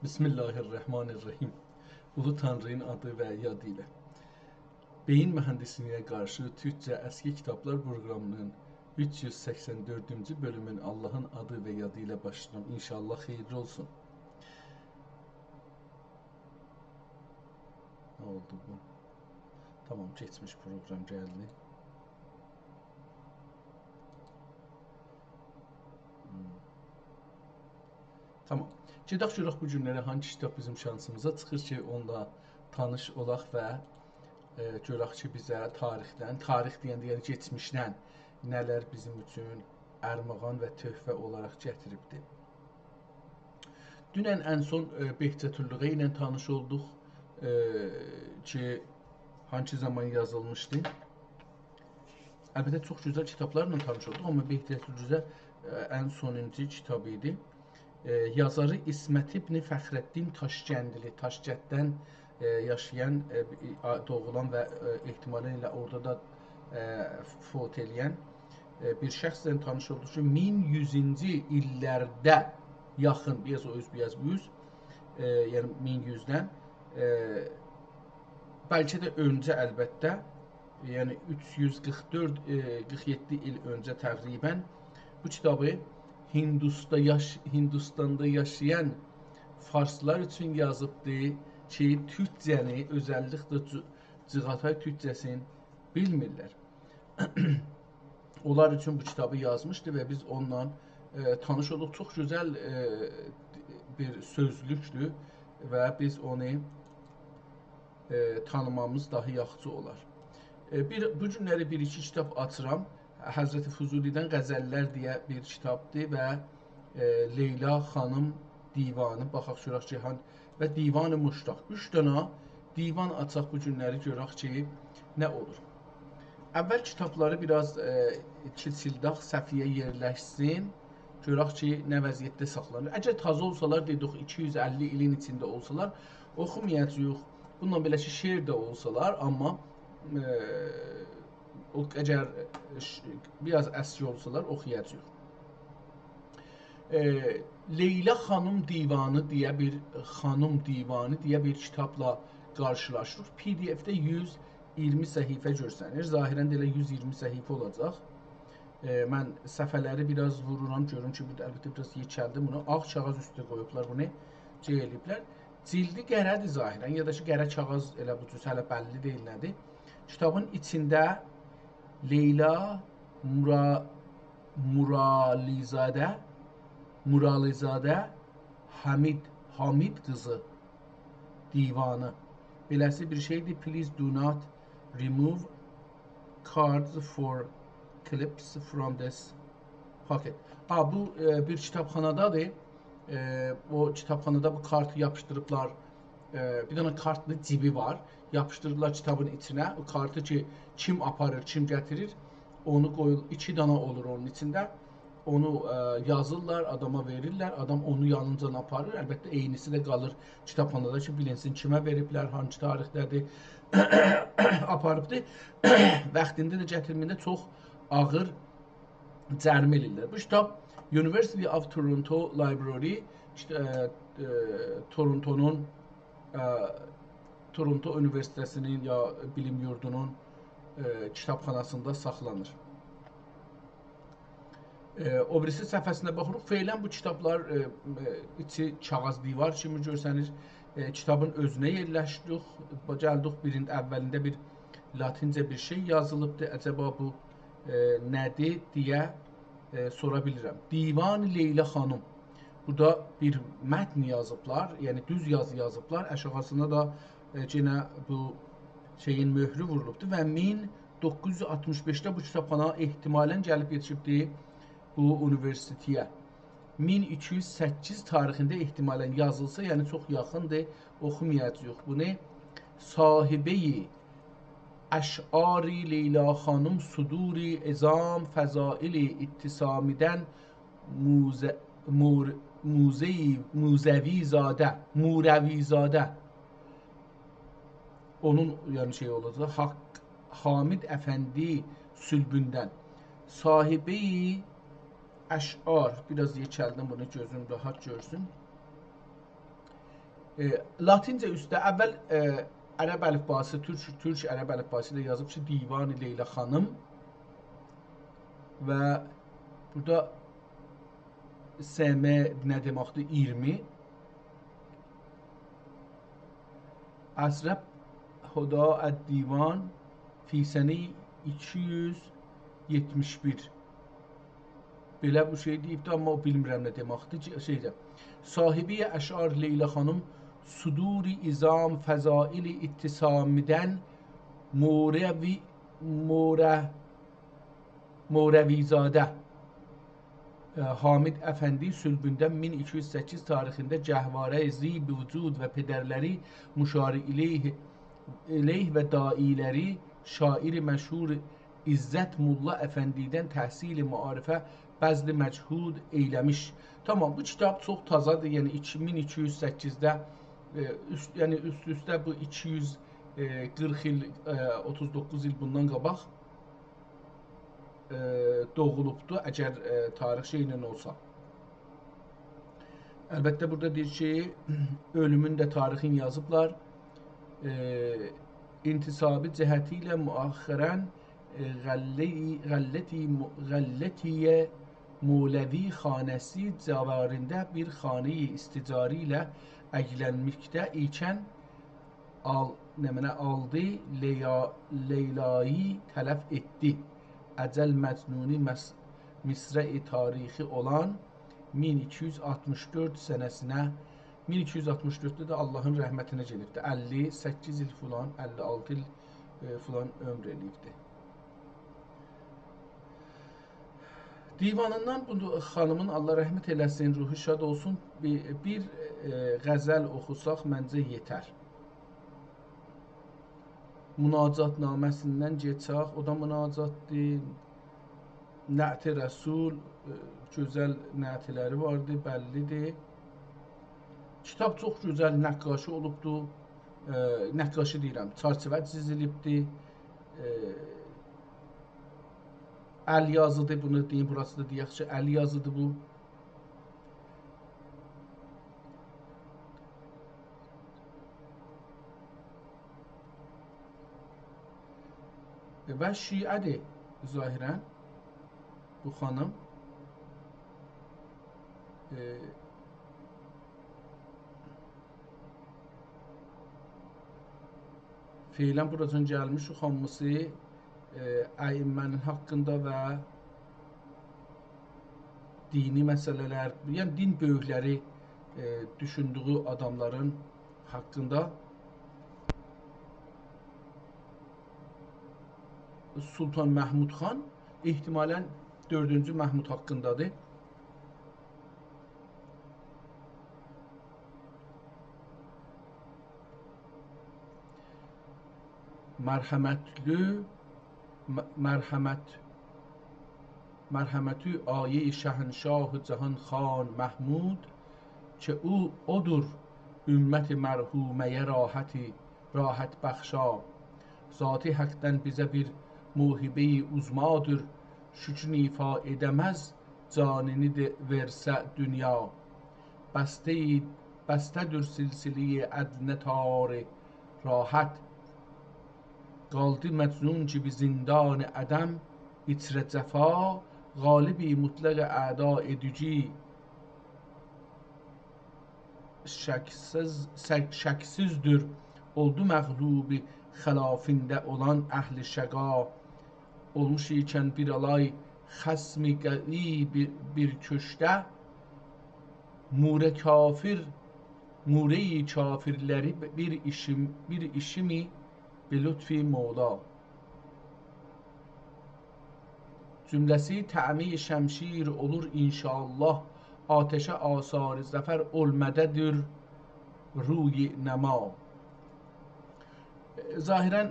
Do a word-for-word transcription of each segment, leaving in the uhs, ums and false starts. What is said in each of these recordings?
بسم الله الرحمن الرحیم. اولو تانری‌نین آدی و یادی ایله. بئیین موهندیسلیگینه قارشی تورکجه اسکی کیتابلار پروقرامی‌نین اوچ یوز سکسن دؤردونجو بؤلومون آللاهین آدی و یادی ایله باشلاییرام. انشاءالله خئییرلی اولسون. نه اولدو بو؟ تامام، کئچمیش پروقرام گلدی. هوم. تامام. گئدک گؤرک بو گونلری هانسی کیتاب بیزیم شانسیمیزا چیخیر کی، اونونلا تانیش اولاق و، ائ، گؤرک کی، بیزه تاریخدن، تاریخ دئینده، یعنی کئچمیشدن نه‌لر بیزیم اوچون ارمغان و تحفه اولاراق گتیریبدی. دونن ان سون، ائ، بهجت‌اللغه ایله تانیش اولدوق، ائ، کی، هانسی زامان یازیلمیشدی. البته، چوخ گؤزل کیتابلارلا تانیش اولدوق، آمما بهجت‌اللغه، ائ، ان سونونجو کیتاب ایدی. ائ، یازاری عصمت ابن فخرالدین تاشکندلی، تاشکنددن، ائ، یاشایان، ائ، آ-، دوغولان و، ائ، احتمالاً ائله اورادا دا، ائ، فوت ائله‌ین، ائ، بیر شخصله تانیش اولدوق کی، مین یوزونجو ایللرده یاخین، بیر آز او اوز، بیر آز بو اوز، ائ، یعنی مین یوزدن، ائ، بلکه ده اؤنجه البته، یعنی اوچ یوز قیرخ دؤرد، ائ، قیرخ یئددی ایل اؤنجه تقریباً بو کیتابی هیندوستا یاش-، هیندوستاندا یاشایان فارسلار اوچون یازیبدی کی، تورکجه‌نی، اؤزللیکله جی-، جیغاتای تورکجه‌سینی بیلمیرلر. اونلار اوچون بو کیتابی یازمیشدی و بیز اونونلا، ائ، تانیش اولدوق. چوخ گؤزل، ائ، بیر سؤزلوکدور و بیز اونو، ائ، تانیمامیز داها یاخشی اولار. ائ، بیر، بو گونلری بیر-ایکی کیتاب آچیرام. حضرت فضولی‌دن غزل‌لر دئیه بیر کیتابدیر و، ائ، لیلا خانیم دیوانی، باخاق گؤرک جهان و دیوان مشتاق. اوچ دنه دیوان آچاق بو گونلری، گؤرک کی، نه اولور. اول کیتابلاری بیر آز، ائ، کیچیلدک، صفحه‌یه یئرلشسین. گؤرک کی، نه وضعیتده ساخلانیر. اگر تازا اولسالار، دئدیک، ایکی یوز اللی ایلین ایچینده اولسالار، اوخومایاجاغیق. بونونلا بئله کی، شعر ده اولسالار، آمما، ائ، او، اگر، ائ، ش-، بیر آز اسکی اولسالار، اوخویاجاغیق. ائ، لیلا خانیم دیوانی دئیه بیر، خانیم دیوانی دئیه بیر کیتابلا قارشیلاشیریق. پی دی اف‌ده یوز ایگیرمی صفحه گؤرسنیر. ظاهراً ده ائله یوز ایگیرمی صفحه اولاجاق. ائ، من صفحه‌لری بیر آز وورورام، گؤروم کی، بو دا البته بیر آز یئکلدی بونو. آغ کاغیذ اوسته قویوبلار بونو، شئی ائله‌ییبلر. جلدی قره‌دیر ظاهراً، یا دا کی، قره کاغیذ ائله بو جور، هله بللی دئییل نه‌دیر. کیتابین ایچینده لیلا مورا-، مورالی‌زاده، مورالی‌زاده حمید، حامید قیزی دیوانی. بئله‌سی بیر شئیدیر. Please do not remove cards or clips from this pocket. ها، بو، ائ، بیر کیتابخانادادیر. ائ، او کیتابخانادا بو کارتی یاپیشدیریبلار. ائ، بیر دنه کارتلی جیبی وار. یاپیشدیردیلار کیتابین ایچینه. او کارتی کی، کیم آپاریر، کیم گتیریر، اونو قویور، ایکی دنه اولور اونون ایچینده. اونو، ائ، یازیرلار، آداما وئریرلر، آدام اونو یانینجا آپاریر. البته، عینیسی ده قالیر کیتابخانادا کی، بیلینسین کیمه وئریبلر، هانسی تاریخده‌دیر، آپاریبدیر. واختیندا دا گتیرمه‌ینده چوخ آغیر جریمه ائله‌ییرلر. بو کیتاب University of Toronto Library، ایشته، ائ، ائ، تورونتونون، ائ، تورونتو اونیوئرسیته‌سینین یا بیلیم یوردونون، ائ، کیتابخاناسیندا ساخلانیر. ائ، او بیریسی صفحه‌سینه باخیریق. فعلاً بو کیتابلار، ائ، ائ، ایچی کاغیذ دیوار کیمی گؤرسنیر. ائ، کیتابین اؤزونه یئرلشدیک. با-، گلدیک بیرین-، اولینده بیر لاتینجه بیر شئی یازیلیبدی. عجبا بو، ائ، نه‌دیر دئیه، ائ، سورا بیلیرم. دیوان لیلا خانیم. بورادا بیر متن یازیبلار، یعنی دوز یازی یازیبلار. آشاغیسینا دا، ائ، یئنه بو شئیین مؤهرو وورولوبدو و مین دوققوز یوز آلتمیش بئشده بو کیتابخانا احتمالاً گلیب یئتیشیبدی بو اونیوئرسیته‌یه. مین ایکی یوز سککیز تاریخینده احتمالاً یازیلسا، یعنی چوخ یاخیندیر، اوخومایاجاغیق بونو. صاحبه‌ی اشعار لیلا خانم صدور عظام فضائل ابتسامیدن موزه-، مور-، موزه‌ی-، موزوی‌زاده، موروی‌زاده. اونون، یعنی، شئی اولاجاق، حاق، حامد افندی صلبوندن. صاحبه‌ی اشعار، بیر آز یئکلدیم بونو، گؤزوم راحت گؤرسون. ائ، لاتینجه اوسته اول، ائ، عرب الیفباسی، تورک، تورک عرب الیفباسی ایله یازیب کی، دیوان لیلا خانیم. و بورادا S M نه دئمکدیر؟ اییرمی. اصرب هدا الدیوان فی سنه ایکی یوز یئتمیش بیر. بئله بیر شئی دئییبدی، آمما او بیلمیرم نه دئمکدیر. ج-، شئیده، صاحبی اشعار لیلا خانیم صدور عظام فضائل اتسامیدن موروی، موره-، موروی‌زاده، ائ، حامد افندی صلبونده مین ایکی یوز سککیز تاریخینده گهوارهٔ زیب وجود و پدرلری مشار الیه، الیه و داعیلری شاعر مشهور عزت ملا افندیدن تحصیل معارفه بذل مجهود ائیله‌میش. تامام، بو کیتاب چوخ تازادیر، یعنی ایکی، مین ایکی یوز سککیزده، ائ، اوست، یعنی اوست-اوسته بو ایکی یوز قیرخ ایل، ائ، اوتوز دوققوز ایل بوندان قاباق، ائ، دوغولوبدو، اگر، ائ، تاریخ شئیله اولسا. البته، بورادا دئییر کی، اؤلومون ده تاریخینی یازیبلار. ائ، انتسابی جهتی ایله مؤخراً، ائ، غله‌ی-، غلتی مو-، غلتی مولوی خانه‌سی جاواریندا بیر خانه‌ی استیجاری ایله اگلنمکده ایکن آل-، نمنه آلدی، لیا-، لیلایی طلب ائتدی. اجل مجنونی مص-، مصرع تاریخی اولان مین ایکی یوز آلتمیش دؤرد سنه‌سینه، مین ایکی یوز آلتمیش دؤردده ده آللاهین رحمتینه گئدیبدی. اللی سککیز ایل فلان، اللی آلتی ایل، ائ، فلان عؤمور ائله‌ییبدی. دیوانیندان بو خانیمین، الله رحمت ائله‌سین، روحو شاد اولسون، بیر، بیر، ائ، غزل اوخوساق منجه یئتر. مناجات‌نامه‌سیندن کئچک، او دا مناجاتدیر. نعت رسول، ائ، گؤزل نعتلری واردی، بللیدیر. کیتاب چوخ گؤزل نقاشی اولوبدو. ائ، نقاشی دئییرم، چرچیوه چیزیلیبدی. ائ، ال یازیدی، بونو دئییم، بوراسی دا دئیک کی، ال یازیدی بو. و شیعه‌دیر ظاهراً بو خانیم. ائ، فعلاً بوراجان گلمیش، هامیسی، ائ، ائمه‌نین حاقیندا و دینی مسئله‌لر، یعنی دین بؤیوکلری، ائ، دوشوندویو آداملارین حاقیندا. سلطان محمود خان احتمالاً دؤردونجو محمود حاقیندادیر. مرحمتلی، م-، مرحمت، مرحمتی آیهٔ شهنشاه جهان خان محمود که او، اودور امت مرحومه‌یه راحتی، راحت بخشا. ذاتی حقدن بیزه بیر موهبه‌ی عظمادیر، شکرین ایفا ائده‌مز جانینی ده وئرسه دونیا. بسته، بسته‌دیر سلسله‌ی عدنه تار راحت. قالدی مجنون کی بیر زندان عدم، ایچره جفا، غالبی مطلق اعدا ائدیجی شکسیز، شک-، شکسیزدیر، اولدو مغلوبی خلافینده اولان اهل شقا. اولموش ایکن بیر آلای خصمی قوی بیر، بیر کؤشکده، موره کافر، موره‌ی کافرلری بیر ایشیم، بیر ایشیمی به لطف مولا. جمله‌سی طعنه‌ی شمشیر اولور ان‌شاءالله، آتشه آثار ظفر اولمادادیر روی نما. ظاهراً،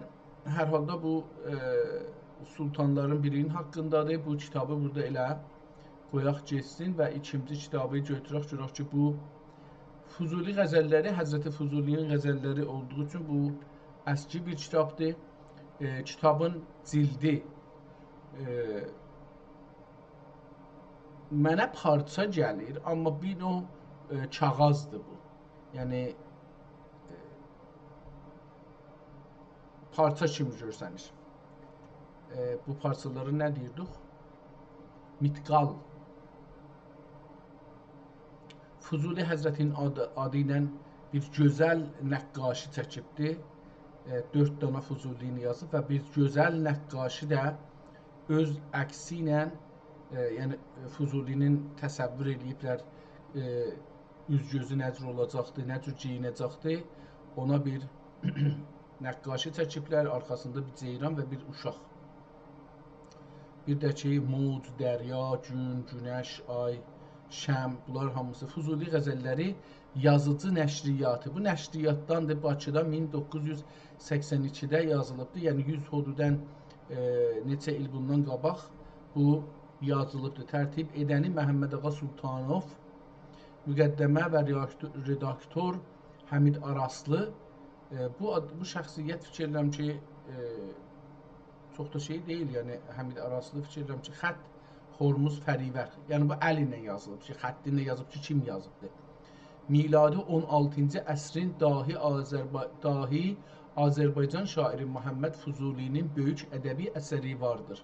هر حالدا بو، ائ، سلطانلارین بیرینین حاقیندادیر. بو کیتابی بورادا ائله قویاق گئتسین و ایکینجی کیتابی گؤتورک، گؤرک کی، بو فضولی غزللری، حضرت فضولی‌نین غزللری اولدوغو اوچون بو اسکی بیر کیتابدیر. ائ، کیتابین جلدی، ائ، منه پارچا گلیر، آمما بیر نوع، ائ، کاغیذدیر بو. یعنی، پارچا کیمی گؤرسنیر. ائ، بو پارچالارا نه دئییردیک؟ میتقال. فضولی حضرتینین آدی، آدی ایله بیر گؤزل نقاشی چکیبدی. ائ، دؤرد دانا فضولی‌نی یازیب و بیر گؤزل نقاشی ده اؤز عکسی ایله، ائ، یعنی فضولی‌نین تصور ائله‌ییبلر، ائ، اوز-گؤزو نه جور اولاجاقدی، نه جور گئیینه‌جکدی، اونا بیر نقاشی چکیبلر، آرخاسیندا بیر جئیران و بیر اوشاق. بیر ده کی، موج، دریا، گون، گونش، آی، شمع، بونلار هامیسی فضولی غزللری یازیجی نشریاتی. بو نشریاتداندیر، باکیدا مین دوققوز یوز سکسن ایکیده یازیلیبدیر. یعنی یوز حدوداً، ائ، نئچه ایل بوندان قاباق بو یازیلیبدیر. ترتیب ائدنی محمد آقا سلطانوف، مقدمه و ریاکت-، رداکتور حمید آراسلی. ائ، بو آد-، بو شخصیت فیکیر ائدیرم کی، ائ، چوخ دا شئی دئییل، یعنی حمید آراسلی فیکیر ائدیرم کی، خط هرمز فریور. یعنی بو ال ایله یازیلیب کی، خطی ایله یازیب کی، کیم یازیبدی؟ میلادی اون آلتینجی عصرین داهی آذربا-، داهی آذربایجان شاعری محمد فضولی‌نین بؤیوک ادبی اثری واردیر.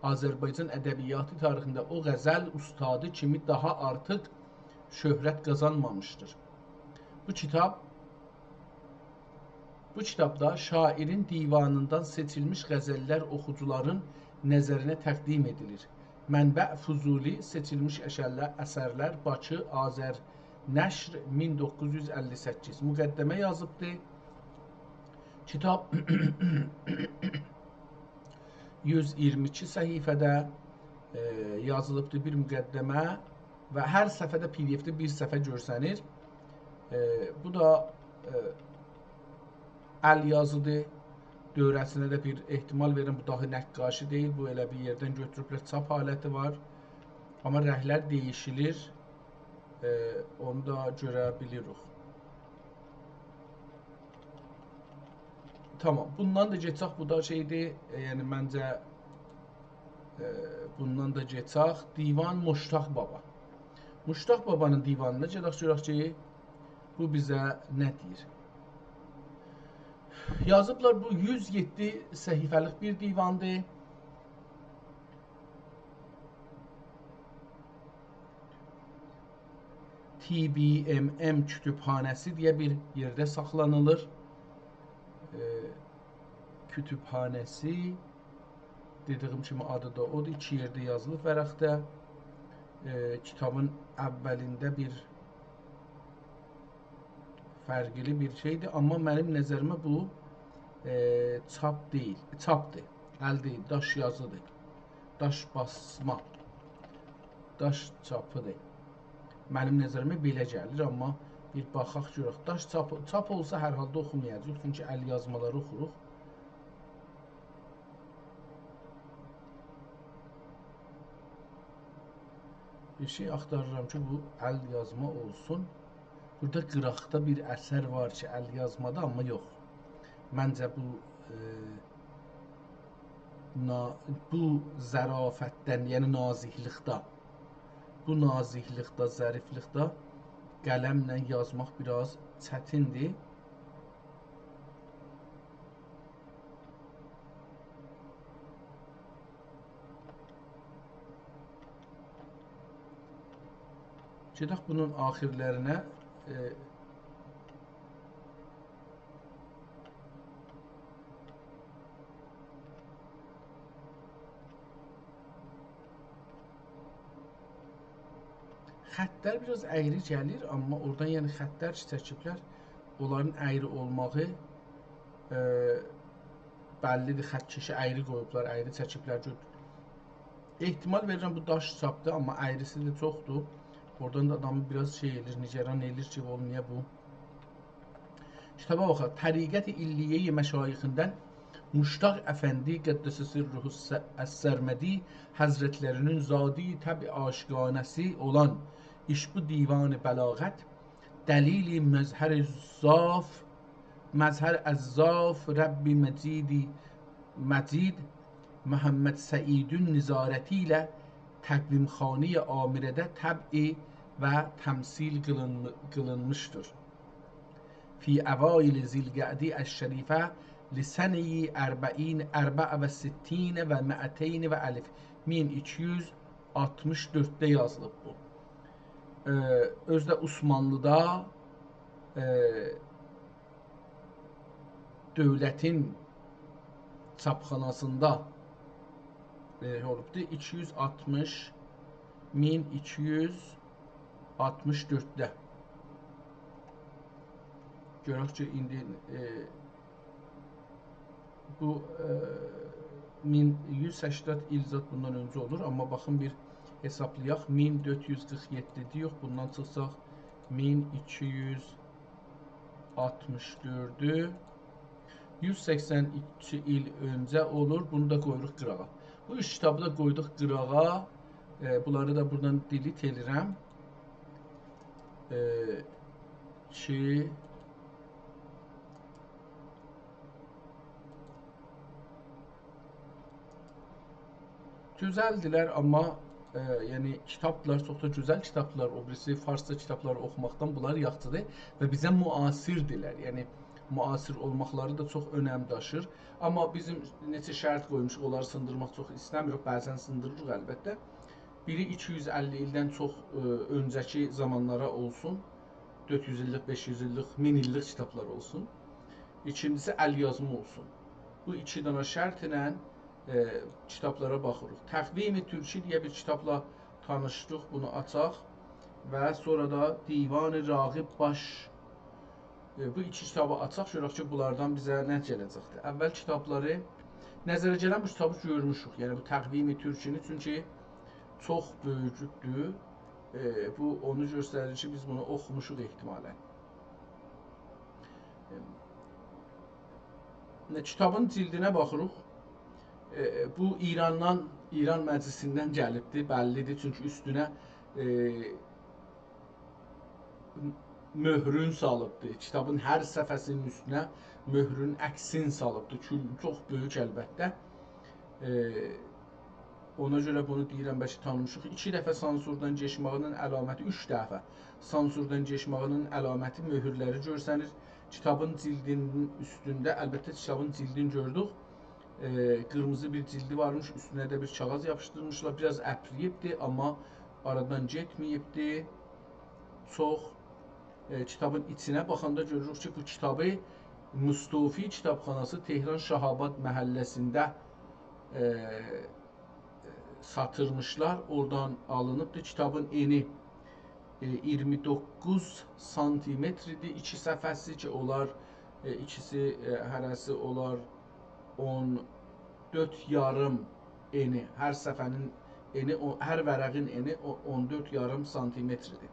آذربایجان ادبیاتی تاریخینده او غزل اوستادی کیمی داها آرتیق شهرت قازانمامیشدیر. بو کیتاب، بو کیتابدا شاعرین دیوانیندان سئچیلمیش غزللر اوخوجولارین نظرینه تقدیم ائدیلیر. منبع: فضولی، سئچیلمیش اشرلر، اثرلر، باکی، آذرنشر، مین دوققوز یوز اللی سککیز. مقدمه یازیبدی. کیتاب یوز ایگیرمی ایکی صفحه‌ده، ائ، یازیلیبدیر، بیر مقدمه و هر صفحه‌ده پی دی اف‌ده بیر صفحه گؤرسنیر. ائ، بو دا، ائ، ال یازیدیر. دؤوره‌سینه ده بیر احتمال وئریرم، بو داها نقاشی دئییل، بو ائله بیر یئردن گؤتوروبلر، چاپ حالتی وار. آمما رنگلر دییشیلیر. ائ، اونو دا گؤره بیلیریک. تامام، بوندان دا گئچک، بو دا شئیدیر، ائ، یعنی منجه، ائ، بوندان دا گئچک. دیوان مشتاق بابا. مشتاق بابانین دیوانینا گئدک، گؤرک کی، بو بیزه نه دئییر. یازیبلار، بو یوز یئددی صفحه‌لیک بیر دیواندیر. تی بی ام ام کتابخانه‌سی دئیه بیر یئرده ساخلانیلیر. ائ، کتابخانه‌سی، دئدیگیم کیمی، آدی دا اودور، ایکی یئرده یازیلیب ورقده. ائ، کیتابین اولینده بیر فرقلی بیر شئیدیر، آمما منیم نظریمه بو، ائ، چاپ دئییل، چاپدیر، ال دئییل، داش یازیدیر، داش باسما، داش چاپیدیر. منیم نظریمه بئله گلیر، آمما بیر باخاق گؤرک. داش چاپ، چاپ اولسا هر حالدا اوخومایاجاغیق، چونکی ال یازمالاری اوخوروق. بیر شئی آختاریرام کی، بو ال یازما اولسون. بورادا قیراقدا بیر اثر وار کی، ال یازمادی، آمما یوخ. منجه بو، ائ، نا-، بو ظرافتدن، یعنی نازیکلیکده، بو نازیکلیکده، ظریفلیکده قلمله یازماق بیر آز چتیندیر. گئدک بونون آخیرلرینه، ائ، خطلر بیر آز اَیری گلیر، آمما اورادان، یعنی، خطلر کی چکیبلر، اونلارین اَیری اولماغی، ائ، بللیدیر. خط‌کشی اَیری قویوبلار، اَیری چکیبلر. گؤ-، احتمال وئریرم، بو داش چاپدیر، آمما اَیریسی ده چوخدور. اورادان دا آدامی بیر آز شئی ائله‌ییر، نگران ائله‌ییر کی، اولوم، نییه بو کیتابا باخاق. طریقت علیه مشایخیندن مشتاق افندی قدس سره الس-، السرمدی حضرتلری‌نین ذاتی طبع عاشقانه‌سی اولان ایشبو دیوان بلاغت، دلیل مظهر ضعف، مظهر از ضعف رب مجیدی، مجید محمد سعیدین نظارتی ایله تقویم‌خانهٔ عامره‌ده طبع و تمثیل قیلین-، قیلینمیشدیر. فی اوایل ذی‌القعدة الشریفة لسنة أربعین، أربع و ستین و مائتین و ألف. مین ایکی یوز آلتمیش دؤردده یازیلیب بو. ائ، اؤزو ده عثمانلی‌دا، ائ، دؤولتین چاپخاناسیندا، ائ، اولوبدو. ایکی یوز آلتمیش، مین ایکی یوز آلتمیش دؤردده. گؤرک کی، ایندی، ائ، بو، ائ، مین یوز سکسن ایل زاد بوندان اؤنجه اولور، آمما باخین بیر حسابلایاق. مین دؤرد یوز قیرخ یئددی دئییوخ، بوندان چیخساق مین ایکی یوز آلتمیش دؤردو. یوز سکسن ایکی ایل اؤنجه اولور، بونو دا قویوروق قیراغا. بو اوچ کیتابی دا قویدوق قیراغا. ائ، بونلاری دا بورادان دیلیت ائدیرم. ائ، کی، گؤزلدیلر، آمما، ائ، یعنی کیتابدیلار، چوخ دا گؤزل کیتابدیلار. او بیریسی فارسجا کیتابلاری اوخوماقدان بونلار یاخشیدیر و بیزه معاصردیرلر. یعنی معاصر اولماقلاری دا چوخ اؤنم داشیر. آمما بیزیم نئچه شرط قویموشوق، اونلاری سیندیرماق چوخ ایسته‌میریک. بعضا سیندیریریق البته. بیری ایکی یوز اللی ایلدن چوخ، ائ، اؤنجه‌کی زامانلارا اولسون. دؤرد یوز ایللیک، بئش یوز ایللیک، مین ایللیک کیتابلار اولسون. ایکینجیسی ال‌یازما اولسون. بو ایکی دنه شرطله، ائ، کیتابلارا باخیریق. تقویم ترکی دئیه بیر کیتابلا تانیشدیق، بونو آچاق و سونرا دا دیوان راغب باش، ائ، بو ایکی کیتابی آچاق، گؤرک کی، بونلاردان بیزه نه گله‌جکدیر. اول کیتابلاری، نظره گلن بو کیتابی گؤرموشوک. یعنی بو تقویم ترکینی، چونکی چوخ بؤیوکدور. ائ، بو اونو گؤستریر کی، بیز بونو اوخوموشوق احتمالا. ائ، کیتابین جلدینه باخیریق. ائ، بو ایراندان، ایران مجلسیندن گلیبدیر، بللیدیر. چونکی اوستونه، ائ، مؤهرون سالیبدی. کیتابین هر صفحه‌سینین اوستونه مؤهرون عکسین سالیبدی. کول چوخ بؤیوک البته. ائ، اونا گؤره بونو دئییرم، بلکه تانیمیشیق. ایکی دفعه سانسوردان کئچمه‌یینین علامتی، اوچ دفعه سانسوردان کئچمه‌یینین علامتی مؤهورلری گؤرسنیر. کیتابین جلدینین اوستونده، البته کیتابین جلدینی گؤردوک. ائ، قیرمیزی بیر جلدی وارمیش، اوستونه ده بیر کاغیذ یاپیشدیرمیشلار. بیر آز اپرییبدی، آمما آرادان گئتمه‌ییبدی. چوخ، ائ، کیتابین ایچینه باخاندا گؤروروک کی، بو کیتابی مستوفی کیتابخاناسی تهران شاه‌آباد محله‌سینده، ائ، ساتیرمیشلار. اورادان آلینیبدیر. کیتابین انی، ائ، اییرمی دوققوز سانتیمتر ایدی. ایکی صفحه‌سی کی، اولار، ائ، ایکیسی، ائ، هره‌سی اولار اون دؤرد یاریم انی، هر صفحه‌نین انی، او، هر ورقین انی او، اون دؤرد یاریم سانتیمتر ایدی.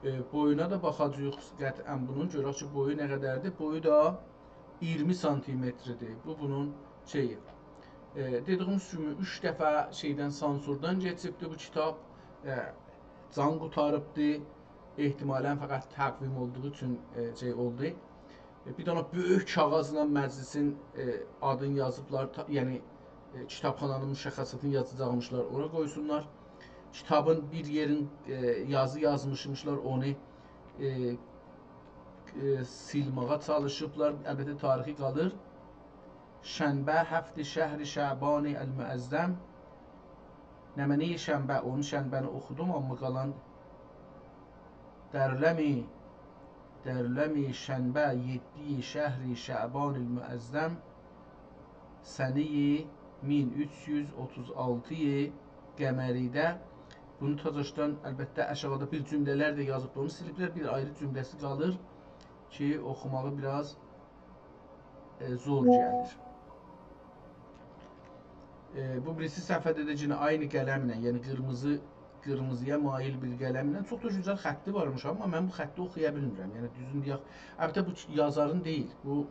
ائ، بویونا دا باخاجاغیق قطعا بونون، گؤرک کی، بویو نه قدردیر. بویو دا اییرمی سانتیمتر ایدی. بو بونون شئیی. ائ، دئدیییمیز کیمی، اوچ دفعه شئیدن، سانسوردان کئچیبدی بو کیتاب. ائ، جان قوتاریبدی. احتمالا فقط تقویم اولدوغو اوچون، ائ، شئی اولدو. ائ، بیر دنه بؤیوک کاغیذلا مجلسین، ائ، آدینی یازیبلار، تا-، یعنی، ائ، کیتابخانانین مشخصاتینی یازاجاقمیشلار، اورا قویسونلار. کیتابین بیر یئرین، ائ، یازی یازمیشمیشلار، اونو، ائ، ائ، سیلماغا چالیشیبلار. البته، تاریخی قالیر. شنبه، هفت شهر شعبان المعظم. نمنه‌ی شنبه، اونو شنبه‌نی اوخودوم، آمما قالان درلمی، درلمی شنبه، یئددی شهر شعبان المعظم، سنه‌ی مین اوچ یوز اوتوز آلتی قمری‌ده. بونو تازاشدان، البته، آشاغیدا بیر جمله‌لر ده یازیب، اونو سیلیبلر، بیر آیری جمله‌سی قالیر کی، اوخوماغی بیر آز، ائ، زور گلیر. ائ، بو بیریسی صفحه‌ده ده یئنه عینی قلمله، یعنی قیرمیزی، قیرمیزی‌یا مایل بیر قلمله، چوخ دا گؤزل خطی وارمیش، آمما من بو خطی اوخویا بیلمیرم. یعنی دوزونو دئیک، البته بو یازارین دئییل. بو،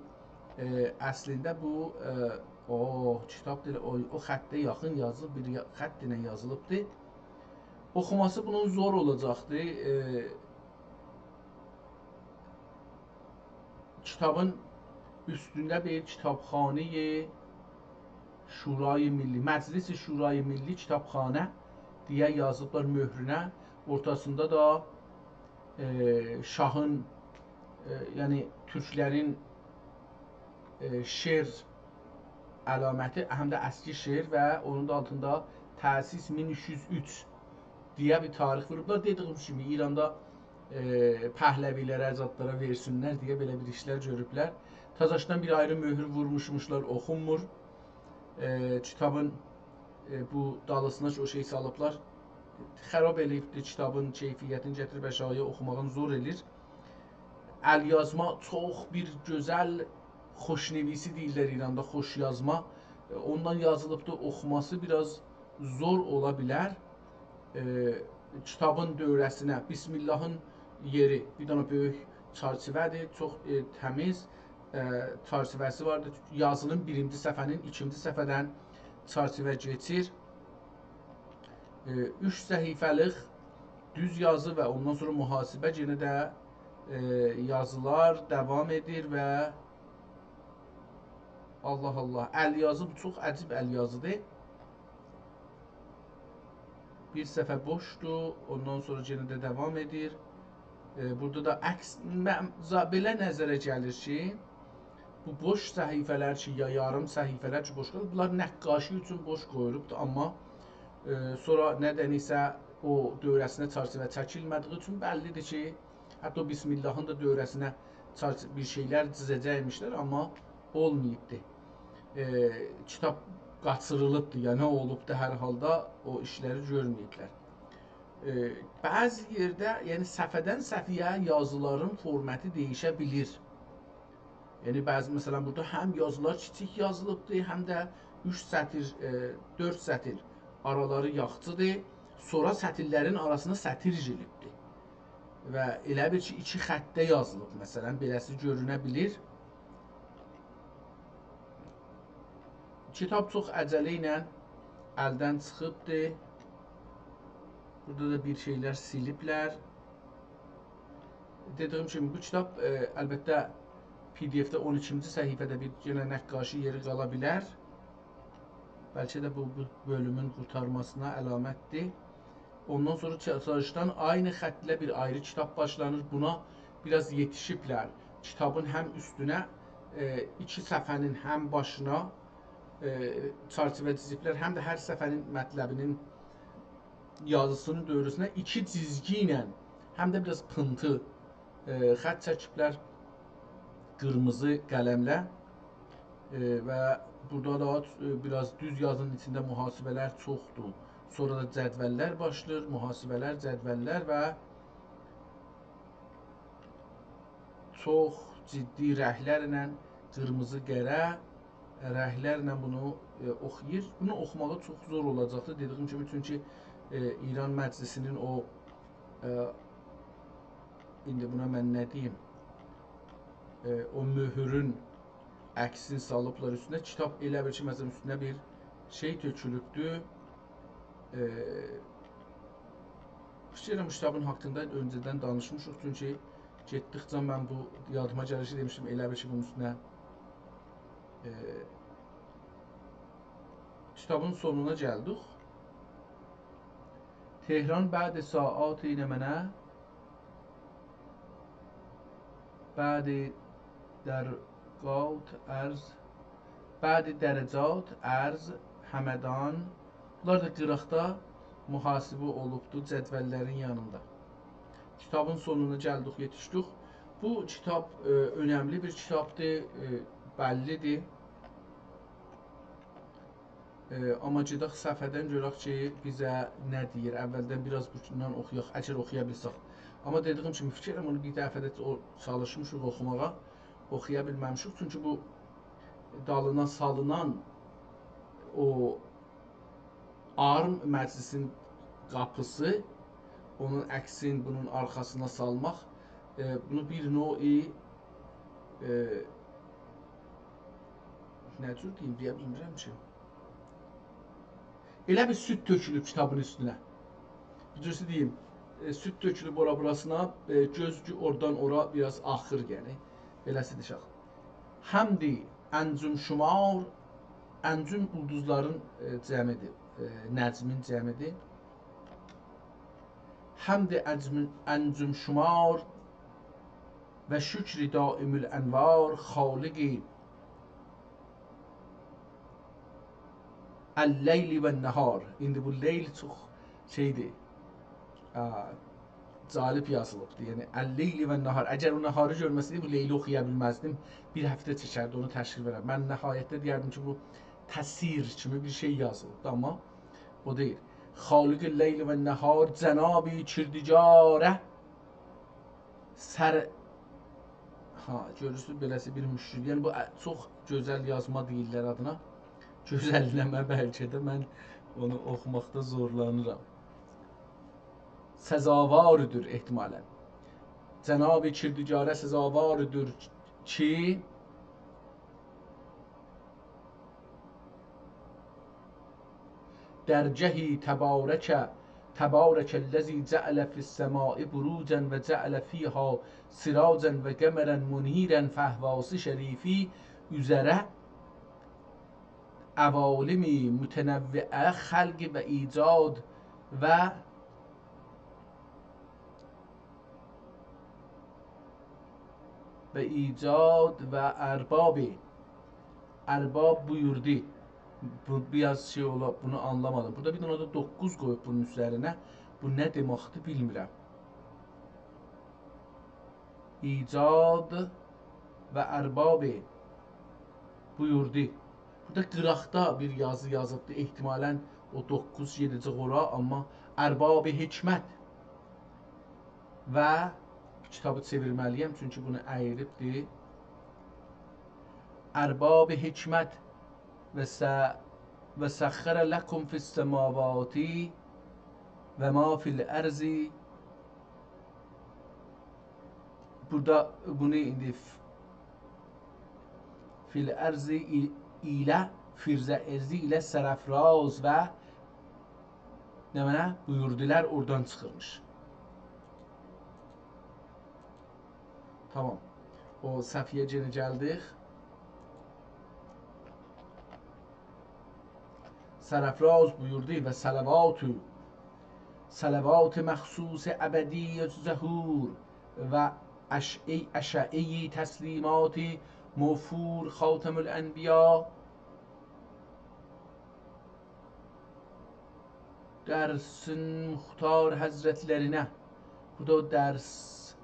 ائ، اصلینده بو، ائ، او کیتاب دئییل، او، او خطه یاخین یازیلیب، بیر یا-، خط ایله یازیلیبدی. اوخوماسی بونون زور اولاجاقدی. ائ، کیتابین اوستونده بیر «کتابخانهٔ شورای ملی»، «مجلس شورای ملی کتابخانه» دئیه یازیبلار مؤهرونه. اورتاسیندا دا، ائ، شاهین، ائ، یعنی تورکلرین ائ، شعر علامتی، هم ده اسکی شعر و اونون دا آلتیندا تأسیس مین اوچ یوز اوچ دئیه بیر تاریخ ووروبلار. دئدیییم کیمی، ایراندا، ائ، پهلوی‌لره، زادلارا وئرسینلر دئیه بئله بیر ایشلر گؤروبلر. تازاشدان بیر آیری مؤهور وورموشموشلار، اوخونمور. ائ، کیتابین، ائ، بو دالیسینا کی، او شئی سالیبلار، خراب ائله‌ییبدی کیتابین کیفیتینی، گتیریب آشاغییا، اوخوماغین زور ائله‌ییر. ال‌یازما چوخ بیر گؤزل، خوشنویسی دئییرلر ایراندا، خوش یازما. ائ، اوندان یازیلیبدی، اوخوماسی بیر آز زور اولا بیلر. ائ، کیتابین دؤوره‌سینه، بسم اللهین یئری بیر دنه بؤیوک چرچیوه‌دیر، چوخ، ائ، تمیز، ائ، چرچیوه‌سی واردیر. یازیلین بیرینجی صفحه‌نین ایکینجی صفحه‌دن چرچیوه کئچیر. ائ، اوچ صفحه‌لیک دوز یازی و اوندان سونرا محاسبه، یئنه ده، ائ، یازیلار داوام ائدیر و الله الله، ال‌یازی، بو چوخ عجیب ال‌یازیدیر. بیر صفحه بوشدور، اوندان سونرا یئنه ده داوام ائدیر. ائ، بورادا دا عکس، مه-، زا-، بئله نظره گلیر کی، بو بوش صفحه‌لر کی، یا یاریم صفحه‌لر کی، بوش قالیر، بونلار نقاشی اوچون بوش قویولوبدور، آمما، ائ، سونرا ندنسه او دؤوره‌سینه چرچیوه چکیلمه‌دییی اوچون بللیدیر کی، حتی بسم اللهین دا دؤوره‌سینه چرچ-، بیر شئیلر دیزه‌جکمیشلر، آمما اولماییبدی. ائ، کیتاب قاچیریلیبدی، یا نه اولوبدو، هر حالدا او ایشلری گؤرمه‌ییبلر. ائ، بعضی یئرده، یعنی صفحه‌دن صفحه‌یه یازیلارین فورماتی دییشه بیلیر. یعنی بعضی، مثلا، بورادا هم یازیلار کیچیک یازیلیبدی، هم ده اوچ سطر، ائ، دؤرد سطر آرالاری یاخچیدیر. سونرا سطرلرین آراسینا سطر گیریبدی. و ائله بیل کی، ایکی خطده یازیلیب، مثلا، بئله‌سی گؤرونه بیلیر. کیتاب چوخ عجله ایله الدن چیخیبدی. بورادا دا بیر شئیلر سیلیبلر. دئدیییم کیمی، بو کیتاب، ائ، البته، پی دی اف‌ده اون ایکینجی صفحه‌ده بیر یئنه نقاشی یئری قالا بیلر. بلکه ده بو، بو بؤلومون قورتارماسینا علامتدیر. اوندان سونرا چا-، چالشدان عینی خطله بیر آیری کیتاب باشلانیر. بونا بیر آز یئتیشیبلر. کیتابین هم اوستونه، ائ، ایکی صفحه‌نین هم باشینا، ائ، چرچیوه چیزیبلر، هم ده هر صفحه‌نین مطلبینین یازیسینین دؤوره‌سینه ایکی جیزگی ایله، هم ده بیر آز پینتی، ائ، خط چکیبلر قیرمیزی قلمله. ائ، و بورادا دا، ائ، بیر آز دوز یازینین ایچینده محاسبه‌لر چوخدور. سونرا دا جدوللر باشلاییر، محاسبه‌لر، جدوللر و چوخ جدی رنگلرله، قیرمیزی قره رنگلرله بونو، ائ، اوخویور. بونو اوخوماغی چوخ زور اولاجاقدیر، دئدیییم کیمی، چونکی، ائ، ایران مجلسی‌نین او، ائ، ایندی بونا من نه دئییم، ائ، او مؤهورون عکسینی سالیبلار اوستونه. کیتاب ائله بیل کی، مثلا، اوستونه بیر شئی تؤکولوبدور. ائ، فیکیر ائدیرم، بو کیتابین حاقیندا اؤنجه‌دن دانیشمیشیق، چونکی گئتدیکجه من بو یادیما گلیر کی، دئمیشدیم، ائله بیل کی، بونون اوستونه، ائ، کیتابین سونونا گلدیک. تهران بعد ساعاتی نمنه، بعد درجات عرض، بعد درجات عرض همدان. بونلار دا قیراقدا محاسبه اولوبدو جدوللرین یانیندا. کیتابین سونونا گلدیک، یئتیشدیک. بو کیتاب، ائ، اؤنملی بیر کیتابدیر، ائ، بللیدیر. ائ، آمما گئدک صفحه‌دن گؤرک کی، بیزه نه دئییر. اولدن بیر آز بوندان اوخویاق، اگر اوخویا بیلسک. آمما دئدیییم کیمی، فیکیر ائدیرم، اونو بیر دفعه ده او چالیشمیشیق اوخوماغا، اوخویا بیلمه‌میشیک. چونکی بو دالینا سالینان او آرم مجلسین قاپیسی، اونون عکسین بونون آرخاسینا سالماق، ائ، بونو بیر نوع، ائ، نه جور دئییم، دئیه بیلمیرم کی. ائله بیر سود تؤکولوب کیتابین اوستونه. بیر جورسو دئییم، ائ، سود تؤکولوب اورا بوراسینا، ائ، گؤز کی، اورادان اورا بیر آز آخیر، یعنی. بئله‌سیدیر، شاخ. حمد انجم شمار، انجم اولدوزلارین، ائ، جمعیدیر، ائ، نجمین جمعیدیر. حمد انجم، انجم شمار و شکر دائم الانوار، خالق الليل والنهار. ایندی بو لیل چوخ شئیدیر، آ، جالب یازیلیبدیر. یعنی، الليل والنهار. اگر او نهاری گؤرمه‌سه‌یدیم، بو لیلی اوخویا بیلمزدیم. بیر هفته چکردی اونو تشریح وئرم. من نهایتده دئیردیم کی، بو تسیر کیمی بیر شئی یازیلیبدیر، آمما او دئییل. خالق الليل والنهار، جناب کردگار سر، ها، گؤرورسونوز، بئله‌سی بیر مشکل. یعنی، بو، ا، چوخ گؤزل یازما دئییرلر آدینا. گؤزلله‌مه بلکه ده من اونو اوخوماقدا زورلانیرام. سزاواردیر احتمالاً. جناب کردگاره سزاواردیر کی، درگهی تبارک، تبارک الذی جعل فی السماء بروجا و جعل فیها سراجا و قمرا منیرا، فاهواز شریفی اوزره عوالم متنوعه خلق و ایجاد و و ایجاد و ارباب، ارباب بویوردو. بو، بیر آز شئی اولا، بونو آنلامادیم. بورادا بیر دنه ده دوققوز قویوب بونون اوستلرینه. بو نه دئمکدیر، بیلمیرم. ایجاد و ارباب بویوردو. بورادا قیراقدا بیر یازی یازیبدی. احتمالاً او دوققوز گئده‌جک اورا، آمما ارباب حکمت و کیتابی چئویرمه‌لی‌یم، چونکی بونو اییلیبدیر. ارباب حکمت و س-، و سخر لکم فی السماوات و ما فی الارض. بورادا بونو ایندی ف-، فی الارض ای-، ایله، فی الارض ایله سرافراز و نمنه بویوردولار، اورادان چیخیرمیش. تامام. او صفحه‌یه یئنه گلدیک. سرافراز بویوردو و صلوات، صلوات مخصوص ابدی ظهور و اشعه-، اشعه‌ای تسلیمات موفور خاتم الانبیا. درسین مختار حضرتلرینه. بو دا او درس.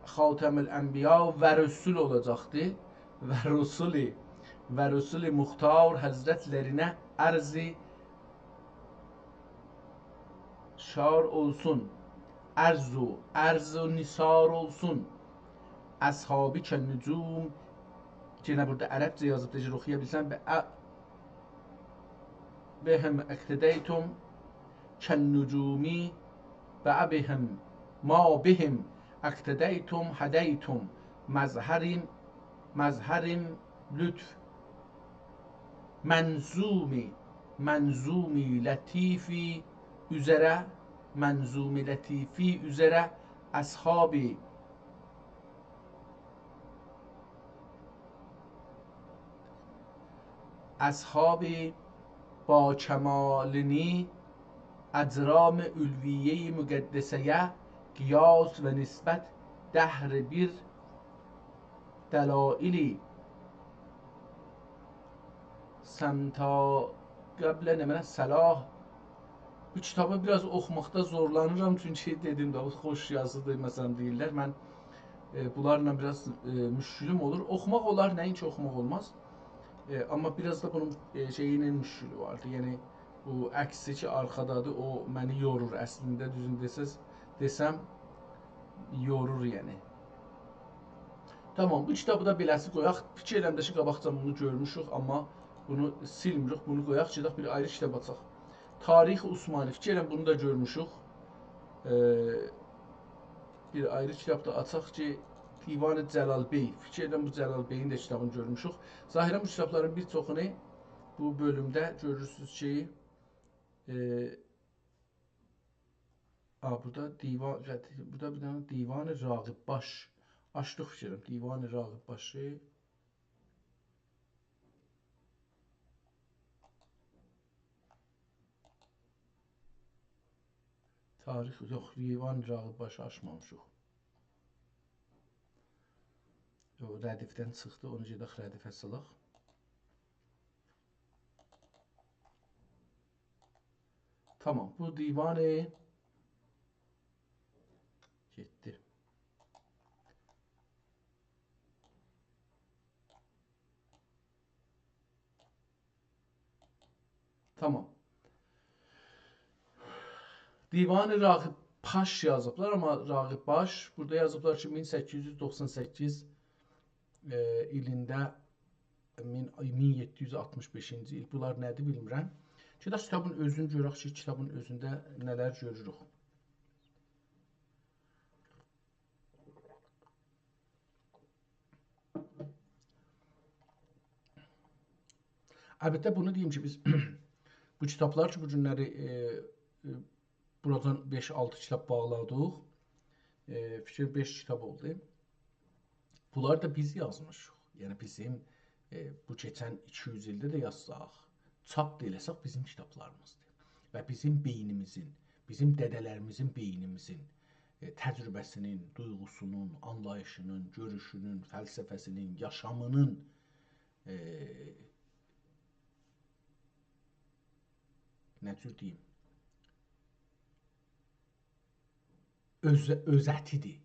خاتم الانبیا و رسول اولاجاقدی. و رسول، و رسول مختار حضرتلرینه عرض شار اولسون. عرض و، عرض و نثار اولسون. اصحابی کالنجوم. یئنه بورادا عربجه یازیب، دئییر، اوخویا بیلسم. به ا-، بهم اقتدیتم کالنجوم، به بهم، ما بهم اقتدیتم هدیتم. مظهر، مظهر لطف. منظوم، منظوم لطیفی اوزره، منظوم لطیفی اوزره اصحابی، اصحابی باکمالینی اجرام علویه‌ی مقدسه‌یه قیاس و نسبت دهر بیر دلایلی سمتا قبل نمنه صلاح. بو کیتابی بیر آز اوخوماقدا زورلانیرام، چونکی دئدیم ده، بو خوش یازیدیر، مثلا، دئییرلر. من، ائ، بونلارلا بیر آز، ائ، مشکلیم اولور. اوخوماق اولار، نه‌اینکی اوخوماق اولماز. ائ، آمما بیر آز دا بونون، ائ، شئیی ایله مشکلی واردی. یعنی، بو عکسی کی آرخادادیر، او منی یورور اصلینده، دوزونو دئسز، دئسم، یورور یعنی. تامام، بو کیتابی دا بئله‌سی قویاق. فیکیر ائدیرم ده کی، قاباقجا بونو گؤرموشوک، آمما بونو سیلمیریک، بونو قویاق، گئدک بیر آیری کیتاب آچاق. تاریخ عثمانی، فیکیر ائدیرم بونو دا گؤرموشوک. ائ، بیر آیری کیتاب دا آچاق کی، دیوان جلال بی. فیکیر ائدیرم بو جلال بیین ده کیتابینی گؤرموشوک. ظاهرا بو کیتابلارین بیر چوخونو بو بؤلومده گؤرورسونوز کی، ائ، آ، بورادا دیوان، بورادا بیر دنه دیوان راغب باش. آچدیق فیکریم. دیوان راغب باشی. تاریخ، یوخ، دیوان راغب باشی آچمامیشیق. او ردیفدن چیخدی، اونو گئدک ردیفه سالاق. تامام، بو دیوان گئتدی. تامام. دیوان راغب پاش یازیبلار، آمما راغب پاش. بورادا یازیبلار کی، مین سککیز یوز دوخسان سککیز، ائ، ایلینده، مین، مین یئددی یوز آلتمیش بئشینجی ایل. بونلار نه‌دیر، بیلمیرم. گئدک کیتابین اؤزونو گؤرک کی، کیتابین اؤزونده نه‌لر گؤروروک. البته، بونو دئییم کی، بیز بو کیتابلار کی، بو گونلری، ائ، ائ، بورادان بئش-آلتی کیتاب باغلادیق. ائ، فیکیر بئش کیتاب اولدو. بونلاری دا بیز یازمیشیق. یعنی بیزیم، ائ، بو کئچن ایکی یوز ایلده ده یازساق، چاپ دا ائله‌سک بیزیم کیتابلاریمیزدیر. و بیزیم بئینیمیزین، بیزیم دده‌لریمیزین بئینیمیزین، ائ، تجربه‌سینین، دویغوسونون، آنلاییشینین، گؤروشونون، فلسفه‌سینین، یاشامینین، ائ، نه جور دئییم، اؤز-، اؤزتیدیر.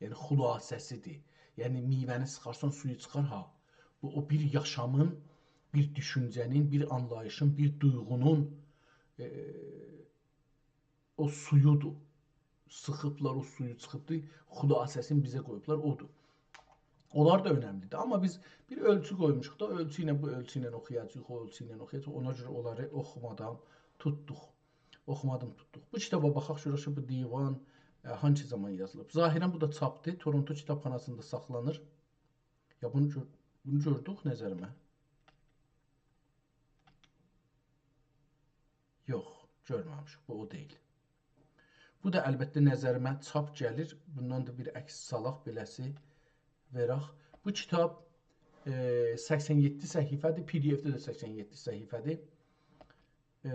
یعنی خلاصه‌سیدیر. یعنی میوه‌نی سیخارسان، سویو چیخار ها. بو، او بیر یاشامین، بیر دوشونجه‌نین، بیر آنلاییشین، بیر دویغونون، ائ، او سویودور. سیخیبلار، او سویو چیخیبدیر، خلاصه‌سینی بیزه قویوبلار، اودور. اونلار دا اؤنملیدیر. آمما بیز بیر اؤلچو قویموشوق دا، اؤلچو ایله، بو اؤلچو ایله اوخویاجاغیق، او اؤلچو ایله اوخویاجاغیق. اونا گؤره اونلاری اوخومادان توتدوق. اوخومادان توتدوق. بو کیتابا باخاق، گؤرک کی، بو دیوان، ائ، هانسی زامان یازیلیب. ظاهراً بو دا چاپدیر. تورونتو کیتابخاناسیندا ساخلانیر. یا بونو گؤر-، بونو گؤردوک نظریمه. یوخ، گؤرمه‌میشیک. بو او دئییل. بو دا البته نظریمه چاپ گلیر. بوندان دا بیر عکس سالاق، بئله‌سی وئرک. بو کیتاب، ائ، سکسن یئددی صفحه‌دیر، پی دی اف‌ده ده سکسن یئددی صفحه‌دیر. ائ،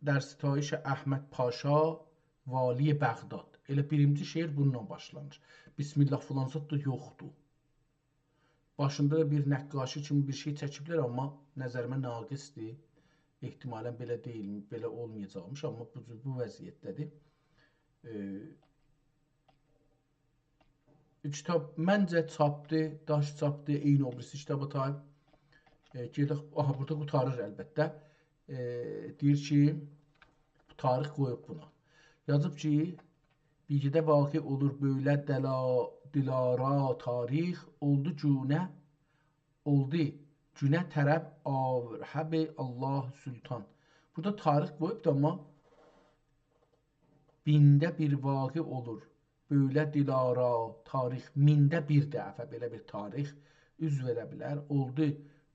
در ستایش احمد پاشا، والی بغداد. ائله بیرینجی شعر بونونلا باشلانیر. بسم‌الله فلان زاد دا یوخدور. باشیندا دا بیر نقاشی کیمی بیر شئی چکیبلر، آمما نظریمه ناقصدیر. احتمالاً بئله دئییل، بئله اولمایاجاقمیش، آمما بو جور، بو وضعیتده‌دیر. ائ، کیتاب منجه چاپدیر، داش چاپدیر، عینی او بیریسی کیتابا تای. ائ، گئدک، آها، بورادا قوتاریر البته. ائ، دئییر کی، تاریخ قویوب بونا. یازیب کی، بیر گئجه‌ده واقع اولور بؤیله دلا-، دلارا تاریخ، اولدو گونه، اولدو گونه طرب آرهب الله سلطان. بورادا تاریخ قویوبدو، آمما مینده بیر واقع اولور بؤیله دلارا تاریخ، مینده بیر دفعه بئله بیر تاریخ اوز وئره بیلر. اولدو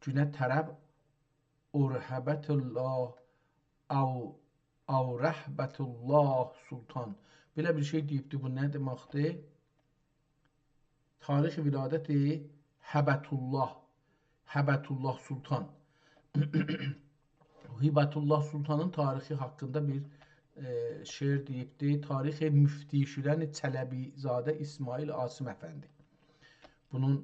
گونه طرب آرهبت الله، او، آرهبت الله سلطان. بئله بیر شئی دئییبدی، بو نه دئمکدیر؟ تاریخ ولادت هبت‌الله، هبت‌الله سلطان. هبت‌الله سلطانین تاریخی حاقیندا بیر، ائ، شعر دئییبدی. تاریخ مفتی شدن چلبی‌زاده اسماعیل عاصم افندی. بونون،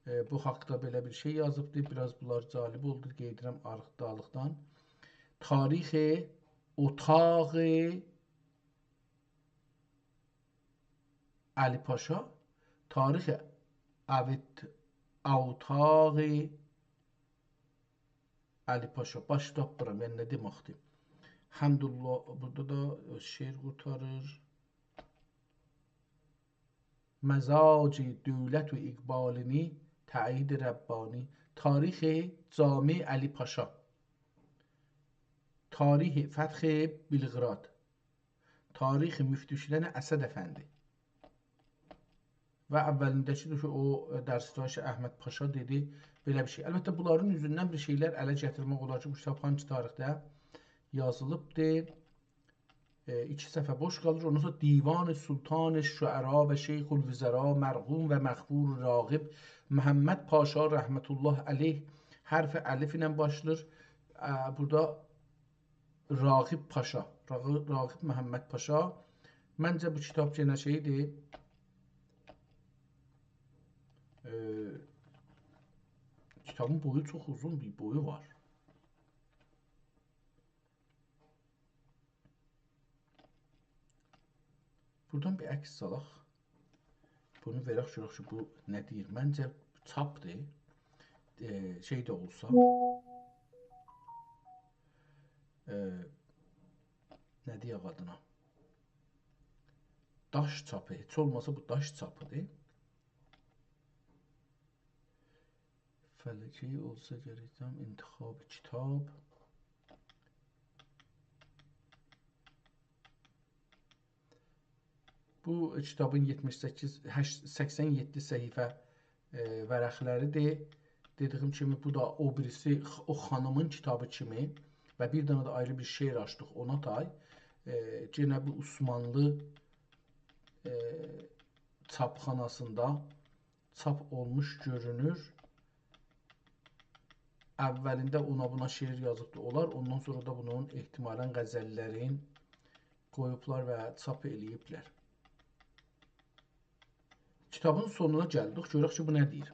ائ، بو حاقدا بئله بیر شئی یازیبدی. بیر آز بونلار جالب اولدو، قئییدیرم آرخدالیقدان. تاریخ اتاق علی پاشا، تاریخ اوت-، اوتاق علی پاشا. باشی تاپمیرام، یعنی نه دئمکدیر؟ حمدالله، بورادا دا شعر قوتاریر. مزاج دولت و اقبالینی تأیید ربانی. تاریخ جامع علی پاشا. تاریخ فتح بلقراد. تاریخ مفتی شدن اسد افندی. و اولینده‌کی ده کی، او، ائ، در ستایش احمد پاشا دئدی، بئله بیر شئی. البته، بونلارین اوزوندن بیر شئیلر اله گتیرمک اولار کی، بو کیتاب هانسی تاریخده یازیلیبدیر. ائ، ایکی صفحه بوش قالیر. اوندان سونرا دیوان سلطان شعرا و شیخ الوزرا، مرحوم و مغفور راغب محمد پاشا رحمة الله علیه، حرف الف ایله باشلاییر. ا، بورادا راغب پاشا، راغ-، راغب محمد پاشا. منجه بو کیتاب یئنه شئیدیر. ائ، کیتابین بویو چوخ اوزون بیر بویو وار. بورادان بیر عکس سالاق. بونو وئرک، گؤرک کی، بو نه دئییر. منجه چاپدیر. ائ، شئی ده اولسا. ائ، نه دئیک آدینا؟ داش چاپی. هئچ اولماسا بو داش چاپیدیر. فلکه‌ای اولسا گرک انتخاب کیتاب. بو کیتابین یئتمیش سککیز، هشت، سکسن یئددی صفحه، ائ، ورقلری‌دیر. دئدیییم کیمی، بو دا او بیریسی، خ-، او خانیمین کیتابی کیمی و بیر دنه ده آیری بیر شعر آچدیق، اونا تای. ائ، یئنه بو عثمانلی، ائ، چاپخاناسیندا چاپ اولموش گؤرونور. اولینده اونا بونا شعر یازیبدی اونلار، اوندان سونرا دا بونون احتمالاً غزللرین قویوبلار و چاپ ائله‌ییبلر. کیتابین سونونا گلدیک، گؤرک کی، بو نه دئییر.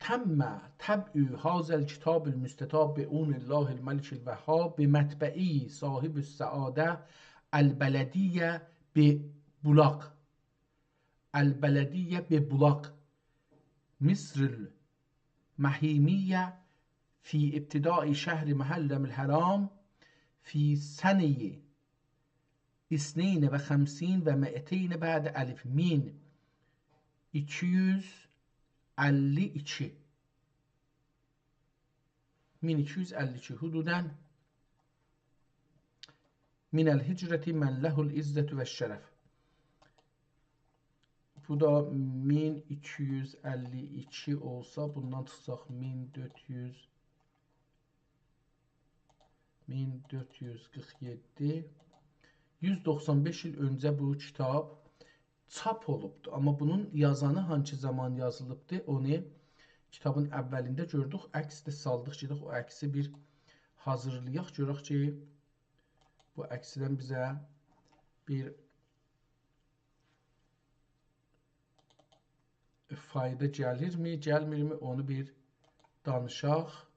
تم طبع هذا الكتاب المستطاب بعون الله الملك الوهاب بمطبعی صاحب السعادة البلدیة ببولاق. البلدیة ببولاق. مصر المهیمیة فی ابتداء شهر محرم الحرام فی سنة اثنین و خمسین و مئتین بعد الف، مین ایکی یوز اللی ایکی. مین ایکی یوز اللی ایکی، حدوداً من الهجرة من له العزة والشرف. بو دا مین ایکی یوز اللی ایکی اولسا، بوندان چیخساق مین دؤرد یوز، مین دؤرد یوز قیرخ یئددی. یوز دوخسان بئش ایل اؤنجه بو کیتاب چاپ اولوبدو. آمما بونون یازانی هانسی زامان یازیلیبدی، اونو کیتابین اولینده گؤردوک، عکس ده سالدیق. گئدک او عکسی بیر حاضیرلایاق، گؤرک کی، بو عکسدن بیزه بیر فایدا گلیرمی، گلمیرمی، اونو بیر دانیشاق.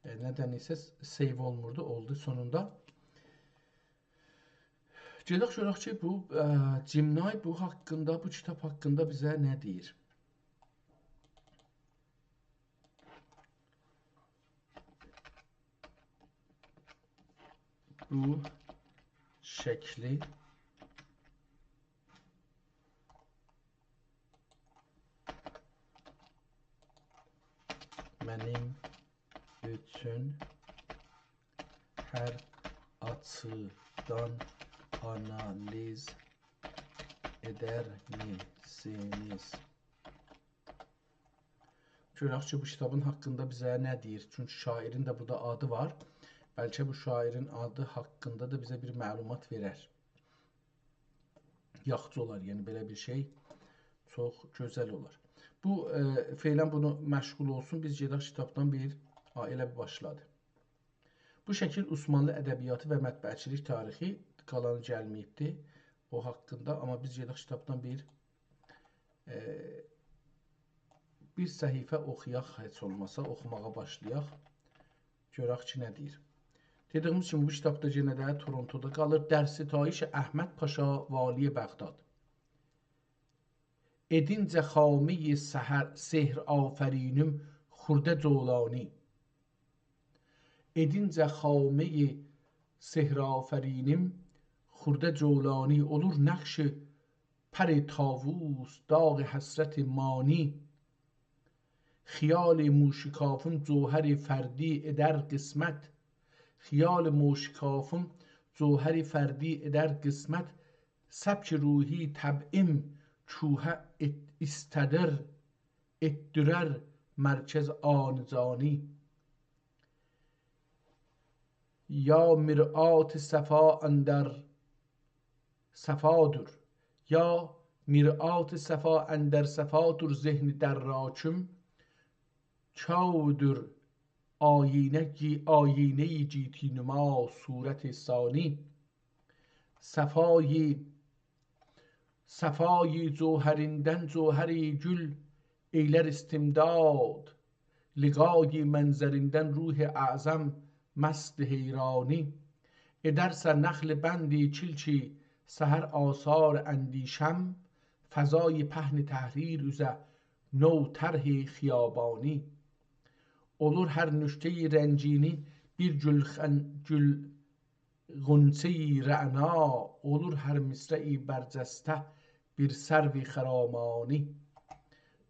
ائ، ندنسه س-، save اولموردو، اولدو سونوندا. گئدک گؤرک کی، بو، ائ، جیمنای بو حاقیندا، بو کیتاب حاقیندا بیزه نه دئییر؟ بو شکلی منیم اوچون هر آچیدان آنالیز ائدر میسینیز؟ گؤرک کی، بو کیتابین حاقیندا بیزه نه دئییر؟ چونکی شاعرین ده بورادا آدی وار. بلکه بو شاعرین آدی حاقیندا دا بیزه بیر معلومات وئرر. یاخشی اولار، یعنی بئله بیر شئی چوخ گؤزل اولار. بو، ائ، فعلاً بونو مشغول اولسون. بیز گئدک کیتابدان بیر، آ، ائله بیر باشلادی. بو شکیل عثمانلی ادبیاتی و مطبعه‌چیلیک تاریخی، قالانی گلمه‌ییبدی او حاقیندا، آمما بیز گئدک کیتابدان بیر، ائ، بیر صفحه اوخویاق، هئچ اولماسا اوخوماغا باشلایاق. گؤرک کی، نه دئییر. دئدیییمیز کیمی، بو کیتاب دا یئنه ده تورونتودا قالیر. در ستایش احمد پاشا، والی بغداد. ائدینجه خامه‌ی سحر، سحر آفرینیم خورده جولانی. ائدینجه خامه‌ی سحر آفرینیم خورده جولانی، اولور نقش پر طاووس، داغ حسرت مانی. خیال موشکافیم جوهر فردی ائدر قسمت. خیال موشکافیم جوهر فردی ائدر قسمت. سبک روحی طبعیم کوهه ائت-، ایسته‌دیر، ائتدیرر مرکز آنجانی. یا مرآت صفا اندر صفادور. یا مرآت صفا اندر صفادور، ذهن دراکم چاودور آیینه گی-، آیینه‌ی گیتی نما صورت ثانی. صفای، صفای جوهریندن جوهر گل ائیلر استمداد، لقای منظریندن روح اعظم مست حیرانی. ائدر سر نخل بند کلک سحر آثار اندیشم، فضای پهن تحریر اوزه نو طرح خیابانی. اولور هر نکته‌ی رنگینی بیر گل خن-، گل غنچه‌ی رعنا، اولور هر مصرعی برجسته بیر سرو خرامانی.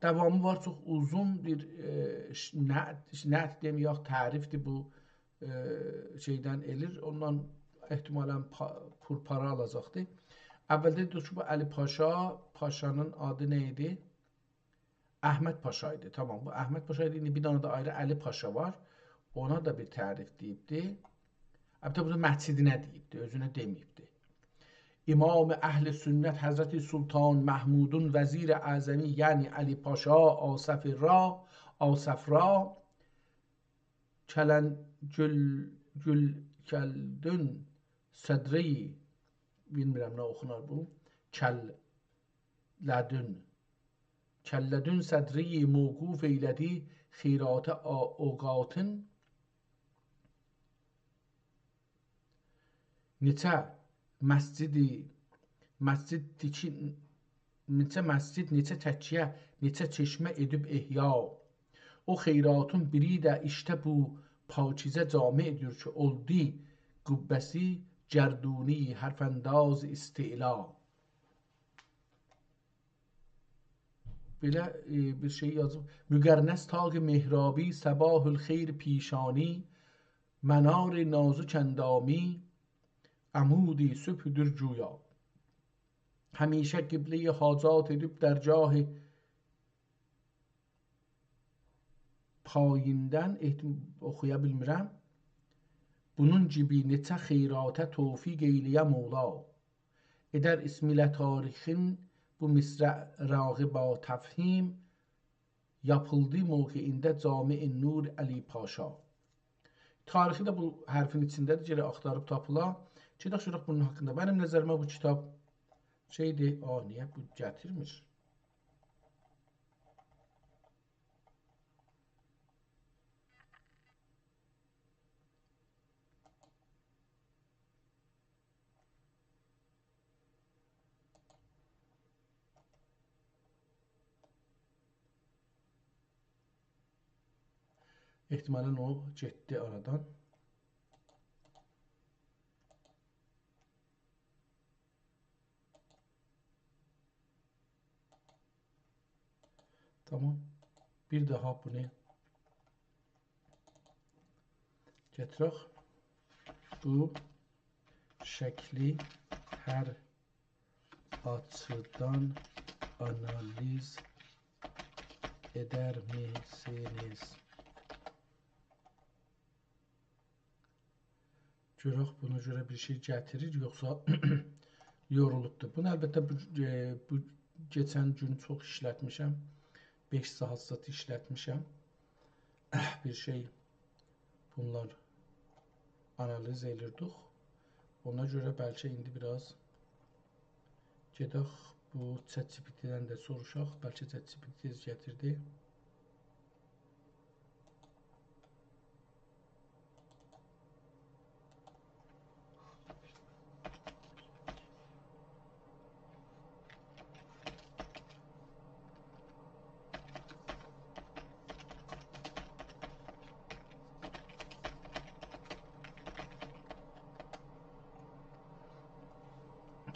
داوامی وار، چوخ اوزون بیر، ائ، ش-، نعت، نعت دئمه‌یک، تعریفدیر بو، ائ، شئیدن ائلیر. اوندان احتمالاً پا-، پورپارا آلاجاقدی. اولده دئدیک کی، بو علی پاشا، پاشانین آدی نه ایدی؟ احمد پاشا ایدی. تامام، بو احمد پاشا ایدی. ایندی بیر دنه ده آیری علی پاشا وار. اونا دا بیر تعریف دئییبدی. البته، بو دا مسجدینه دئییبدی، اؤزونه دئمه‌ییبدی. امام اهل سنت حضرت سلطان محمودون وزیر اعظمی، یعنی علی پاشا آصف را، آصف را، کلن-، گل-، گل-، کلدون صدری، بیلمیرم نه اوخونار بو، کللدون. کللدون صدری موقوف ائیله‌دی خیرات آ-، اوقاتین. نئچه مسجدی، مسجد تیکی-، نئچه مسجد، نئچه تکیه، نئچه چشمه ائدیب احیا. او خیراتین بیری ده ایشته بو پاکیزه جامعدیر کی، اولدو قبه‌سی گردونی حرف‌انداز استعلا. بئله، ائ، بیر شئی یازیب. مقرنس طاق محرابی، صباح الخیر پیشانی، منار نازک اندامی، عمود صبحدور گویا. همیشه قبله‌ی حاجات ائدیب درگاه پاییندن احت-، اوخویا بیلمیرم. بونون گیبی نئچه خیراته توفیق ائیله‌یه مولا. ائدر اسم ایله تاریخین بو مصرع راغی با تفهیم، یاپیلدی موقعینده جامع نور علی پاشا. تاریخی ده بو حرفین ایچینده‌دیر، گرک آختاریب تاپیلا. گئدک گؤرک بونون حاقیندا. منیم نظریمه بو کیتاب شئیدیر، آ، نییه بو گتیرمیر؟ احتمالاً او گئتدی آرادان. تامام. بیر داها بونو گتیرک. بو شکلی هر آچیدان آنالیز ائدرمیسینیز؟ گؤرک بونا گؤره بیر شئی گتیریر، یوخسا یورولوبدور. بونو البته بو، ائ، بو کئچن گون چوخ ایشلتمیشم. بئش ساعات زاد ایشلتمیشم. بیر شئی بونلار آنالیز ائلیردیک. اونا گؤره بلکه ایندی بیر آز گئدک بو ChatGPT-دن ده سوروشاق. بلکه ChatGPT تئز گتیردی.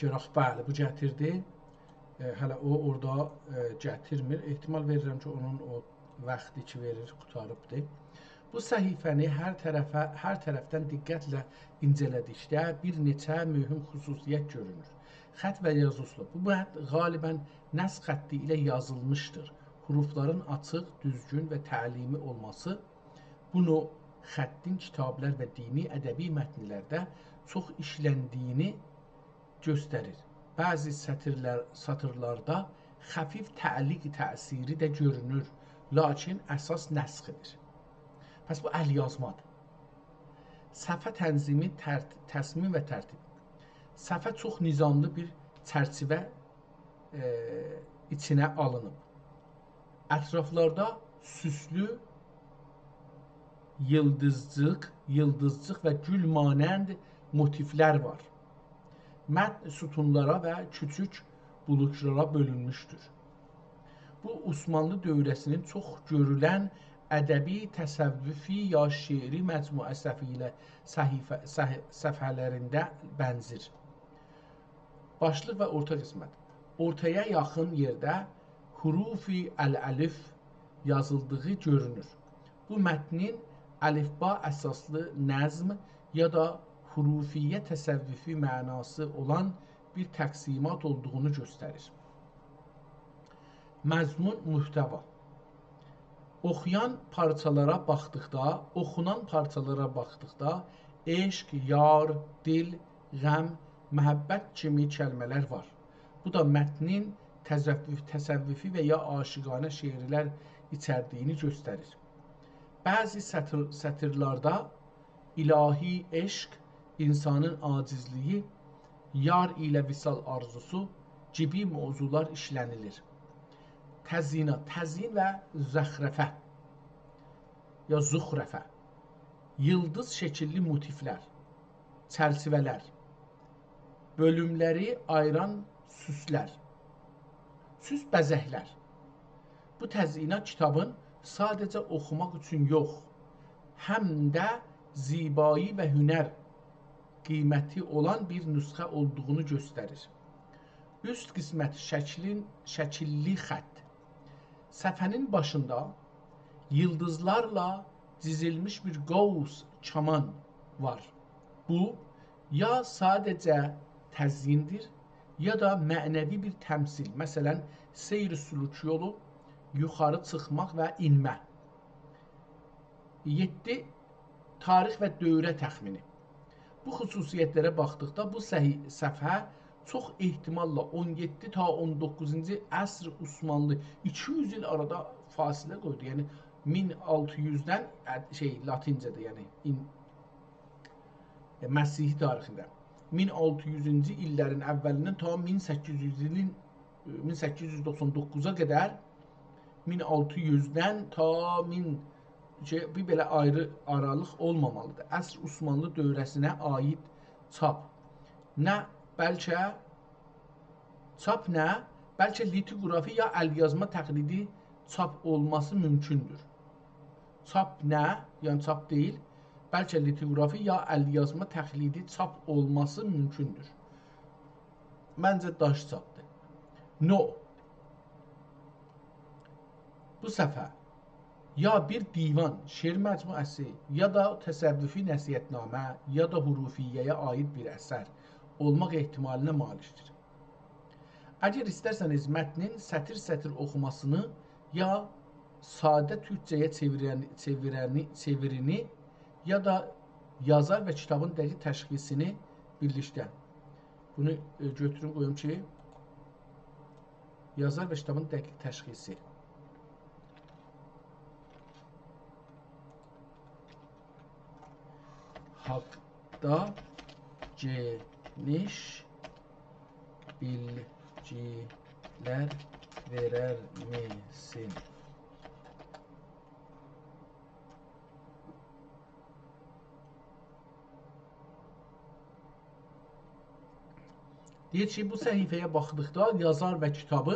گؤرک، بلی، بو گتیردی. ائ، هله او اورادا، ائ، گتیرمیر. احتمال وئریرم کی، اونون او واختی کی وئریر، قوتاریبدی. بو صفحه‌نی هر طرفه، هر طرفدن دقتله اینجه‌له‌دیکده بیر نئچه مهم خصوصیت گؤرونور. خط و یازی اسلوب. بو متن غالباً نسخ خطی ایله یازیلمیشدیر. حروفلارین آچیق، دوزگون و تعلیمی اولماسی بو نوع خطین کیتابلار و دینی ادبی متنلرده چوخ ایشلندیگینی گؤستریر. بعضی سطرلر، سطرلرده خفیف تعلیق تأثیری ده گؤرونور، لاکین اساس نسخدیر. پس بو ال‌یازمادیر. صفحه تنظیمی، ترت-، تصمیم و ترتیب. صفحه چوخ نظاملی بیر چرچیوه، ائ، ایچینه آلینیب. اطرافلاردا سوسلو ییلدیزجیق، ییلدیزجیق و گول مانند موتیفلر وار. متن ستونلارا و کوچوک بلوکلارا بؤلونموشدور. بو، عثمانلی دوره‌سینین چوخ گؤرولن ادبی، تصوفی یا شعری مجموعه صفحه‌له-، صحیفه-، صح-، صفحه‌لرینده بنزیر. باشلیق و اورتا قسمت. اورتایا یاخین یئرده حروف الالف یازیلدیغی گؤرونور. بو متنین الفبا اساسلی نظم یا دا حروفیه تصوفی معناسی اولان بیر تقسیمات اولدوغونو گؤستریر. مضمون، محتوا. اوخویان پارچالارا باخدیقدا، اوخونان پارچالارا باخدیقدا عشق، یار، دل، غم، محبت کیمی کلمه‌لر وار. بو دا متنین تصوف-، تصوفی و یا عاشقانه شعرلر ایچردیگینی گؤستریر. بعضی سطر-، سطرلاردا الهی عشق، انسانین عاجزلیگی، یار ایله وصال آرزوسو کیمی موضوعلار ایشله‌نیلیر. تزیینات، تزیین و زخرفه یا زخرفه. ییلدیز شکیللی موتیفلر، چرچیوه‌لر، بؤلوملری آییران سوسلر، سوس بزکلر. بو تزیینات کیتابین ساده‌جه اوخوماق اوچون یوخ، هم ده زیبایی و هنر قیمتی اولان بیر نسخه اولدوغونو گؤستریر. اوست قسمت، شکلین، شکیللی خط. صفحه‌نین باشیندا ییلدیزلارلا دیزیلمیش بیر قوس کامان وار. بو، یا ساده‌جه تزییندیر، یا دا معنوی بیر تمثیل. مثلا، سیر سلوک یولو، یوخاری چیخماق و ائنمه. یئددی، تاریخ و دوره تخمینی. بو خصوصیتلره باخدیقدا بو صحی-، صفحه چوخ احتماللا اون یئددی تا اون دوققوزونجو عصر عثمانلی، ایکی یوز ایل آرادا فاصله قویدو. یعنی مین آلتی یوزدن، ا، شئی، لاتینجه‌ده، یعنی این-، ائ، مسیحی تاریخینده مین آلتی یوزونجو ایللرین اولیندن تا مین سککیز یوز ایلین، ائ، مین سککیز یوز دوخسان دوققوزا قدر، مین آلتی یوزدن تا مین، شئی، بیر بئله آیری آرالیق اولمامالیدیر. عصر عثمانلی دوره‌سینه عایید چاپ. نه، بلکه چاپ نه، بلکه لیتوگرافی یا ال‌یازما تقلیدی چاپ اولماسی مومکوندور. چاپ نه، یعنی چاپ دئییل، بلکه لیتوگرافی یا ال‌یازما تقلیدی چاپ اولماسی مومکوندور. منجه داش چاپدیر. نوع. بو صفحه یا بیر دیوان، شعر مجموعه‌سی، یا دا تصوفی نصیحت‌نامه، یا دا حروفیه‌یه عایید بیر اثر اولماق احتمالینه مالیکدیر. اگر ایسترسه‌نیز متنین سطر-سطر اوخوماسینی یا ساده تورکجه‌یه چئویرن-، چئویرنی، چئویرینی، یا دا یازار و کیتابین دقیق تشخیصینی بیرلیکده. بونو، ائ، گؤتوروم، قویوم کی، یازار و کیتابین دقیق تشخیصی حاقدا گئنیش بیلگیلر وئرر میسین؟ دئییر کی، بو صفحه‌یه باخدیقدا یازار و کیتابی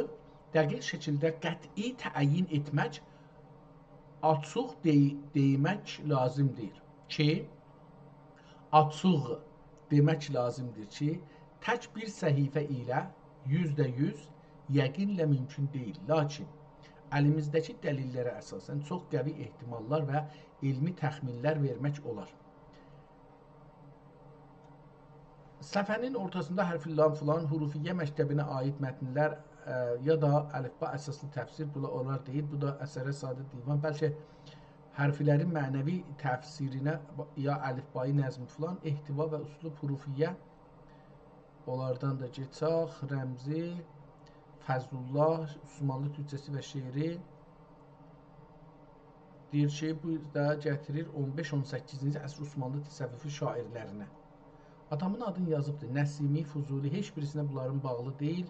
دقیق شکیلده قطعی تعیین ائتمک، آچیق دئ-، دئمک لازیم دئییل کی، آچیق دئمک لازیمدیر کی، تک بیر صفحه ایله یوزده یوز یقینله مومکون دئییل. لاکین الیمیزده‌کی دلیللره اساساً چوخ قوی احتماللار و علمی تخمینلر وئرمک اولار. صفحه‌نین اورتاسیندا حرف لام فلان، حروفیه مکتبینه عایید متنلر، ا، یا دا الفبا اساسلی تفسیر، بولا اولار دئییل. بو دا اثره ساده دیوان، بلکه حرفلرین معنوی تفسیرینه با-، یا الفبایی نظم فلان، احتوا و اسلوب حروفیه، اونلاردان دا گئچک، رمزی، فضل‌الله، عثمانلی تورکجه‌سی و شعری. دئییر کی، بو دا گتیریر اون بئش اون سککیزینجی عصر عثمانلی تصوفو شاعرلرینه. آدامین آدینی یازیبدیر. نسیمی، فضولی، هئچ بیریسینه بونلارین باغلی دئییل.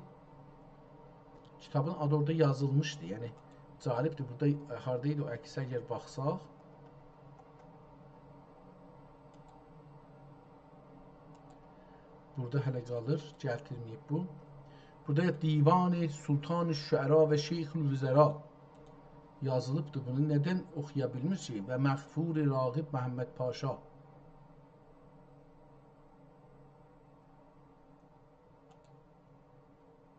کیتابین آدی اورادا یازیلمیشدی. یعنی، جالبدیر. بورادا، ائ، هاردایدی او عکس، اگر باخساق. بورادا هله قالیر، گتیرمه‌ییب بو. بورادا دیوان سلطان الشعرا و شیخ الوزرا یازیلیبدیر. بونو ندن اوخویا بیلمیر کی؟ و مغفور راغب محمد پاشا.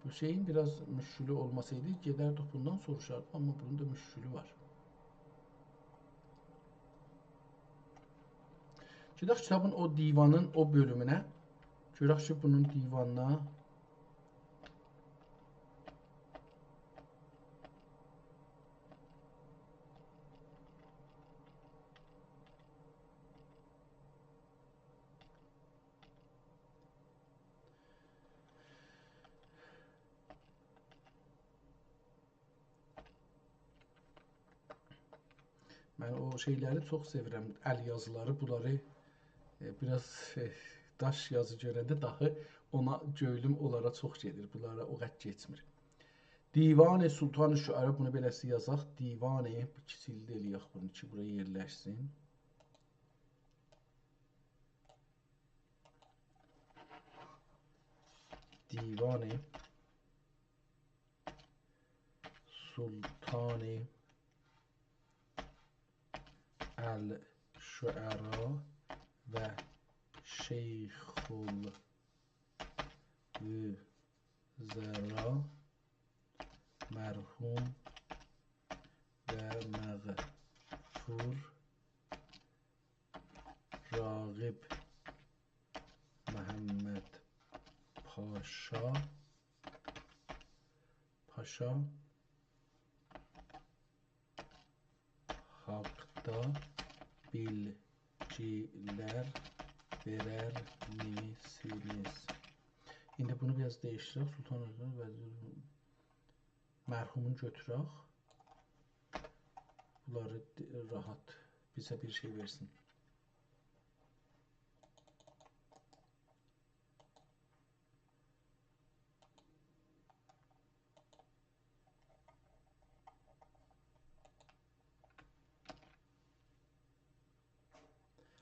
بو شئیین بیر آز مشکلی اولماسایدی، گئدردیک بوندان سوروشاردیق، آمما بونون دا مشکلی وار. گئدک کیتابین او دیوانین او بؤلومونه. گؤرک کی، بونون دیوانینا من او شئیلری چوخ سئویرم، ال یازیلاری، بونلاری، ائ، بیر آز، ائ، داش یازی گؤرنده داهی اونا گؤیلوم اونلارا چوخ گئدیر، بونلارا او قدر گئتمیر. دیوان سلطان شعرا، بونو بئله‌سی یازاق، دیوان، بیر کیچیک ده ائله‌یک بونو کی، بورا یئرلشسین. دیوان سلطان الشعرا و شیخ الوزرا مرحوم و مغفور راغب محمد پاشا، پاشا حاقدا بیلگیلر وئرر میسینیز؟ ایندی بونو بیر آز دییشدیرک. سلطان حسین وزیر مرحومون گؤتورک. بونلاری د-، راحت بیزه بیر شئی وئرسین.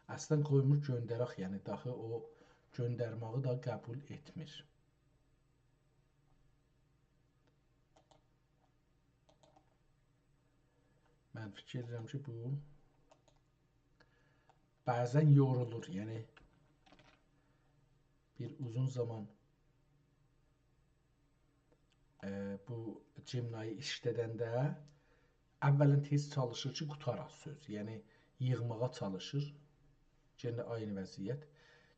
اصلاً قویمور گؤندرک، یعنی داخی او گؤندرمه‌یی ده قبول ائتمیر. من فیکیر ائدیرم کی، بو بعضاً یورولور، یعنی بیر اوزون زامان، ائ، بو جمله‌نی ایشلدنده اولاً تئز چالیشیر کی، قوتارا سؤز، یعنی ییغماغا چالیشیر. یئنه عینی وضعیت.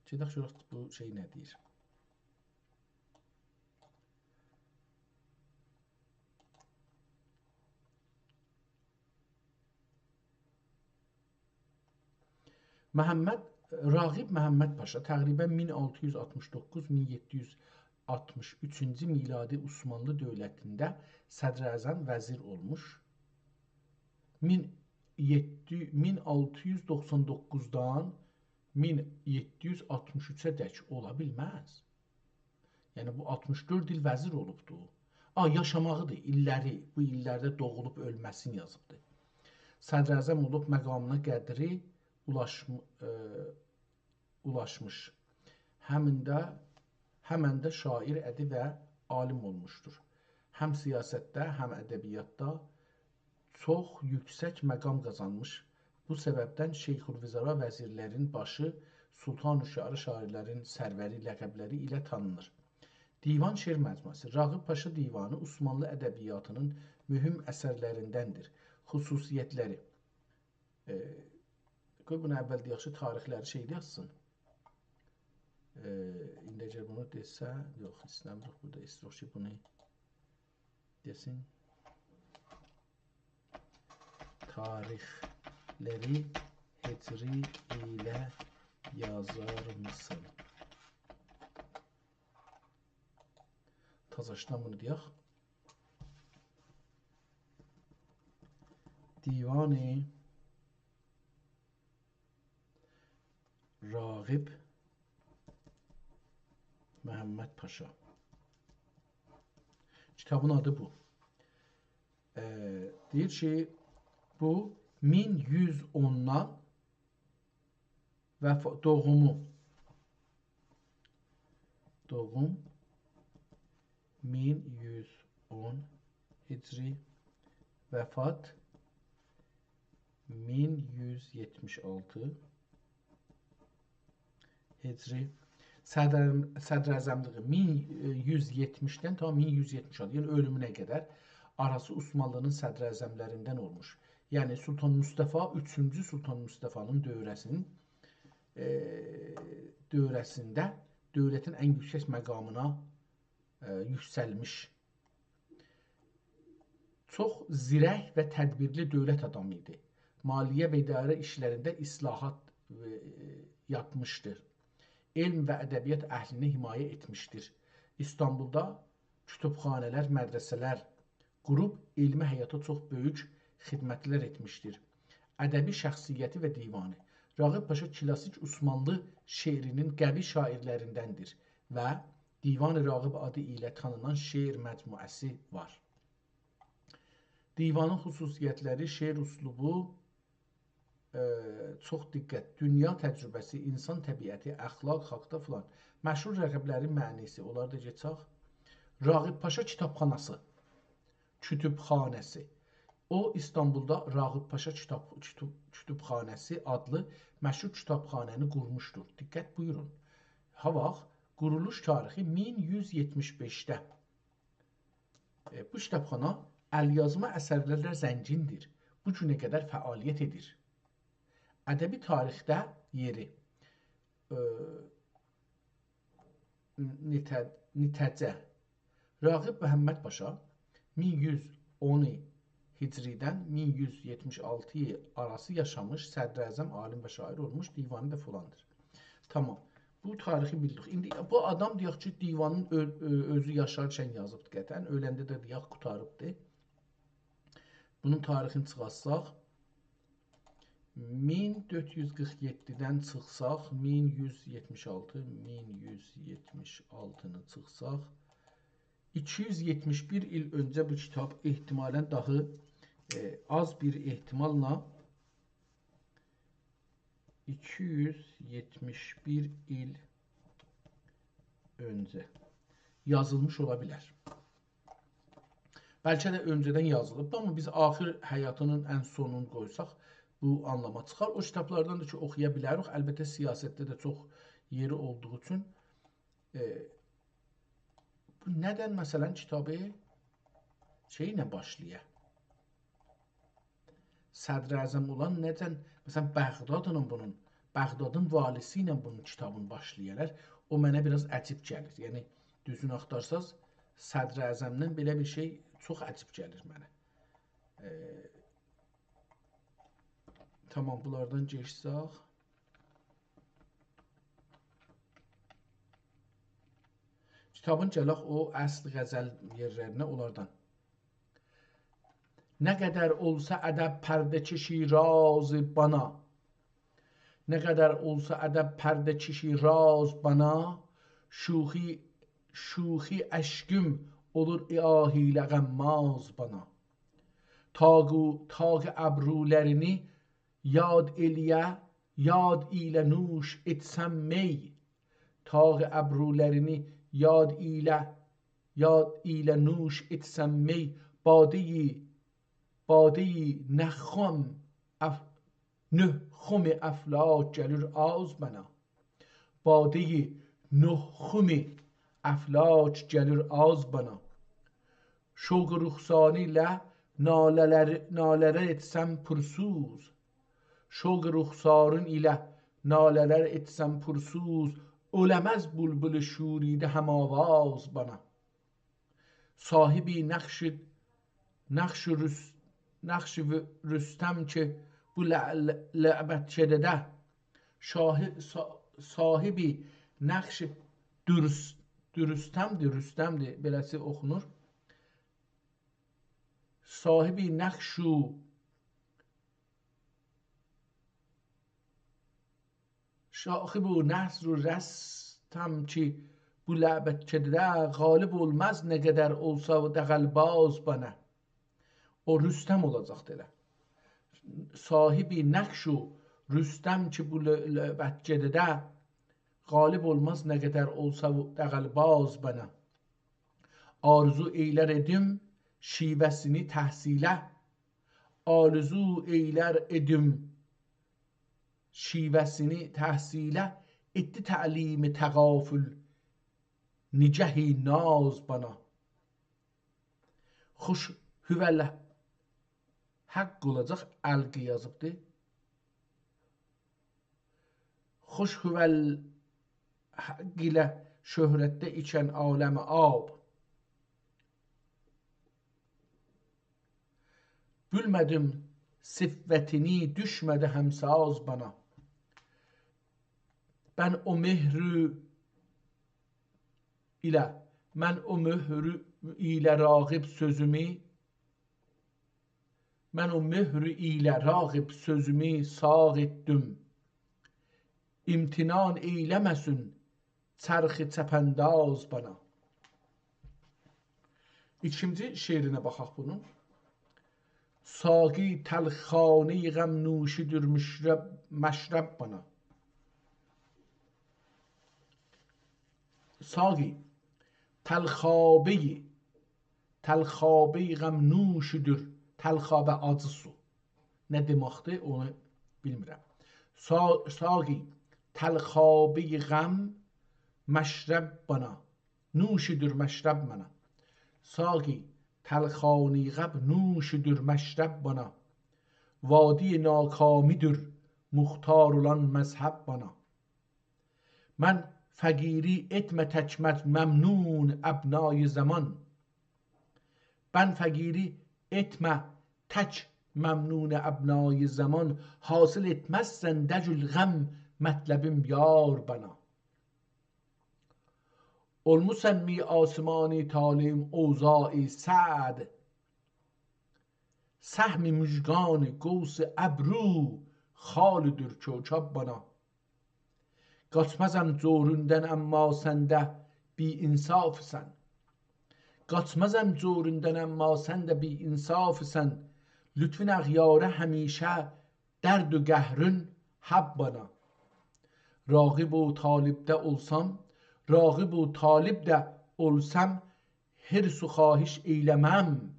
گئدک گؤرک بو شئی نه دئییر. محمد، راغب محمد پاشا تقریباً مین آلتی یوز آلتمیش دوققوز، مین یئددی یوز آلتمیش اوچونجو میلادی عثمانلی دؤولتینده صدراعظم، وزیر اولموش. مین یئددی، مین آلتی یوز دوخسان دوققوزدان مین یئددی یوز آلتمیش اوچه دک اولا بیلمز. یعنی، بو آلتمیش دؤرد ایل وزیر اولوبدو. آ، یاشاماغیدیر، ایللری، بو ایللرده دوغولوب اؤلمه‌سینی یازیبدی. صدراعظم اولوب، مقامینا، قدری اولاشم-، ائ، اولاشمیش. همین ده، همن ده شاعر، ادیب و عالیم اولموشدور. هم سیاستده، هم ادبیاتدا چوخ یوکسک مقام قازانمیش. بو سببدن شیخ‌الوزرا، وزیرلرین باشی، سلطان الشعرا، شاعرلرین سروری لقبلری ایله تانینیر. دیوان شعر مجموعه‌سی. راغب پاشا دیوانی عثمانلی ادبیاتینین مهم اثرلریندندیر. خصوصیتلری. ائ، قوی بونو اول دئیک کی، تاریخلری شئیده یازسین. ائ، ایندی اگر بونو دئسه، یوخ، ایسته‌میریک بورادا، ایسته‌ییریک کی، بونو دئسین. تاریخلری هجری ایله یازار میسین؟ تازاشدان بونو دئیک. دیوان راغب محمد پاشا. کیتابین آدی بو. ائ، دئییر کی، بو مین یوز اوندان وفا-، دوغومو، دوغوم مین یوز اون هجری، وفات مین یوز یئتمیش آلتی هجری. صدر-، صدراعظملیگی مین یوز یئتمیشدن تا مین یوز یئتمیش آلتی، یعنی اؤلومونه قدر آراسی عثمانلی‌نین صدراعظملریندن اولموش. یعنی سلطان مصطفی، اوچونجو سلطان مصطفی‌نین دؤوره‌سینین، ائ، دؤوره‌سینده دؤولتین ان یوکسک مقامینا، ائ، یوکسلمیش. چوخ زیرک و تدبیرلی دؤولت آدامی ایدی. مالیه و اداره ایشلرینده اصلاحات، ائ، یاپمیشدیر. علم و ادبیات اهلینی حمایه ائتمیشدیر. ایستانبولدا کتابخانه‌لر، مدرسه‌لر قوروب علمی حیاتا چوخ بؤیوک خدمتلر ائتمیشدیر. ادبی شخصیتی و دیوانی. راغب پاشا کلاسیک عثمانلی شعرینین قوی شاعرلریندندیر و دیوان راغب آدی ایله تانینان شعر مجموعه‌سی وار. دیوانین خصوصیتلری: شعر اسلوبو، ائ، چوخ دقت، دونیا تجربه‌سی، اینسان طبیعتی، اخلاق حاقدا فلان. مشهور لقبلرین معنی‌سی، اونلاری دا کئچک. راغب پاشا کیتابخاناسی، کتبخانه‌سی. او، ایستانبولدا راغب پاشا کیتاب-، کتب-، کتبخانه‌سی آدلی مشهور کیتابخانه‌نی قورموشدور. دقت بویورون. ها واخت؟ قورولوش تاریخی مین یوز یئتمیش بئشده. ائ، بو کیتابخانا الیازما اثرلرله زنگیندیر. بو گونه قدر فعالیت ائدیر. ادبی تاریخده یئری. ائ، نتیجه، نتیجه. راغب محمد پاشا مین یوز اون هجری‌دن مین یوز یئتمیش آلتی آراسی یاشامیش، صدراعظم، عالم و شاعر اولموش، دیوانی دا فلاندیر. تامام. بو تاریخی بیلدیک. ایندی بو آدام، دئیک کی، دیوانین اؤ-، اؤ-، اؤزو یاشارکن یازیبدی قطعاً. اؤلنده ده، دئیک، قوتاریبدی. بونون تاریخینی چیخارتساق، مین دؤرد یوز قیرخ یئددیدن چیخساق، مین یوز یئتمیش آلتی، مین یوز یئتمیش آلتینی چیخساق، ایکی یوز یئتمیش بیر ایل اؤنجه بو کیتاب احتمالاً داها، ائ، آز بیر احتماللا ایکی یوز یئتمیش بیر ایل اؤنجه یازیلمیش اولا بیلر. بلکه ده اؤنجه‌دن یازیلیبدی، آمما بیز آخر حیاتینین ان سونونو قویساق، بو آنلاما چیخار. او کیتابلاردان دا کی، اوخویا بیلریک. البته، سیاستده ده چوخ یئری اولدوغو اوچون، ائ، بو ندن، مثلاً، کیتابی شئی ایله باشلاییر؟ صدراعظم اولان ندن، مثلاً، بغدادلا بونون، بغدادین والیسی ایله بونون کیتابینی باشلاییرلار؟ او منه بیر آز عجیب گلیر. یعنی، دوزونو آختارساز، صدراعظمدن بئله بیر شئی چوخ عجیب گلیر منه. ائ، تامام، بونلاردان کئچسک. کیتابین گلک او اصل غزل یئرلرینه، اونلاردان. نه قدر اولسا ادب پرده‌کشی راز بنا، نه قدر اولسا ادب پرده‌کشی راز بنا، شوخی، شوخی اشکم اولور آه ایله غماز بنا. طاق، طاق ابرولرینی یاد ائله‌یه، یاد ایله نوش ائتسم می. طاق ابرولرینی یاد ایله، یاد ایله نوش ائتسم می. باده‌ی، باده‌ی نخم اف-، نخم افلاک گلیر آز بنا. باده‌ی نخم افلاک گلیر آز بنا. شوق رخسارین ایله ناله‌لر، ناله‌لر ائتسم پورسوز. شوق رخسارین ایله ناله‌لر ائتسم پورسوز، اؤله‌مز بولبول شوریده هم‌آواز بنا. صاحب نقش، نقش رس-، نقش و-، رستم کی بو لع-، لع-، لعبت‌چده‌ده. شاهی-، صا-، صاحب نقش درس-، درستم‌دیر، رستم‌دیر، بئله‌سی اوخونور. صاحب نقش و صاحب و نصر و رستم کی بو لعبتگه‌ده، غالب اولماز نه قدر اولسا دغل‌باز بنا. او رستم اولاجاقدی ائله. صاحب نقش و رستم کی بو ل-، لعبتگه‌ده، غالب اولماز نه قدر اولسا دغل‌باز بنا. آرزو ائیلر ائدیم شیوه‌سینی تحصیله، آرزو ائیلر ائدیم شیوه‌سینی تحصیله، ائتدی تعلیم تغافل نگهی ناز بنا. خوش هوال حق اولاجاق، القی یازیبدی. خوش هوال حق ایله شهرتده ایچن عالم آب. بیلمه‌دیم صفتینی، دوشمه‌دی همساز بنا. من او مهر ایله، من او مهر ایله راغب سؤزومو، من او مهر ایله راغب سؤزومو ساغ ائتدیم. امتنان ائیله‌مه‌سین چرخ چپ‌انداز بنا. ایکینجی شعرینه باخاق بونون. ساقی، تلخانه‌ی غم نوشی‌دور مشرب، مشرب بنا. ساقی، تلخابه‌ی، تلخابه‌ی غم نوشی‌دور، تلخابه آجی سو. نه دئمکدیر، اونو بیلمیرم. سا-، ساقی، تلخابه‌ی غم مشرب بنا، نوشی‌دور مشرب منا. ساقی، تلخانه‌ی غم نوشی‌دور مشرب بنا، وادی ناکامی‌دیر مختار اولان مذهب بنا. من فقیری ائتمه تک مم-، ممنون ابنای زمان. من فقیری ائتمه تک ممنون ابنای زمان، حاصل ائتمزسن دجل غم مطلبیم یار بنا. اولموسان می آسمانی طالعیم اوضاع سعد، سهم مژگان قوس ابرو خالدیر کوکب بنا. قاچمازام جوروندن، اما سن ده بی‌انصافسان. قاچمازام جوروندن، اما سن ده بی‌انصافسان. لطفین اغیاره همیشه درد و قهرین حب بنا. راغب و طالبده اولسام، راغب و طالبده اولسام، حرص و خواهش ائیله‌مم.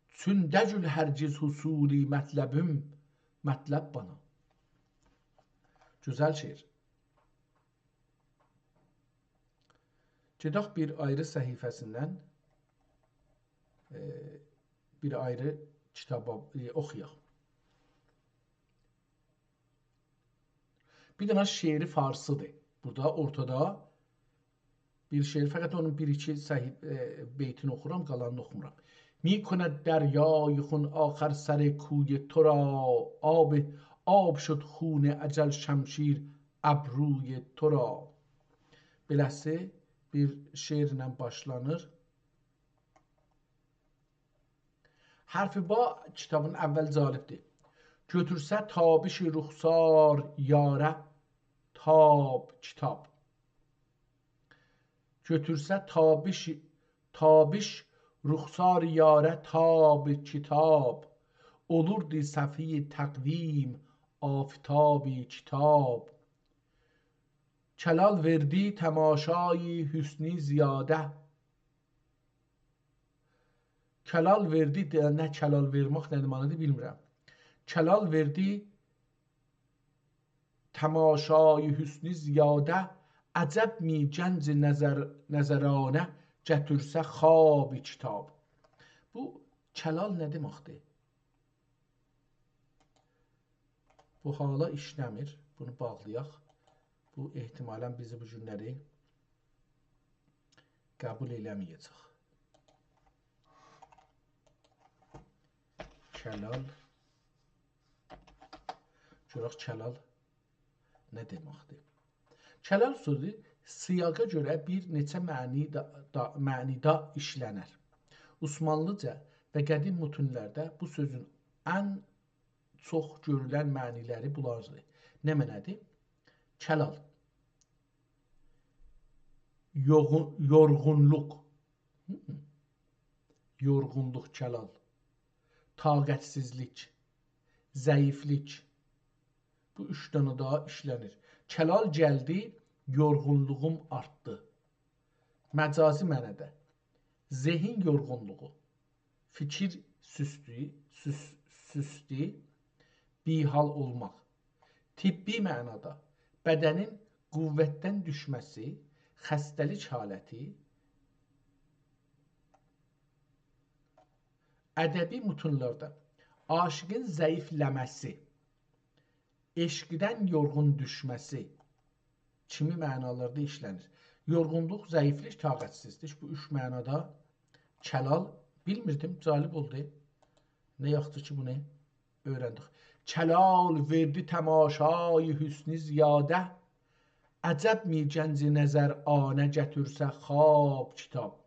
چون دگیل هرگز حصولی مطلبیم، مطلب بنا. گؤزل شعر. گئدک بیر آیری صفحه‌سیندن، ائ، بیر آیری کیتابا، ائ، اوخویاق. بیر دنه شعری فارسی‌دیر. بورادا اورتادا بیر شعر، فقط اونون بیر-ایکی صفحه، ائ، بیتینی اوخورام، قالانینی اوخومورام. می‌کند دریای خون آخر سر کوی تو را، آب، آب شد خون اجل شمشیر ابروی تو را. بئله‌سی بیر شعرله باشلانیر. حرف با کیتابین اول جالبدیر. گؤتورسه تابش رخسار یاره تاب کیتاب. گؤتورسه تابش، تابش رخسار یاره تاب کیتاب. اولوردو صفحه‌ی تقویم آفتاب کیتاب. کلال وئردی تماشای حسنی زیاده. کلال وئردی، دئ-، نه کلال وئرمک، نه معنادیر، بیلمیرم. کلال وئردی تماشای حسنی زیاده، عجب می گنج نظر، نظرانه گتیرسه خواب کیتاب. بو کلال نه دئمکدیر؟ بو حالا ایشله‌میر. بونو باغلایاق. بو احتمالاً بیزی بو گونلری قبول ائله‌مه‌یه‌جک. کلال. گؤرک کلال نه دئمکدیر؟ کلال سؤزو سیاقا گؤره بیر نئچه معنی دا، دا، معنیدا ایشله‌نر. عثمانلیجا و قدیم متونلرده بو سؤزون ان چوخ گؤرولن معنی‌لری بولاردیر. نمنه‌دیر؟ کلال. یوغو-، یورغونلوق. هی. یورغونلوق، کلال. طاقت‌سیزلیک، ضعیفلیک. بو اوچ دنه داها ایشله‌نیر. کلال گلدی، یورغونلوغوم آرتدی. مجازی معنادا. ذهین یورغونلوغو، فیکیر سستی، سس-، سستی، بی‌حال اولماق. طبی معنادا بدنین قوتدن دوشمه‌سی، خسته‌لیک حالتی. ادبی متونلاردا عاشیقین ضعیفله‌مه‌سی، عشقدن یورغون دوشمه‌سی کیمی معنالاردا ایشله‌نیر. یورغونلوق، ضعیفلیک، طاقت‌سیزلیک. بو اوچ معنادا کلال، بیلمیردیم، جالب اولدو. نه یاخشی کی، بونو اؤیرندیک. کلال وئردی تماشای حسنی زیاده، عجب می گنج نظرانه گتیرسه خواب کتاب.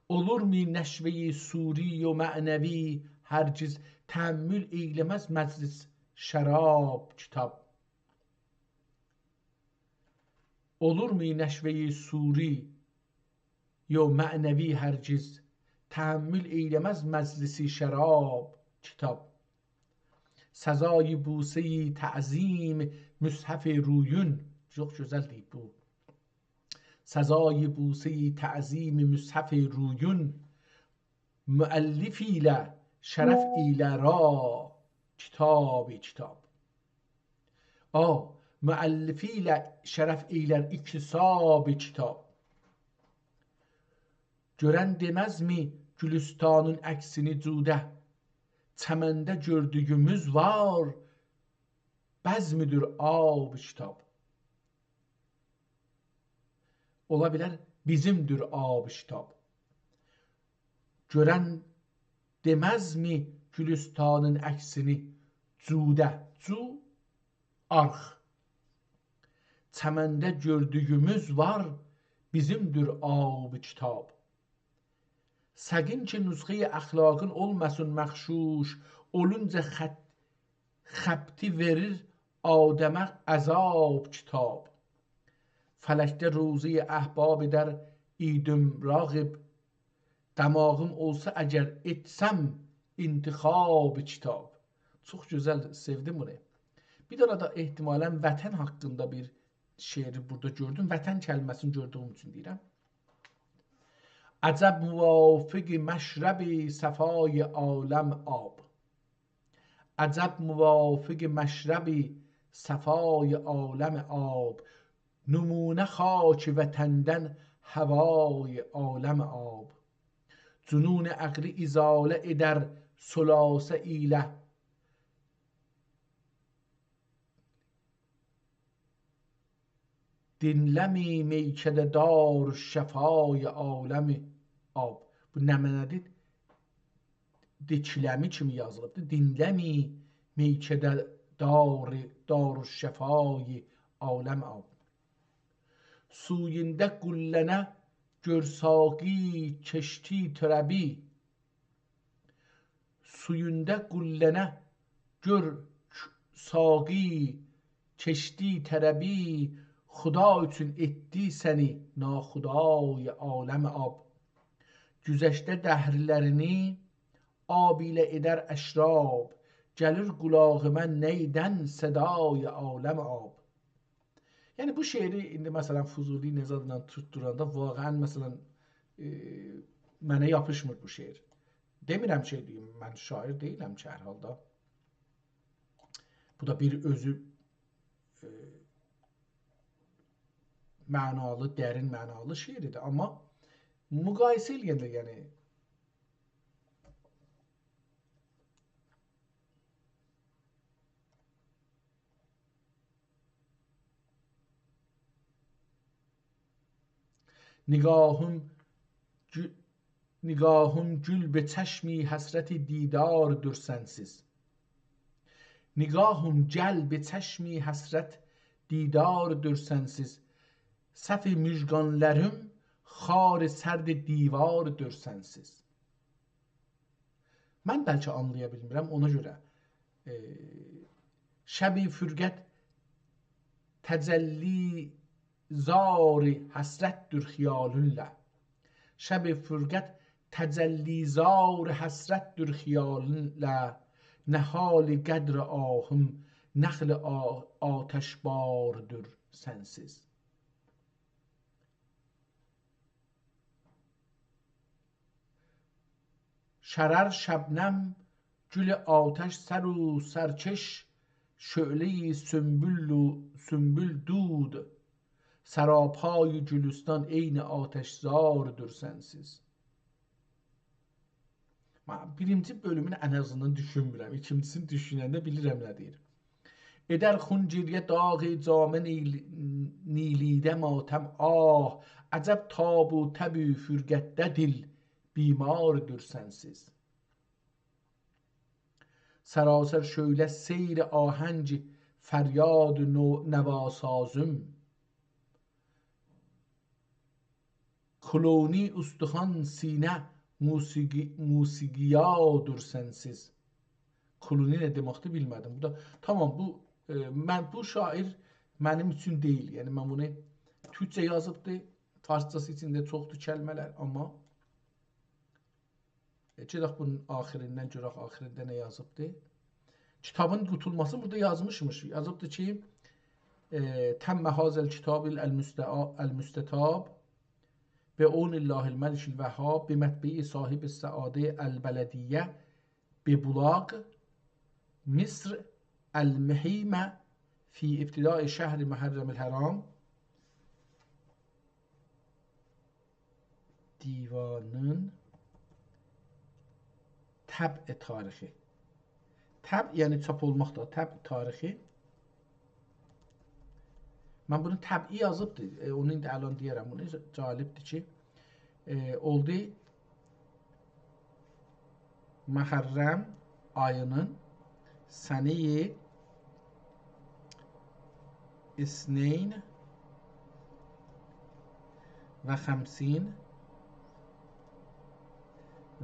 اولور می نشوه‌ی صوری و معنوی هرگز، تأمل ائیله‌مز مجلس شراب کتاب. اولور می نشوه‌ی صوری و معنوی هرگز، تأمل ائیله‌مز مجلس شراب کتاب. سزای بوسه‌ی تعظیم مصحف رویون. چوخ گؤزل دئییب بو. سزای بوسه‌ی تعظیم مصحف رویون، مؤلف ایله شرف ائیلر ها کتاب کتاب. آ، مؤلف ایله شرف ائیلر اکتساب کتاب. گؤرن دئمزمی گلستانین عکسینی جوده؟ چمنده گؤردویوموز وار، بزم‌دیر آب کتاب. اولا بیلر، بیزیم‌دیر آب کتاب. گؤرن دئمزمی گلستانین عکسینی جوده؟ جو، آرخ. چمنده گؤردویوموز وار، بیزیم‌دیر آب کتاب. سقین کی نسخه‌ی اخلاقین اولماسین مغشوش، اولونجا خط-، خبطی وئریر آدمه عذاب کتاب. فلکده روضه‌ی احباب ائدر ایدیم راغب، دماغیم اولسا اگر ائتسم انتخاب کتاب. چوخ گؤزل، سئودیم بونو. بیر دنه ده احتمالاً وطن حاقیندا بیر شعری بورادا گؤردوم. وطن کلمه‌سینی گؤردویوم اوچون دئییرم. عجب موافق مشرب صفای عالم آب. عجب موافق مشرب صفای عالم آب، نمونه خاک وطندن هوای عالم آب. جنون عقلی ازاله ائدر سلاسه ایله، دینله‌می میکده دارالشفای عالم آب. بو نمنه‌دیر؟ دیکلمی کیمی یازیلیبدیر. دینله‌می میکده دار-، دارالشفای عالم آب. سویوندا قوللنه گؤر ساقی کشتی طربی، سویوندا قوللنه گؤر ک-، ساقی کشتی طربی، خدا اوچون ائتدی سنی ناخدای عالم آب. گذشته دهرلرینی آب ایله ائدر اشراب، گلیر قولاغیما نئیدن صدای عالم آب. یعنی بو شعری ایندی مثلاً فضولی، نظاملا توتدوراندا واقعاً مثلاً، ائ، منه یاپیشمیر بو شعر. دئمیرم شئی دئییم، من شاعر دئییلم کی، هر حالدا. بو دا بیر اؤزو، ائ، معنالی، درین معنالی شعریدیر. آمما مقایسه ائله‌ینده، یعنی، نگاهم گو-، نگاهم گل به چشمی حسرت دیداردور سنسیز. نگاهم گل به چشمی حسرت دیداردور سنسیز. صف مژگانلاریم خار سرد دیواردور سنسیز. من بلکه آنلایا بیلمیرم، اونا گؤره، ائ، شب فرقت تجلی‌زار حسرتدیر خیالینله. شب فرقت تجلی‌زار حسرتدیر خیالینله. نهال قدر آهم نخل آ-، آتشباردیر سنسیز. شرر شبنم گل آتش سر و سرکش، شعله‌ی سنبل و سنبل دود، سراپای گلستان عین آتش‌زاردیر سنسیز. من بیرینجی بؤلومون ان آزیندان دوشونمورم. ایکینجیسینی دوشوننده بیلیرم نه دئییر. ائدر خون گریه داغ جامه نیل-، نیلیده ماتم، آه، عجب تاب و تب فرقتده دل بیماردیر سنسیز. سراسر شعله سیر آهنگ فریاد نو-، نواسازم. کلونی استخوان سینه موسیقی، موسیقیادیر سنسیز. کلونی نه دئمکدیر بیلمه‌دیم. بو دا، تامام، بو، ائ، من، بو شاعر منیم اوچون دئییل. یعنی من بونو تورکجه یازیبدی. فارسجاسی ایچینده چوخدور کلمه‌لر، آمما ائ، گئدک بونون آخیریندن گؤرک، آخیرینده نه یازیبدی. کیتابین قوتولماسی بورادا یازمیشمیش. یازیبدی کی، ائ، «تم هذا الکتاب المستعا-، المستطاب بعون الله الملک الوهاب بمطبعهٔ صاحب السعادة البلدیة ببولاق مصر المهیمة فی ابتداء شهر محرم الحرام.» دیوانین طبع تاریخی. طبع، یعنی چاپ اولماق دا، طبع تاریخی. من بونو طبعی یازیبدی. ائ، اونو ایندی الان دئیه‌رم. بونو جالبدیر کی، ائ، اولدو محرم آیینین سنه‌ی اثنین و خمسین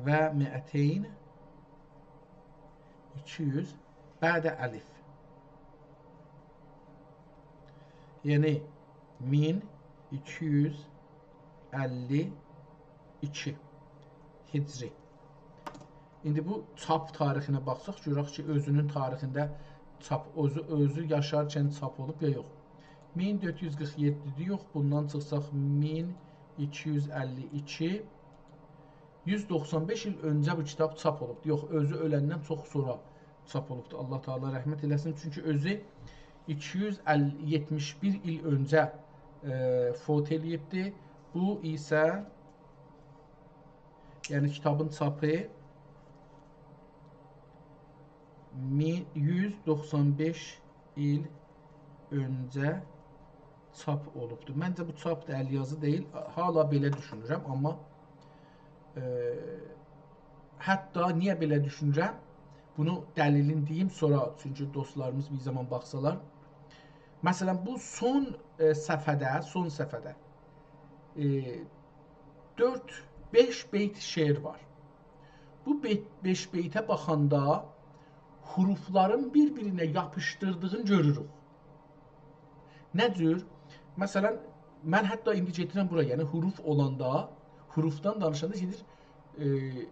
و مئتین، ایکی یوز، بعد الف. یعنی، مین ایکی یوز اللی ایکی هجری. ایندی بو چاپ تاریخینه باخساق، گؤرک کی، اؤزونون تاریخینده چاپ، اؤزو، اؤزو یاشارکن چاپ اولوب یا یوخ. مین دؤرد یوز قیرخ یئددی‌دیر، یوخ، بوندان چیخساق مین ایکی یوز اللی ایکی، یوز دوخسان بئش ایل اؤنجه بو کیتاب چاپ اولوبدور. یوخ، اؤزو اؤلندن چوخ سونرا چاپ اولوبدور. الله تعالی رحمت ائله‌سین. چونکی اؤزو ایکی یوز یئتمیش بیر ایل اؤنجه، ائ، فوت ائله‌ییبدی. بو ایسه، یعنی کیتابین چاپی مین، یوز دوخسان بئش ایل اؤنجه چاپ اولوبدور. منجه بو چاپدیر، ال یازی دئییل. حالا بئله دوشونورم، آمما، ائ، حتی نییه بئله دوشونورم؟ بونو دلیلین دئییم سونرا، چونکی دوستلاریمیز بیر زامان باخسالار. مثلا، بو سون، ائ، صفحه‌ده، سون صفحه‌ده، ائ، دؤرد، بئش بیت شعر وار. بو بیت، بئش بیته باخاندا حروفلارین بیر-بیرینه یاپیشدیردیغینی گؤروروک. نه جور؟ مثلا، من حتی ایندی گتیرم بورا، یعنی حروف اولاندا، حروفدان دانیشاندا گئدیر، ائ،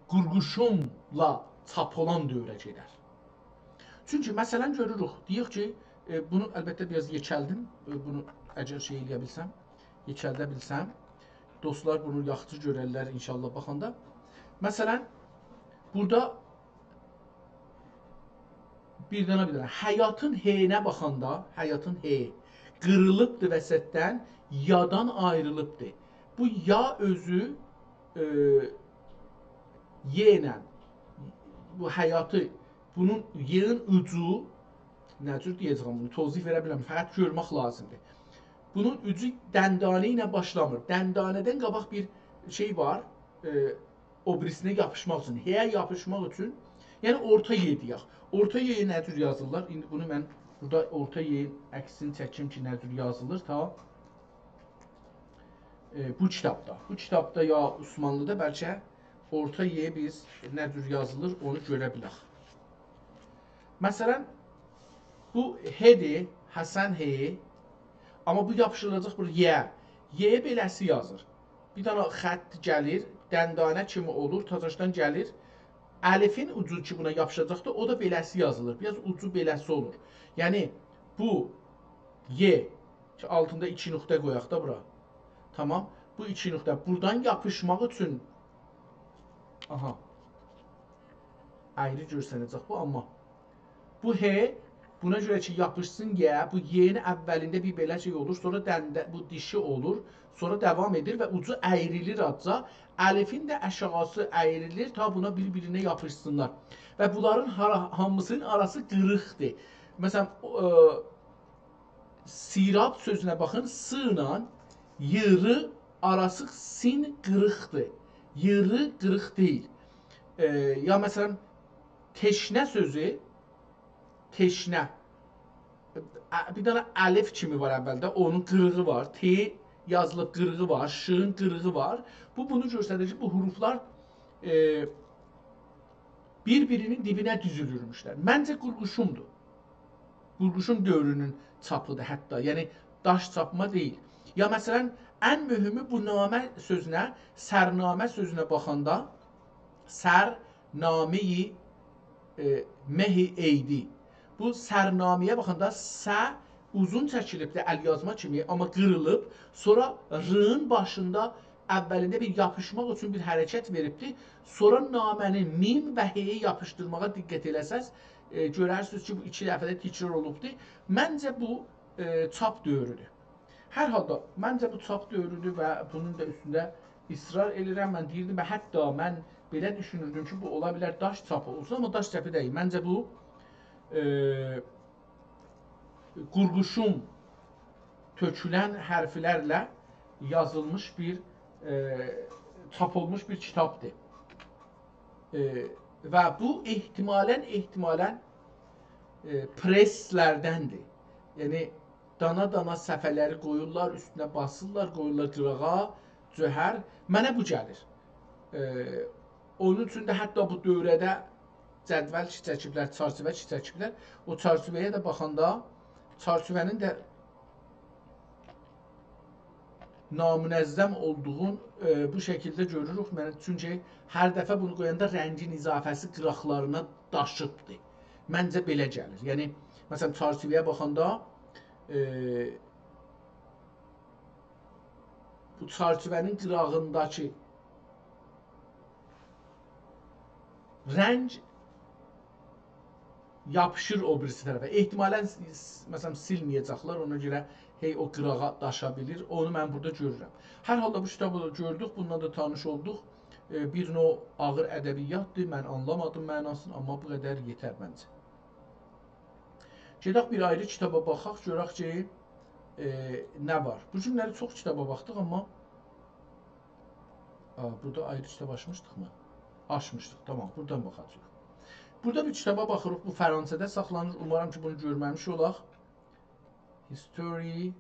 قورقوشونلا چاپ اولان دؤوره گئدر. چونکی، مثلا، گؤروروک، دئیک کی، ائ، بونو البته بیر آز یئکلدیم، ائ، بونو اگر شئی ائله‌یه بیلسم، یئکلده بیلسم، دوستلار بونو یاخشی گؤررلر انشاءالله باخاندا. مثلا، بورادا بیر دنه، بیر دنه. حیاتین ه‌یینه باخاندا، حیاتین ه‌یی قیریلیبدی وسطدن، یادان آیریلیبدی. بو یا اؤزو، ائ، ی ایله، بو حیاتی، بونون ی‌نین اوجو، نه جور دئیه‌جم بونو، توضیح وئره بیلمیرم، فقط گؤرمک لازیمدیر. بونون اوجو دندانه ایله باشلامیر. دندانه‌دن قاباق بیر شئی وار، ائ، او بیریسینه یاپیشماق اوچون، ه‌یه یاپیشماق اوچون، یعنی اورتا ی دئیک. اورتا ی نه جور یازیرلار؟ ایندی بونو من بورادا اورتا ی عکسینی چکیم کی، نه جور یازیلیر، تا، ائ، بو کیتابدا. بو کیتابدا یا عثمانلی‌دا بلکه اورتا ی بیز نه جور یازیلیر، اونو گؤره بیلک. مثلا، بو ه‌دیر، حسن ه‌یی. آمما بو یاپیشیلاجاق بورایا. یه. یه بئله‌سی یازیر. بیر دنه خط گلیر، دندانه کیمی اولور، تازاشدان گلیر. الفین اوجو کی بونا یاپیشاجاقدیر، او دا بئله‌سی یازیلیر. بیر آز اوجو بئله‌سی اولور. یعنی، بو یه، کی آلتیندا ایکی نقطه قویاق دا بورا. تامام. بو ایکی نقطه بورادان یاپیشماق اوچون، آها، آیری گؤرسنه‌جک بو، آمما بو هه، بونا گؤره کی یاپیشسین یه، بو یه‌نین اولینده بیر بئله شئی اولور، سونرا دنده، بو دیشی اولور، سونرا داوام ائدیر و اوجو ایریلیر آزجا. الفین ده آشاغیسی ایریلیر، تا بونا بیر-بیرینه یاپیشسینلار. و بونلارین هارا-، هامیسینین آراسی قیریقدیر. مثلا، ائ، سیراب سؤزونه باخین، س ایله ی، ر آراسی، سین قیریقدیر. ی، ر قیریق دئییل. ائ، یا مثلا، تشنه سؤزو، تشنه. ا-، بیر دنه الف کیمی وار اولده، اونون قیریغی وار. ت یازیلیب، قیریغی وار، شین قیریغی وار. بو، بونو گؤستریر کی، بو حروفلار، ائ، بیر-بیرینین دیبینه دوزولورموشلر. منجه، قورقوشومدور. قورقوشوم دؤورونون چاپیدیر حتی. یعنی، داش چاپما دئییل. یا مثلا، ان مهمی بو نامه سؤزونه، سرنامه سؤزونه باخاندا، سر، نامه‌ی، ائ، مه‌ی عیدی. بو سرنامه‌یه باخاندا س اوزون چکیلیبدیر، ال یازما کیمی، آمما قیریلیب، سونرا رین باشیندا اولینده بیر یاپیشماق اوچون بیر حرکت وئریبدی. سونرا نامه‌نی میم و ه‌یه یاپیشدیرماغا دقت ائله‌سز، ائ، گؤررسینیز کی، بو ایکی دفعه ده تکرار اولوبدو. منجه بو، ائ، چاپ دؤورودور. هر حالدا، منجه بو چاپ دؤورودور و بونون دا اوستونده اصرار ائدیرم. من دئییردیم و حتی من بئله دوشونوردوم کی، بو اولا بیلر داش چاپی اولسون، آمما داش چاپی دئییل. منجه بو، ائ، قورقوشوم تؤکولن حرفلرله یازیلمیش بیر، ائ، چاپ اولموش بیر کیتابدیر. ائ، و بو احتمالا، احتمالا، ائ، پرسلردندیر. یعنی، دانا-دانا صفحه‌لری قویورلار، اوستونه باسیرلار، قویورلار قیراغا، جوهر. منه بو گلیر. ائ، اونون اوچون ده حتی بو دؤوره‌ده جدول کی چکیبلر، چرچیوه کی چکیبلر، او چرچیوه‌یه ده باخاندا، چرچیوه‌نین ده نامنظم اولدوغون، ائ، بو شکیلده گؤروروک. من، چونکی هر دفعه بونو قویاندا رنگین اضافه‌سی قیراقلارینا داشیبدیر. منجه بئله گلیر. یعنی، مثلا، چرچیوه‌یه باخاندا، ائ، بو چرچیوه‌نین قیراغینداکی رنگ یاپیشیر او بیریسی طرفه. احتمالا، س-، مثلا، سیلمه‌یه‌جکلر، اونا گؤره هئی او قیراغا داشا بیلیر. اونو من بورادا گؤرورم. هر حالدا بو کیتابی دا گؤردوک، بوندان دا تانیش اولدوق. ائ، بیر نوع آغیر ادبیاتدیر، من آنلامادیم معناسینی، آمما بو قدر یئتر منجه. گئدک بیر آیری کیتابا باخاق، گؤرک کی، ائ، نه وار. بو گونلری چوخ کیتابا باخدیق، آمما، آ، بورادا آیری کیتاب آچمیشدیق‌می؟ آچمیشدیق، تامام، بورادان باخاجاغیق. بورادا بیر کیتابا باخیریق، بو فرانسه‌ده ساخلانیر، اومارام کی، بونو گؤرمه‌میش اولاق. History.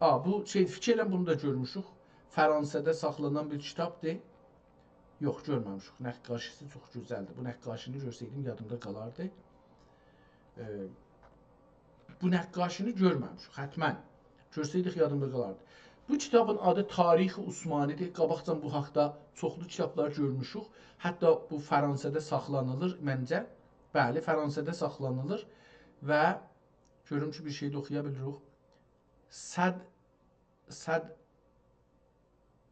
آ، بو شئی، فیکیر ائلیرم بونو دا گؤرموشوک. فرانسه‌ده ساخلانان بیر کیتابدیر. یوخ، گؤرمه‌میشیک. نقاشی‌سی چوخ گؤزلدیر. بو نقاشی‌نی گؤرسه‌یدیم، یادیمدا قالاردی. ائ، بو نقاشی‌نی گؤرمه‌میشیک، حتما. گؤرسه‌یدیک، یادیمدا قالاردی. بو کیتابین آدی تاریخ عثمانی‌دیر. قاباقجان بو حاقدا چوخلو کیتابلار گؤرموشوک. حتی بو فرانسه‌ده ساخلانیلیر، منجه. بلی، فرانسه‌ده ساخلانیلیر و گؤروم کی، بیر شئی ده اوخویا بیلیریک. صد، صد،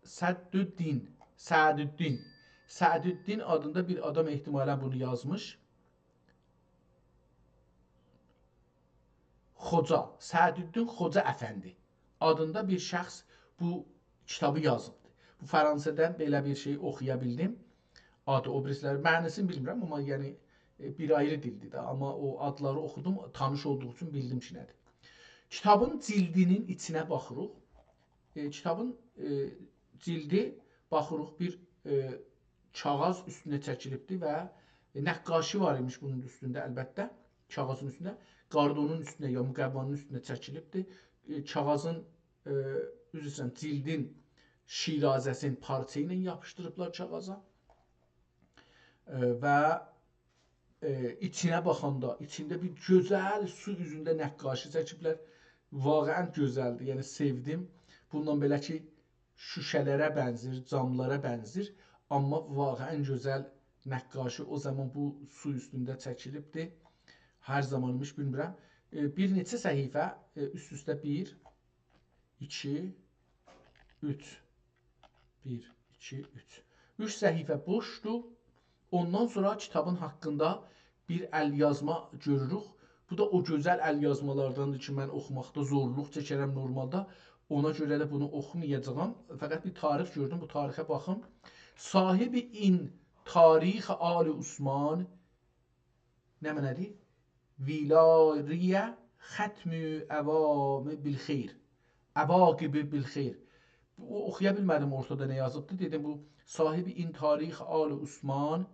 صدالدین، سعدالدین. سعدالدین آدیندا بیر آدام احتمالا بونو یازمیش. خوجا، سعدالدین خوجا افندی آدیندا بیر شخص بو کیتابی یازیبدی. بو فرانسه‌دن بئله بیر شئی اوخویا بیلدیم. آدی، او بیریسی‌لری، معنی‌سینی بیلمیرم، آمما یعنی، ائ، بیر آیری دیلدیر ده، آمما او آدلاری اوخودوم، تانیش اولدوغو اوچون بیلدیم کی، نه‌دیر. کیتابین جیلدینین ایچینه باخیریق. ائ، کیتابین، ائ، جیلدی، باخیریق، بیر، ائ، کاغیذ اوستونه چکیلیبدی و، ائ، نقاشی وار ایمیش بونون اوستونده، البته، کاغیذین اوستونده. قاردونون اوستونه، یا مقوانین اوستونه چکیلیبدی. ائ، کاغیذین، ائ، عذر ایسته‌ییرم، جیلدین شیرازه‌سینی پارچا ایله یاپیشدیریبلار کاغیذا. ائ، و ائ، ایچینه باخاندا، ایچینده بیر گؤزل سو اوزونده نقاشی چکیبلر. واقعاً گؤزلدیر، یعنی سئودیم. بوندان بئله کی، شوشه‌لره بنزیر، جاملارا بنزیر، آمما واقعاً گؤزل نقاشی او زامان بو سو اوستونده چکیلیبدی. هر زامان ایمیش، بیلمیرم. ائ، بیر نئچه صفحه، ائ، اوست-اوسته بیر، ایکی، اوچ. بیر، ایکی، اوچ. اوچ صفحه بوشدور. اوندان سونرا کیتابین حاقیندا بیر ال‌یازما گؤروروک. بو دا او گؤزل ال‌یازمالارداندیر کی، من اوخوماقدا زورلوق چکرم نورمالدا. اونا گؤره ده بونو اوخومایاجاغام. فقط بیر تاریخ گؤردوم، بو تاریخه باخیم. «صاحب این تاریخ آل عثمان» نمنه‌دیر؟ «ویلاریه ختم عواقب بالخیر. عواقب بالخیر.» بو، اوخویا بیلمه‌دیم اورتادا نه یازیبدی. دئدیم، بو «صاحب این تاریخ آل عثمان،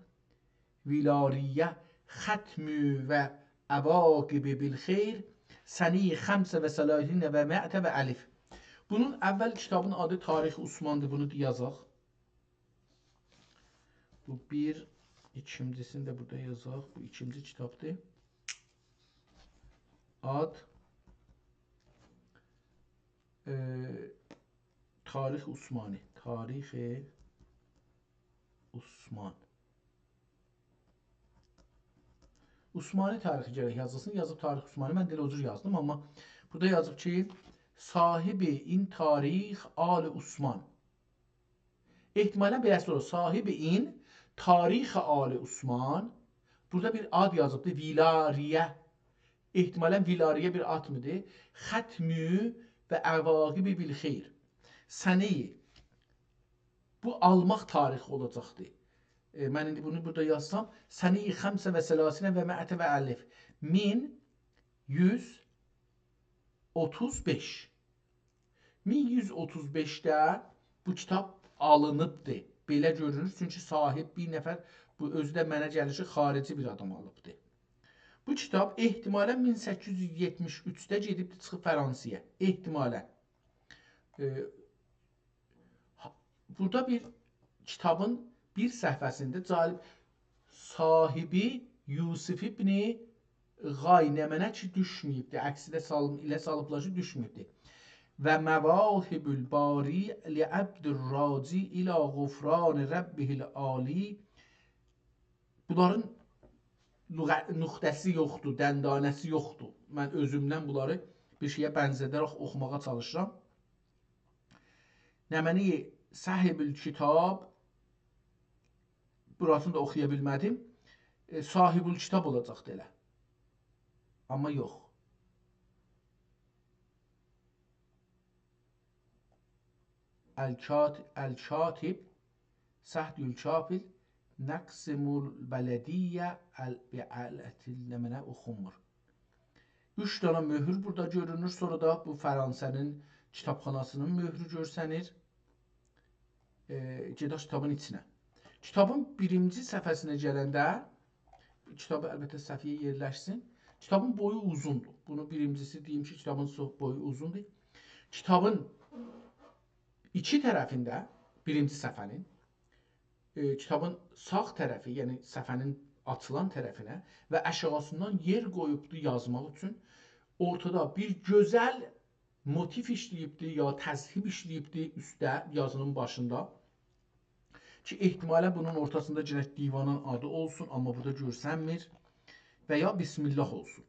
ویلاریه ختم و عواقب بالخیر، سنه خمس و ثلاثین و مائه و الف.» بونون اول کیتابین آدی تاریخ عثمان‌دیر، بونو دا یازاق. بو بیر، ایکینجی‌سینی ده بورادا یازاق. بو ایکینجی کیتابدیر. آد، ائ، تاریخ عثمانی. تاریخ عثمان. عثمانی تاریخی گرک یازیلسین، یازیب تاریخ عثمانی. من ده ائله او جور یازدیم، آمما بورادا یازیب کی، «صاحب این تاریخ آل عثمان». احتمالاً بئله‌سی اولور. «صاحب این تاریخ آل عثمان». بورادا بیر آد یازیبدی، ویلاریه. احتمالاً ویلاریه بیر آدمیدی. «ختم و عواقب بالخیر». سنه، بو آلماق تاریخی اولاجاقدی. ائ، من ایندی بونو بورادا یازسام، «سنه خمس و ثلاثین و مائه و الف»، مین یوز اوتوز بئش. مین یوز اوتوز بئشده بو کیتاب آلینیبدی. بئله گؤرونور، چونکی صاحب بیر نفر، بو اؤزو ده منه گلیر کی، خارجی بیر آدام آلیبدی. بو کیتاب احتمالاً مین سککیز یوز یئتمیش اوچده گئدیبدی، چیخیب فرانسه‌یه. احتمالاً. ائ، ها، بورادا بیر کیتابین بیر صفحه‌سینده جالب، «صاحبی یوسف ابن غی»، نمنه کی دوشمه‌ییبدی، عکسی ده سالین-، ائله سالیبلار کی دوشمه‌ییبدی. «و مواهب الباری لعبد الراجی الی غفران ربه العالی». بونلارین نوغ-، نقطه‌سی یوخدور، دندانه‌سی یوخدور. من اؤزومدن بونلاری بیر شئیه بنزه‌ده‌رک اوخوماغا چالیشیرام. نمنه صاحب الکتاب، بوراسینی دا اوخویا بیلمه‌دیم. ائ، صاحب الکتاب اولاجاقدی ائله. آمما یوخ. الکات-، الکاتب، سهد الکافل، نقسم البلدیه، ال-، به الاتل، نمنه اوخونمور. اوچ دنه مؤهور بورادا گؤرونور. سونرا دا بو فرانسه‌نین کیتابخاناسینین مؤهرو گؤرسنیر. ائ، گئدک کیتابین ایچینه. کیتابین بیرینجی صفحه‌سینه گلنده، کیتابی البته صفحه‌یه یئرلشسین. کیتابین بویو اوزوندور. بونو بیرینجیسی دئییم کی، کیتابین چوخ بویو اوزوندور. کیتابین ایکی طرفینده، بیرینجی صفحه‌نین، ائ، کیتابین ساغ طرفی، یعنی صفحه‌نین آچیلان طرفینه و آشاغیسیندان یئر قویوبدو یازماق اوچون. اورتادا بیر گؤزل موتیف ایشله‌ییبدی، یا تذهیب ایشله‌ییبدی اوستده، یازینین باشیندا. کی، احتمالاً بونون اورتاسیندا یئنه دیوانین آدی اولسون، آمما بورادا گؤرسنمیر. و یا بسم‌الله اولسون.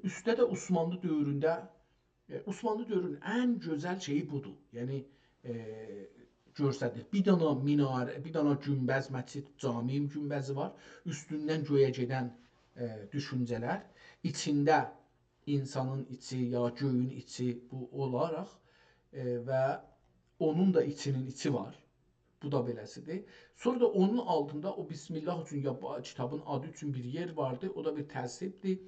اوستده ده عثمانلی دؤورونده، ائ، عثمانلی دؤورونون ان گؤزل شئیی بودور. یعنی، ائ، گؤرسدیر. بیر دانا میناره، بیر دانا گونبذ، مسجد، جامی گونبذی وار. اوستوندن گؤیه گئدن، ائ، دوشونجه‌لر. ایچینده اینسانین ایچی یا گؤیون ایچی بو اولاراق، ائ، و اونون دا ایچینین ایچی وار. بو دا بئله‌سیدیر. سونرا دا اونون آلتیندا او بسم‌الله اوچون یا با-، کیتابین آدی اوچون بیر یئر واردی. او دا بیر تذهیبدیر.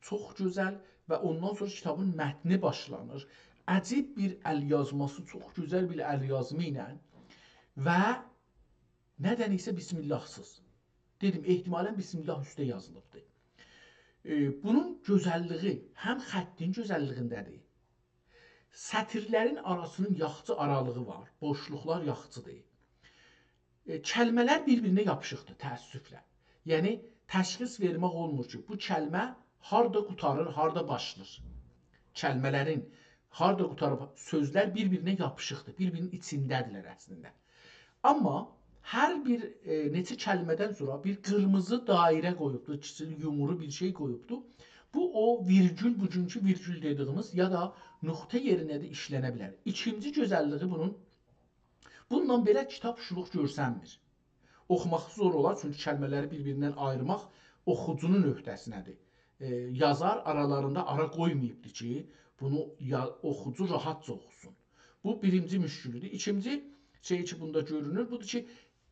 چوخ گؤزل و اوندان سونرا کیتابین متنی باشلانیر. عجیب بیر ال‌یازماسی، چوخ گؤزل بیر ال‌یازما ایله و ندن ایسه بسم‌الله‌سیز. دئدیم، احتمالاً بسم‌الله اوسته یازیلیبدیر. ائ، بونون گؤزللیگی هم خطین گؤزللیگینده‌دیر. سطیرلرین آراسینین یاخشی آرالیغی وار، بوشلوقلار یاخشیدیر. ائ، کلمه‌لر بیر-بیرینه یاپیشیقدیر، تأسفله. یعنی، تشخیص وئرمک اولمور کی، بو کلمه هاردا قوتاریر، هاردا باشلاییر. کلمه‌لرین هاردا قوتاریب، سؤزلر بیر-بیرینه یاپیشیقدیر، بیر-بیرینین ایچینده‌دیرلر اصلینده. آمما هر بیر، ائ، نئچه کلمه‌دن سونرا بیر قیرمیزی دایره قویوبدور، کیچیک یومرو بیر شئی قویوبدور. بو او ویرگول، بوگونکو ویرگول دئدیگیمیز یا دا نقطه یئرینه ده ایشلنه بیلر. ایکینجی گؤزللیگی بونون، بونونلا بئله کیتاب شولوق گؤرسنمیر. اوخوماق زور اولار، چونکی کلمه‌لری بیر-بیریندن آییرماق اوخوجونون عهده‌سینه‌دیر. ائ، یازار آرالاریندا آرا قویماییبدیر کی، بونو یا-، اوخوجو راحاتجا اوخوسون. بو بیرینجی مشکلودور. ایکینجی شئی کی، بوندا گؤرونور، بودور کی،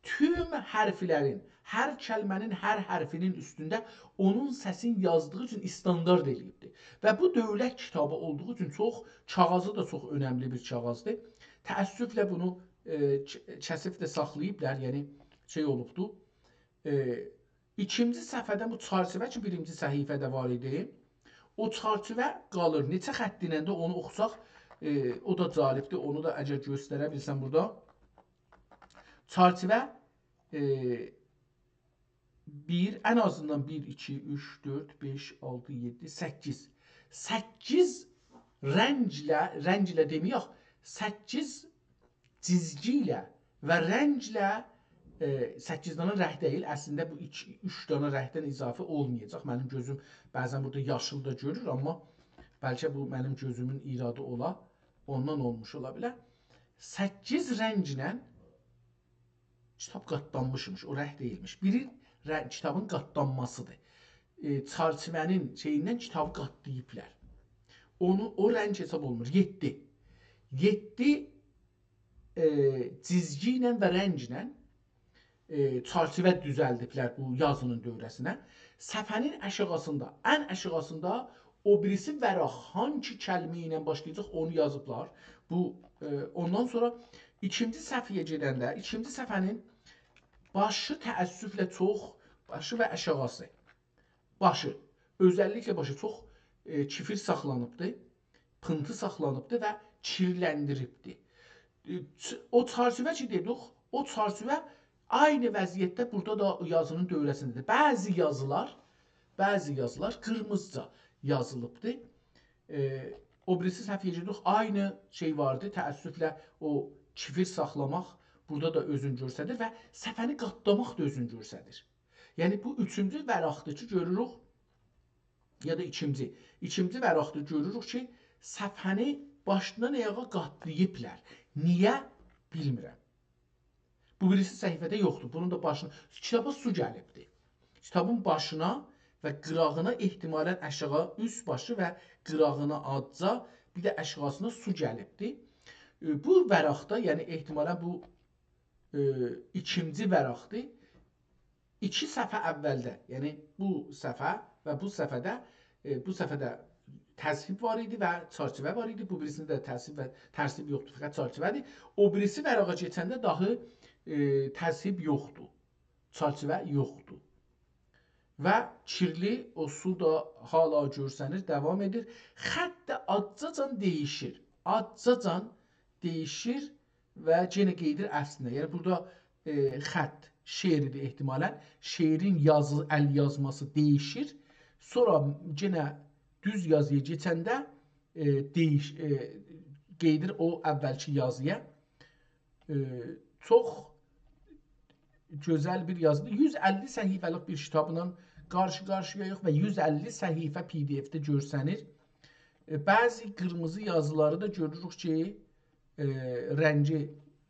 توم حرفلرین، هر کلمه‌نین هر حرفینین اوستونده اونون سسین یازدیغی اوچون استاندارد ائله‌ییبدیر. و بو دؤولت کیتابی اولدوغو اوچون چوخ، کاغیذی دا چوخ اؤنملی بیر کاغیذدیر. تأسفله بونو، ائ، ک-، کسیب ده ساخلاییبلار، یعنی شئی اولوبدو. ائ، ایکینجی صفحه‌ده بو چرچیوه کی، بیرینجی صفحه‌ده وار ایدی، او چرچیوه قالیر. نئچه خط ایله ده اونو اوخوساق، ائ، او دا جالبدیر. اونو دا اگر گؤستره بیلسم بورادا. چرچیوه، ائ، بیر، ان آزیندان بیر، ایکی، اوچ، دؤرد، بئش، آلتی، یئددی، سککیز. سککیز رنگله، رنگله دئمه‌یک، سککیز جیزگی ایله و رنگله، ائ، سککیز دنه رنگ دئییل، اصلینده بو ایکی، اوچ دنه رنگدن اضافه اولمایاجاق. منیم گؤزوم بعضا بورادا یاشیل دا گؤرور، آمما بلکه بو منیم گؤزومون ایرادی اولا، اوندان اولموش اولا بیلر. سککیز رنگله کیتاب قاتلانمیشمیش، او رنگ دئییلمیش. بیری رنگ، کیتابین قاتلانماسیدیر. ائ، چرچیوه‌نین شئییندن کیتابی قاتلاییبلار. اونو، او رنگ حساب اولمور. یئددی. یئددی، ائ، جیزگی ایله و رنگله، ائ، چرچیوه دوزلدیبلر بو یازینین دؤوره‌سینه. صفحه‌نین آشاغیسیندا، ان آشاغیسیندا او بیریسی ورق، هانسی کلمه ایله باشلایاجاق، اونو یازیبلار. بو، ائ، اوندان سونرا ایکینجی صفحه‌یه گئدنده، ایکینجی صفحه‌نین باشی تأسفله چوخ، باشی و آشاغیسی، باشی، اؤزللیکله باشی چوخ، ائ، کیفیر ساخلانیبدی، پینتی ساخلانیبدی و کیرلندیریبدی. ائ، چ-، او چرچیوه کی دئدیک، او چرچیوه عینی وضعیتده بورادا دا یازینین دؤوره‌سینده‌دیر. بعضی یازیلار، بعضی یازیلار قیرمیزیجا یازیلیبدی. ائ، او بیریسی صفحه‌یه گئدیریک، عینی شئی واردی. تأسفله او کیفیر ساخلاماق بورادا دا اؤزونو گؤستریر و صفحه‌نی قاتلاماق دا اؤزونو گؤستریر. یعنی، بو اوچونجو ورقدیر کی، گؤروروک، یا دا ایکینجی، ایکینجی ورقده گؤروروک کی، صفحه‌نی باشدان آیاغا قاتلاییبلار. نییه؟ بیلمیرم. بو بیریسی صفحه‌ده یوخدور. بونون دا باشینا، کیتابا سو گلیبدیر. کیتابین باشینا و قیراغینا احتمالا آشاغی، اوست باشی و قیراغینا آزجا، بیر ده آشاغیسینا سو گلیبدیر. ائ، بو ورقده، یعنی احتمالا بو، ائ، ایکینجی ورقدیر. ایکی صفحه اولده، یعنی بو صفحه و بو صفحه‌ده، ائ، بو صفحه‌ده ترتیب وار ایدی و چرچیوه وار ایدی. بو بیریسینده ده ترتیب و ترتیب یوخدور، فقط چرچیوه‌دیر. او بیریسی ورقه کئچنده داهی، ائ، ترتیب یوخدور. چرچیوه یوخدور. و کیرلی، او سو دا حالا گؤرسنیر، داوام ائدیر. خط ده آزجاجان دییشیر. آزجاجان دییشیر و یئنه قئییدیر اصلینه. یعنی بورادا، ائ، خط، شعر ایدی احتمالا. شعرین یازی، ال یازماسی دییشیر. سونرا یئنه دوز یازییا کئچنده، ائ، دییش-، ائ، قئییدیر او اولکی یازییا. ائ، چوخ گؤزل بیر یازیدیر. یوز اللی صفحه‌لیک بیر کیتابلا قارشی-قارشییاییق و یوز اللی صفحه پی دی اف‌ده گؤرسنیر. ائ، بعضی قیرمیزی یازیلاری دا گؤروروک کی، ائ، رنگی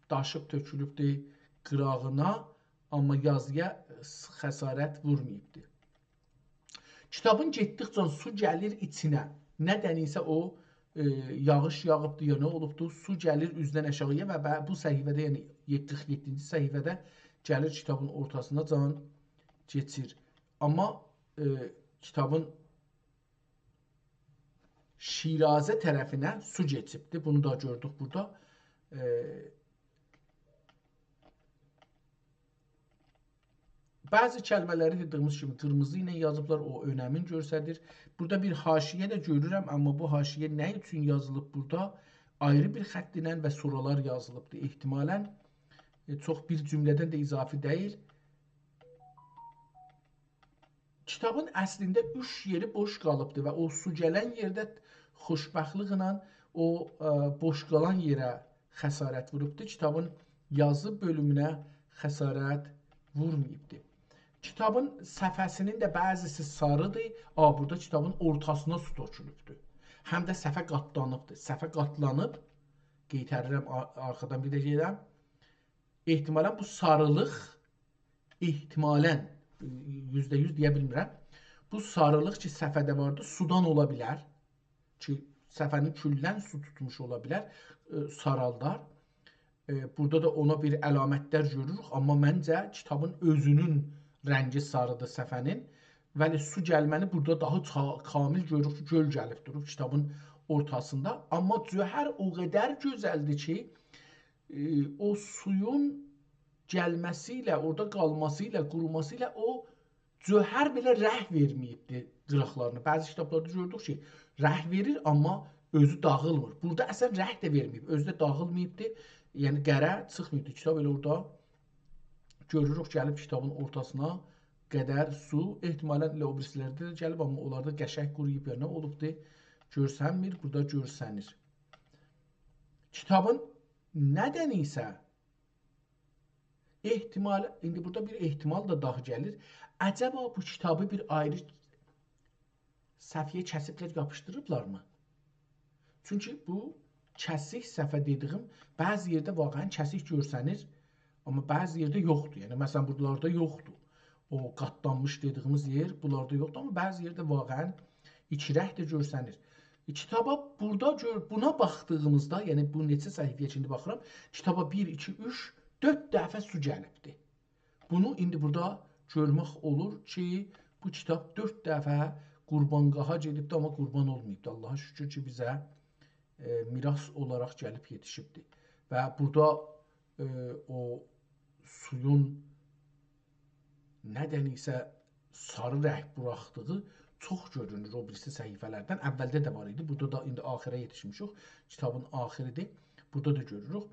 داشیب تؤکولوبدور قیراغینا، آمما یازییا خسارت وورماییبدیر. کیتابین گئتدیکجه سو گلیر ایچینه. ندنسه او، ائ، یاغیش یاغیبدی یا نه اولوبدو، سو گلیر اوزدن آشاغییا و به-، بو صفحه‌ده، یعنی قیرخ یئددینجی صفحه‌ده گلیر کیتابین اورتاسیناجان کئچیر. آمما، ائ، کیتابین شیرازه طرفینه سو کئچیبدی. بونو دا گؤردوک بورادا. ائ، بعضی کلمه‌لری دئدیییمیز کیمی قیرمیزی ایله یازیبلار، او اؤنمین گؤستریر. بورادا بیر حاشیه ده گؤرورم، آمما بو حاشیه نه اوچون یازیلیب بورادا؟ آیری بیر خط ایله و سورالار یازیلیبدیر احتمالا. ائ، چوخ بیر جمله‌دن ده اضافی دئییل. کیتابین اصلینده اوچ یئری بوش قالیبدی و او سو گلن یئرده خوشبختلیکله او، ائ، بوش قالان یئره خسارت ووروبدو. کیتابین یازی بؤلومونه خسارت وورماییبدی. کیتابین صفحه‌سینین ده بعضیسی ساریدیر. آ، بورادا کیتابین اورتاسینا سو تؤکولوبدور. هم ده صفحه قاتلانیبدیر. صفحه قاتلانیب، قئیتریرم آ-، آرخادان بیر ده گئدم. احتمالاً بو ساریلیق، احتمالاً، یوزده یوز دئیه بیلمیرم. بو ساریلیق کی، صفحه‌ده واردی، سودان اولا بیلر. کی، صفحه‌نین کولّن سو توتموش اولا بیلر، ائ، سارالدار. ائ، بورادا دا اونا بیر علامتلر گؤروروک، آمما منجه کیتابین اؤزونون رنگی ساریدیر صفحه‌نین. ولی سو گلمه‌نی بورادا داها چا-، کامل گؤروروک کی، گؤل گلیب دوروب کیتابین اورتاسیندا. آمما جوهر او قدر گؤزلدیر کی، ائ، او سویون گلمه‌سی ایله، اورادا قالماسی ایله، قوروماسی ایله او جوهر بئله رنگ وئرمه‌ییبدی قیراقلارینا. بعضی کیتابلاردا گؤردوک کی، رنگ وئریر، آمما اؤزو داغیلمیر. بورادا اصلاً رنگ ده وئرمه‌ییب، اؤزو ده داغیلماییبدی. یعنی، قره چیخماییبدی. کیتاب ائله اورادا گؤروروک، گلیب کیتابین اورتاسینا قدر سو. احتمالاً ائله او بیریسی‌لرده ده گلیب، آمما اونلاردا قشنگ قورویوب، یا نه اولوبدو، گؤرسنمیر، بورادا گؤرسنیر. کیتابین ندنیسه احتمال، ایندی بورادا بیر احتمال دا داها گلیر. عجبا بو کیتابی بیر آیری صفحه‌یه کسیبلر، یاپیشدیریبلارمی؟ چونکی بو کسیک صفحه دئدیگیم بعضی یئرده واقعاً کسیک گؤرسنیر، آمما بعضی یئرده یوخدور. یعنی، مثلاً، بورالاردا یوخدور. او قاتلانمیش دئدیگیمیز یئر بونلاردا یوخدور، آمما بعضی یئرده واقعاً ایکی رنگ ده گؤرسنیر. ائ، کیتابا بورادا گؤر، بونا باخدیغیمیزدا، یعنی بو نئچه صفحه‌یه کی ایندی باخیرام، کیتابا بیر، ایکی، اوچ، دؤرد دفعه سو گلیبدی. بونو ایندی بورادا گؤرمک اولور کی، بو کیتاب دؤرد دفعه قوربانگاها گئدیبدی، آمما قوربان اولماییبدی. آللاها شوکور کی، بیزه، ائ، میراث اولاراق گلیب یئتیشیبدی. و بورادا، ائ، او سویون ندنیسه ساری رنگ بوراخدیغی چوخ گؤرونور او بیریسی صفحه‌لردن. اولده ده وار ایدی، بورادا دا ایندی آخیره یئتیشمیشیک. کیتابین آخیریدیر. بورادا دا گؤروروک.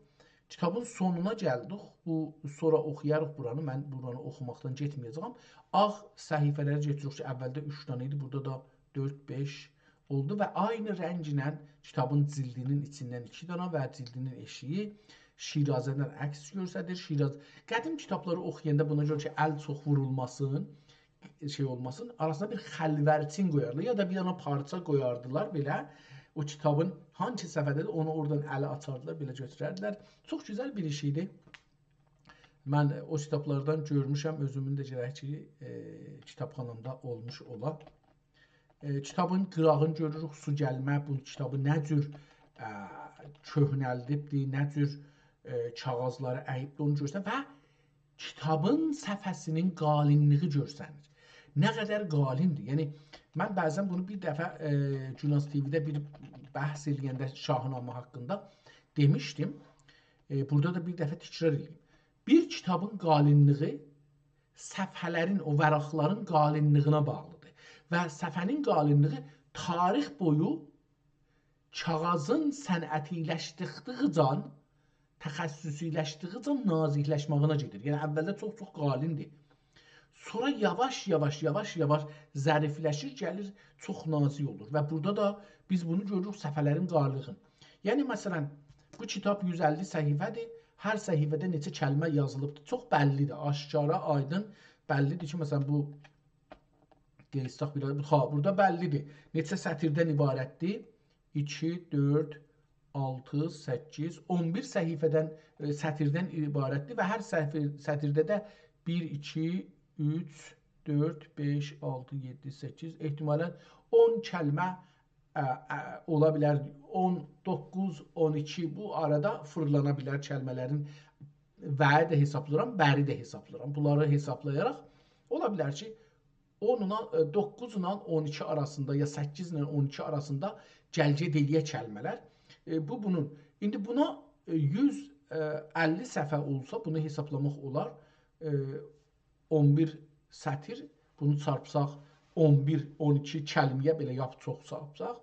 کیتابین سونونا گلدیک. بو، سونرا اوخویاریق بورانی. من بورانی اوخوماقدان گئتمه‌یه‌جه‌یم. آغ صفحه‌لری گتیریریک کی، اولده اوچ دنه ایدی، بورادا دا دؤرد، بئش اولدو و عینی رنگله کیتابین جلدینین ایچیندن ایکی دنه و جلدینین ائشیگی شیرازه‌دن عکس گؤستریر. شیراز، قدیم کیتابلاری اوخویاندا بونا گؤره کی، ال چوخ وورولماسین، شئی اولماسین، آراسینا بیر خلورچین قویاردیلار، یا دا بیر دنه پارچا قویاردیلار بئله. او کیتابین هانسی صفحه‌ده‌دیر، اونو اورادان الی آچاردیلار، بئله گؤتورردیلر. چوخ گؤزل بیر ایش ایدی. من او کیتابلاردان گؤرموشم، اؤزومون ده گرک کی، ائ، کیتابخانامدا اولموش اولا. ائ، کیتابین قیراغینی گؤروروک، سو گلمه، بو کیتابی نه جور، ائ، کؤهنلدیبدی، نه جور، ائ، کاغیذلاری اییبدی، اونو گؤرسن و کیتابین صفحه‌سینین قالینلیگی گؤرسنیر. نه قدر قالیندیر. یعنی، من بعضاً بونو بیر دفعه، ائ، گوناز تی‌وی‌ده بیر بحث ائله‌ینده شاهنامه حاقیندا دئمیشدیم. ائ، بورادا دا بیر دفعه تکرار ائدیم. بیر کیتابین قالینلیگی صفحه‌لرین، او ورقلرین قالینلیگینه باغلیدیر. و صفحه‌نین قالینلیگی تاریخ بویو کاغیذین صنعتی‌لشدیکدیگیجه، تخصصی‌لشدیگیجه نازیکلشمه‌یینه گئدیر. یعنی، اولده چوخ-چوخ قالیندیر. سونرا یاواش-یاواش، یاواش-یاواش ظریفلشیر، گلیر، چوخ نازیک اولور. و بورادا دا بیز بونو گؤروروک، صفحه‌لرین قالینلیغین. یعنی، مثلاً، بو کیتاب یوز اللی صفحه‌دیر، هر صفحه‌ده نئچه کلمه یازیلیبدیر. چوخ بللیدیر، آشکارا، آیدین، بللیدیر کی، مثلاً، بو قئییتسک بیر آز، ها، بورادا بللیدیر. نئچه سطیردن عبارتدیر؟ ایکی، دؤرد، آلتی، سککیز، اون بیر صفحه‌دن، ائ، سطیردن عبارتدیر و هر صفحه، سطیرده ده بیر، ایکی، اوچ، دؤرد، بئش، آلتی، یئددی، سککیز، احتمالاً اون کلمه، ا، ا، اولا بیلر، اون دوققوز، اون ایکی، بو آرادا فیرلانا بیلر کلمه‌لرین. و-یی ده حسابلاییرام، بری ده حسابلاییرام. بونلاری حسابلایاراق اولا بیلر کی، اون ایله، ائ، دوققوز ایله اون ایکی آراسیندا، یا سککیز ایله اون ایکی آراسیندا گل‌گئت ائله‌یه کلمه‌لر. ائ، بو بونون. ایندی بونا، ائ، یوز اللی صفحه اولسا، بونو حسابلاماق اولار. ائ، اون بیر سطیر، بونو چارپساق، اون بیر، اون ایکی کلمه‌یه بئله یاپ چوخ چارپساق،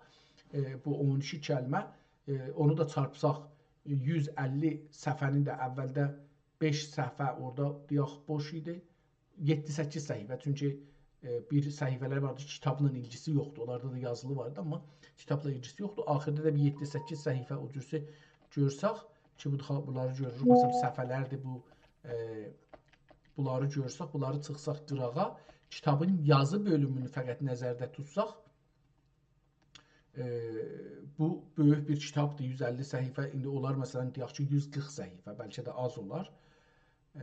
ائ، بو اون ایکی کلمه، ائ، اونو دا چارپساق، یوز اللی صفحه‌نین ده اولده بئش صفحه اورادا، دئیک، بوش ایدی. یئددی-سککیز صفحه، چونکی ائ، بیر صفحه‌لر واردی، کیتابلا ایلگیسی یوخدور. اونلاردا دا یازیلی واردی، آمما کیتابلا ایلگیسی یوخدور. آخیردا دا بیر یئددی-سککیز صفحه او جورسه گؤرسک کی، بو دا، بونلاری گؤروروک. مثلا، صفحه‌لردیر بو، ائ، بونلاری گؤرسک، بونلاری چیخساق قیراغا، کیتابین یازی بؤلومونو فقط نظرده توتساق، ائ، بو بؤیوک بیر کیتابدیر، یوز اللی صفحه. ایندی اولار، مثلا، دئیک کی، یوز قیرخ صفحه، بلکه ده آز اولار. ائ،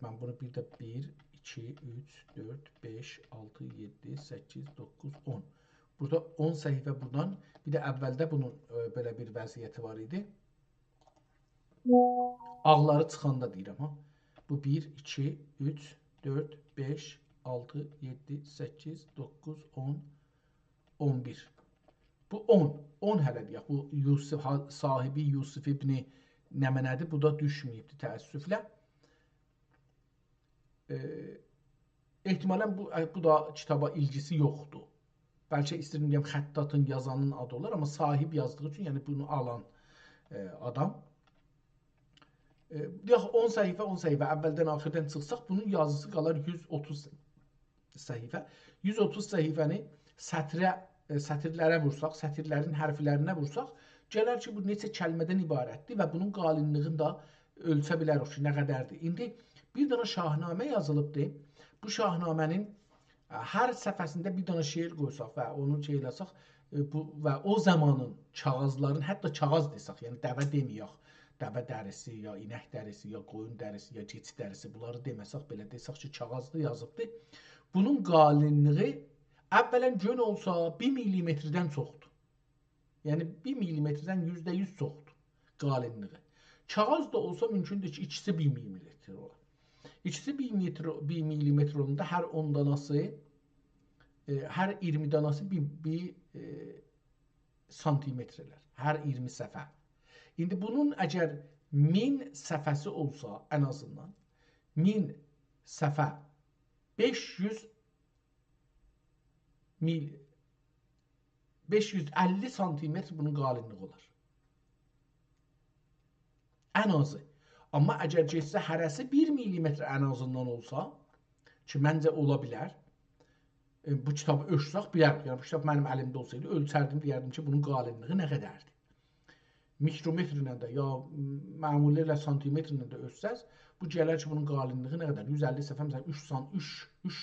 من بونو بیر ده بیر، ایکی، اوچ، دؤرد، بئش، آلتی، یئددی، سککیز، دوققوز، اون. بورادا اون صفحه بورادان، بیر ده اولده بونون، ائ، بئله بیر وضعیتی وار ایدی. آغلاری چیخاندا دئییرم، ها. بو بیر، ایکی، اوچ، دؤرد، بئش، آلتی، یئددی، سککیز، دوققوز، اون، اون بیر. بو اون، اون هله دئیک. بو یوسف، ها-، صاحبی یوسف ابن نمنه‌دیر. بو دا دوشمه‌ییبدیر تأسفله. ائ، احتمالا بو، ائ، بو دا کیتابا ایلگیسی یوخدور. بلکه ایسته‌ییرم دئیم، خطاطین، یازانین آدی اولار، آمما صاحب یازدیغی اوچون، یعنی بونو آلان، ائ، آدام. ائ، دئیک، اون صفحه، اون صفحه، اولدن آخیردان چیخساق، بونون یازیسی قالار یوز اوتوز صفحه. یوز اوتوز صفحه‌نی سطره، ائ، سطیرلره وورساق، سطیرلرین حرفلرینه وورساق، گلر کی، بو نئچه کلمه‌دن عبارتدیر و بونون قالینلیغینی دا اؤلچه بیلریک کی، نه قدردیر. ایندی بیر دنه شاهنامه یازیلیبدیر. بو شاهنامه‌نین، ا، هر صفحه‌سینده بیر دنه شعر قویساق و اونو شئی ائله‌سک، ائ، بو و او زامانین کاغیذلارین، حتی کاغیذ دئسک، یعنی دوه دئمه‌یک، دوه دریسی، یا اینک دریسی، یا قویون دریسی، یا کئچی دریسی، بونلاری دئمه‌سک بئله، دئسک کی، کاغیذدا یازیبدیر. بونون قالینلیغی اولا گؤن اولسا بیر میلیمتردن چوخدور. یعنی بیر میلیمتردن یوزده یوز چوخدور قالینلیغی. کاغیذ دا اولسا مومکوندور کی، ایکیسی بیر میلیمتر اولا. ایکیسی بیر متر، بیر میلیمتر اولاندا هر اون داناسی، ائ، هر اییرمی داناسی بیر، بیر، ائ، سانتیمتر ائلر. هر اییرمی صفحه. ایندی بونون اگر مین صفحه‌سی اولسا، ان آزیندان مین صفحه، بئش یوز میل، بئش یوز اللی سانتیمتر بونون قالینلیغی اولار. ان آزی. آمما اگر گئتسه هره‌سی بیر میلیمتر ان آزیندان اولسا، کی، منجه اولا بیلر، ائ، بو کیتابی اؤلچسک بیلریک. یعنی، بو کیتاب منیم الیمده اولسایدی، اؤلچردیم، دئیردیم کی، بونون قالینلیغی نه قدردیر. میکرومتر ایله ده، یا معمولی ائله سانتیمتر ایله ده اؤلچسز، بو گلر کی، بونون قالینلیغی نه قدر؟ یوز اللی صفحه، مثلا، اوچ سان-، اوچ، اوچ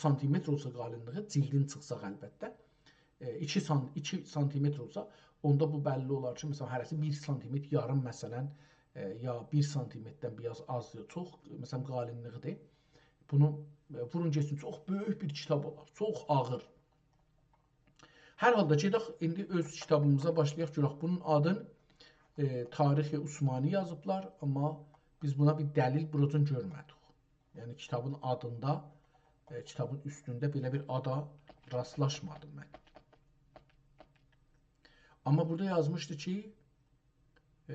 سانتیمتر اولسا قالینلیغی، جیلدین چیخساق البته، ائ، ایکی سان-، ایکی سانتیمتر اولسا، اوندا بو بللی اولار کی، مثلا، هره‌سی بیر سانتیمتر یاریم، مثلا، ائ، یا بیر سانتیمتردن بیر آز، آز یا چوخ، مثلا، قالینلیغیدیر. بونو، ائ، وورون گئتسین، چوخ بؤیوک بیر کیتاب اولار، چوخ آغیر. هر حالدا گئدک، ایندی اؤز کیتابیمیزا باشلایاق، گؤرک. بونون آدین، ائ، تاریخ عثمانی یازیبلار، آمما بیز بونا بیر دلیل بوراجان گؤرمه‌دیک. یعنی، کیتابین آدیندا، ائ، کیتابین اوستونده بئله بیر آدا راستلاشمادیم من. آمما بورادا یازمیشدی کی، ائ،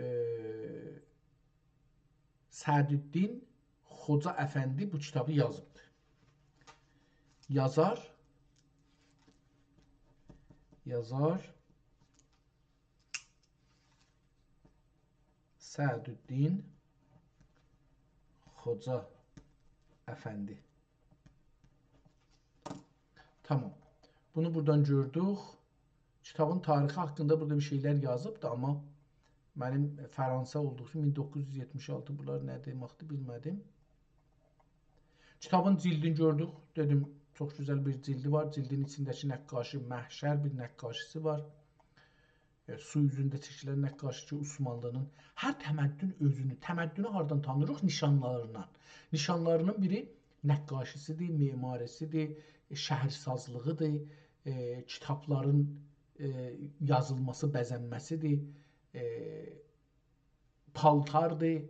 سعدالدین خوجا افندی بو کیتابی یازیبدیر. یازار، یازار سعدالدین خوجا افندی. تامام. بونو بورادان گؤردوک. کیتابین تاریخی حاقیندا بورادا بیر شئیلر یازیبدی، آمما منیم فرانسه اولدوغو اوچون مین دوققوز یوز یئتمیش آلتی، بونلار نه دئمکدیر، بیلمه‌دیم. کیتابین جیلدینی گؤردوک. دئدیم، چوخ گؤزل بیر جیلدی وار. جیلدین ایچینده‌کی نقاشی، محشر بیر نقاشیسی وار. ائ، سو اوزونده چکیلن نقاشی کی، عثمانلی‌نین هر تمدن اؤزونو، تمدنو هاردان تانیریق؟ نیشانلاریندان. نیشانلاری‌نین بیری نقاشی‌سیدیر، معماری‌سیدیر، ائ، شهرسازلیغیدیر، ائ، کیتابلارین، ائ، یازیلماسی، بزه‌نمه‌سیدیر، ائ، پالتاردیر.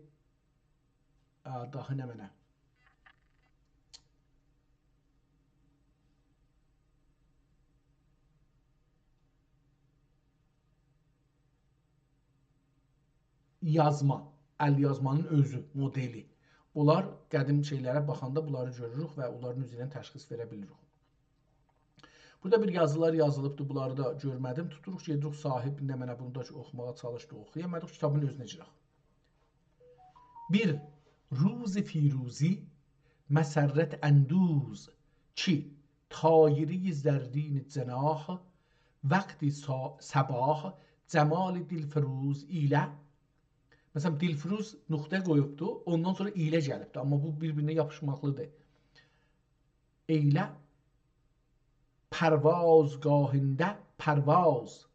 ا، داها نمنه؟ یازما، ال‌یازمانین اؤزو، مدلی. بونلار قدیم شئیلره باخاندا بونلاری گؤروروک و اونلارین اوزو ایله تشخیص وئره بیلیریک. بورادا بیر یازیلار یازیلیبدی، بونلاری دا گؤرمه‌دیم. توتوروق، گئدیریک صاحب نمنه، بونو دا کی، اوخوماغا چالیشدیق، اوخویامادیق. کیتابین اؤزونه گیرک. بیر روز فیروزی، مسرت اندوز، کی، طایری زرین جناح، وقت صا-، صباح، جمال دلفروز ایله. مثلا، دلفروز نقطه قویوبدو، اوندان سونرا ایله گلیبدی. آمما بو بیر-بیرینه یاپیشماقلیدیر. ائیله پروازگاهینده پرواز،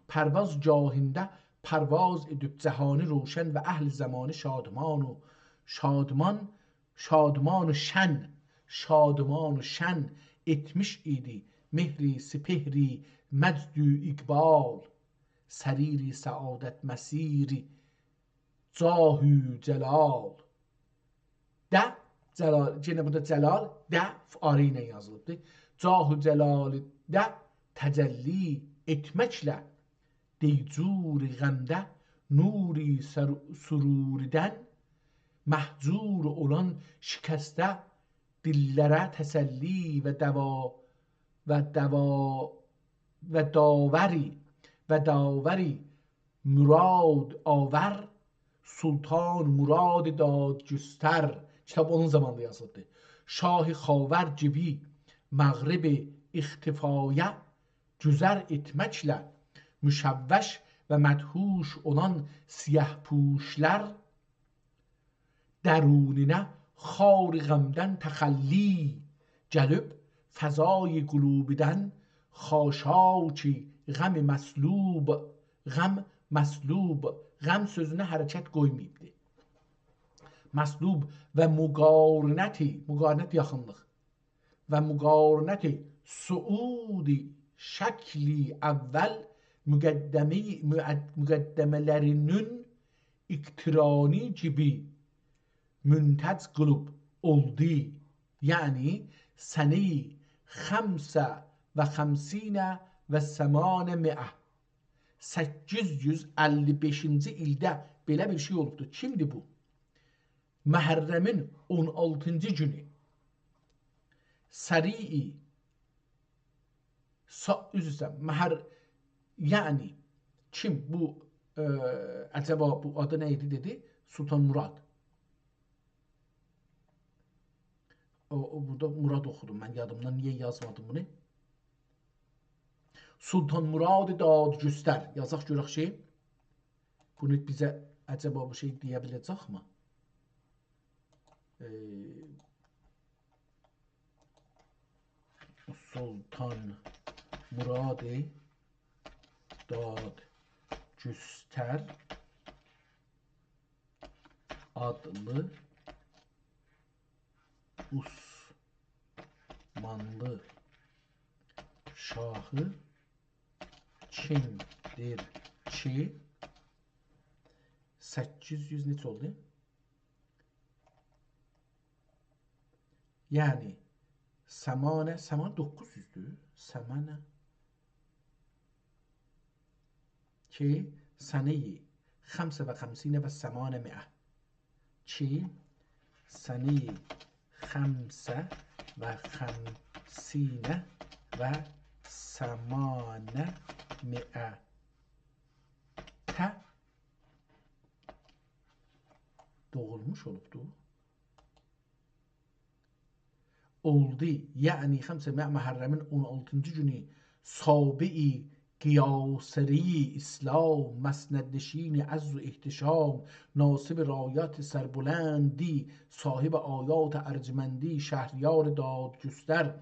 پروازگاهینده پرواز ائدیب جهانی روشن و اهل زمانی شادمان و شادمان، شادمان و شن، شادمان و شن ائتمیش ایدی. مهری سپهری مجد و اقبال، سریری سعادت مسیری جاه و جلال. ده، جلال، یئنه بورادا جلال، ده فعالی ایله یازیلیبدیر. جاه و جلالی ده تجلی ائتمکله، دیجور غمده نوری سر-، سروریدن، مهجور اولان شکسته دللره تسلی و دوا، و دوا، و داوری، و داوری مراد آور، سلطان مراد دادگستر. کیتاب اونون زامانیندا یازیلیبدیر. شاه خاور گیبی مغرب اختفایا گذر ائتمکله، مشوش و مدهوش اولان سیه‌پوشلر درونینه خار غمدن تخلی گلیب، فضای قلوبیدن خاشاکی غم مصلوب، غم مصلوب، غم سؤزونه حرکت قویماییبدی. مصلوب و مقارنتی، مقارنت یاخینلیق، و مقارنت صعود شکل اول مقدمه، مقد-، مقدمه‌لرینین اقترانی گیبی منتج قیلیب اولدو. یعنی سنه‌ی خمس و خمسین و ثمانمائة، سککیز یوز اللی بئشینجی ایلده بئله بیر شئی اولوبدور. کیمدیر بو؟ محرمین اون آلتینجی گونو سریع سا-، عذر ایسته‌ییرم، محر-، یعنی کیم بو، ائ، عجبا بو آدی نه ایدی دئدی؟ سلطان مراد. او، او، بورادا مراد اوخودوم من، یادیمدان نییه یازمادیم بونو؟ سلطان مراد دادگستر. یازاق گؤرک کی، بونو بیزه عجبا بو شئی دئیه بیله‌جکمی؟ ائ، سلطان مراد دادگستر آدلی عثمانلی شاهی کیمدیر کی، سککیز یوز نئچه اولدو؟ یعنی، ثمانمائة، ثمانمائة دوققوز یوزدور. ثمانمائة کی، سنه‌ی خمس و خمسین و ثمانمائة. کی، سنه‌ی خمس و خمسین و ثمانمائة دوغولموش اولوبدو. اولدو، یعنی خمسه مه-، محرمین اون آلتینجی گونو سابع قیاصری اسلام، مسندنشین عز و احتشام، ناصب رایات سربلندی، صاحب آیات ارجمندی، شهریار دادگستر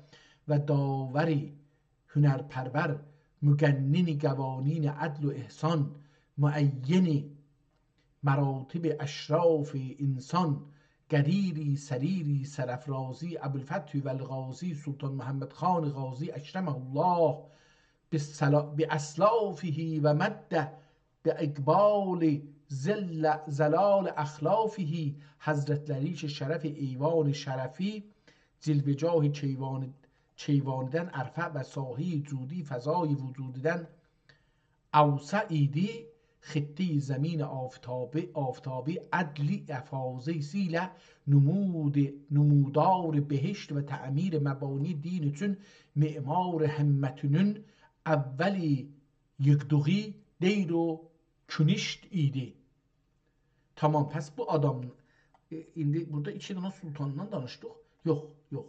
و داوری هنرپرور، مقنن قوانین عدل و احسان، معین مراتب اشراف انسان، قدیری سریری سرافرازی، ابوالفتح و الغازی، سلطان محمد خان غازی، اکرمه الله بالسلا-، بأسلافه و مد بإقبال ظل-، ظلال أخلافه، حضرتلری کی شرف ایوان شرفی، جلوه‌گاه کیوان-، کیوانیدن ارفع و ساحه‌ی جودی، فضای وجودیدن اوسع ایدی، خطه‌ی زمین آفتابی، آفتابی عدل افاضه‌سی ایله نمود-، نمودار بهشت و تعمیر مبانی دین اوچون معمار همتونون اولی ییغدیغی دیر و کنشت ایدی. تامام، پس بو آدام، ائ، ایندی بورادا ایکی دنه سلطاندان دانیشدیق. یوخ، یوخ.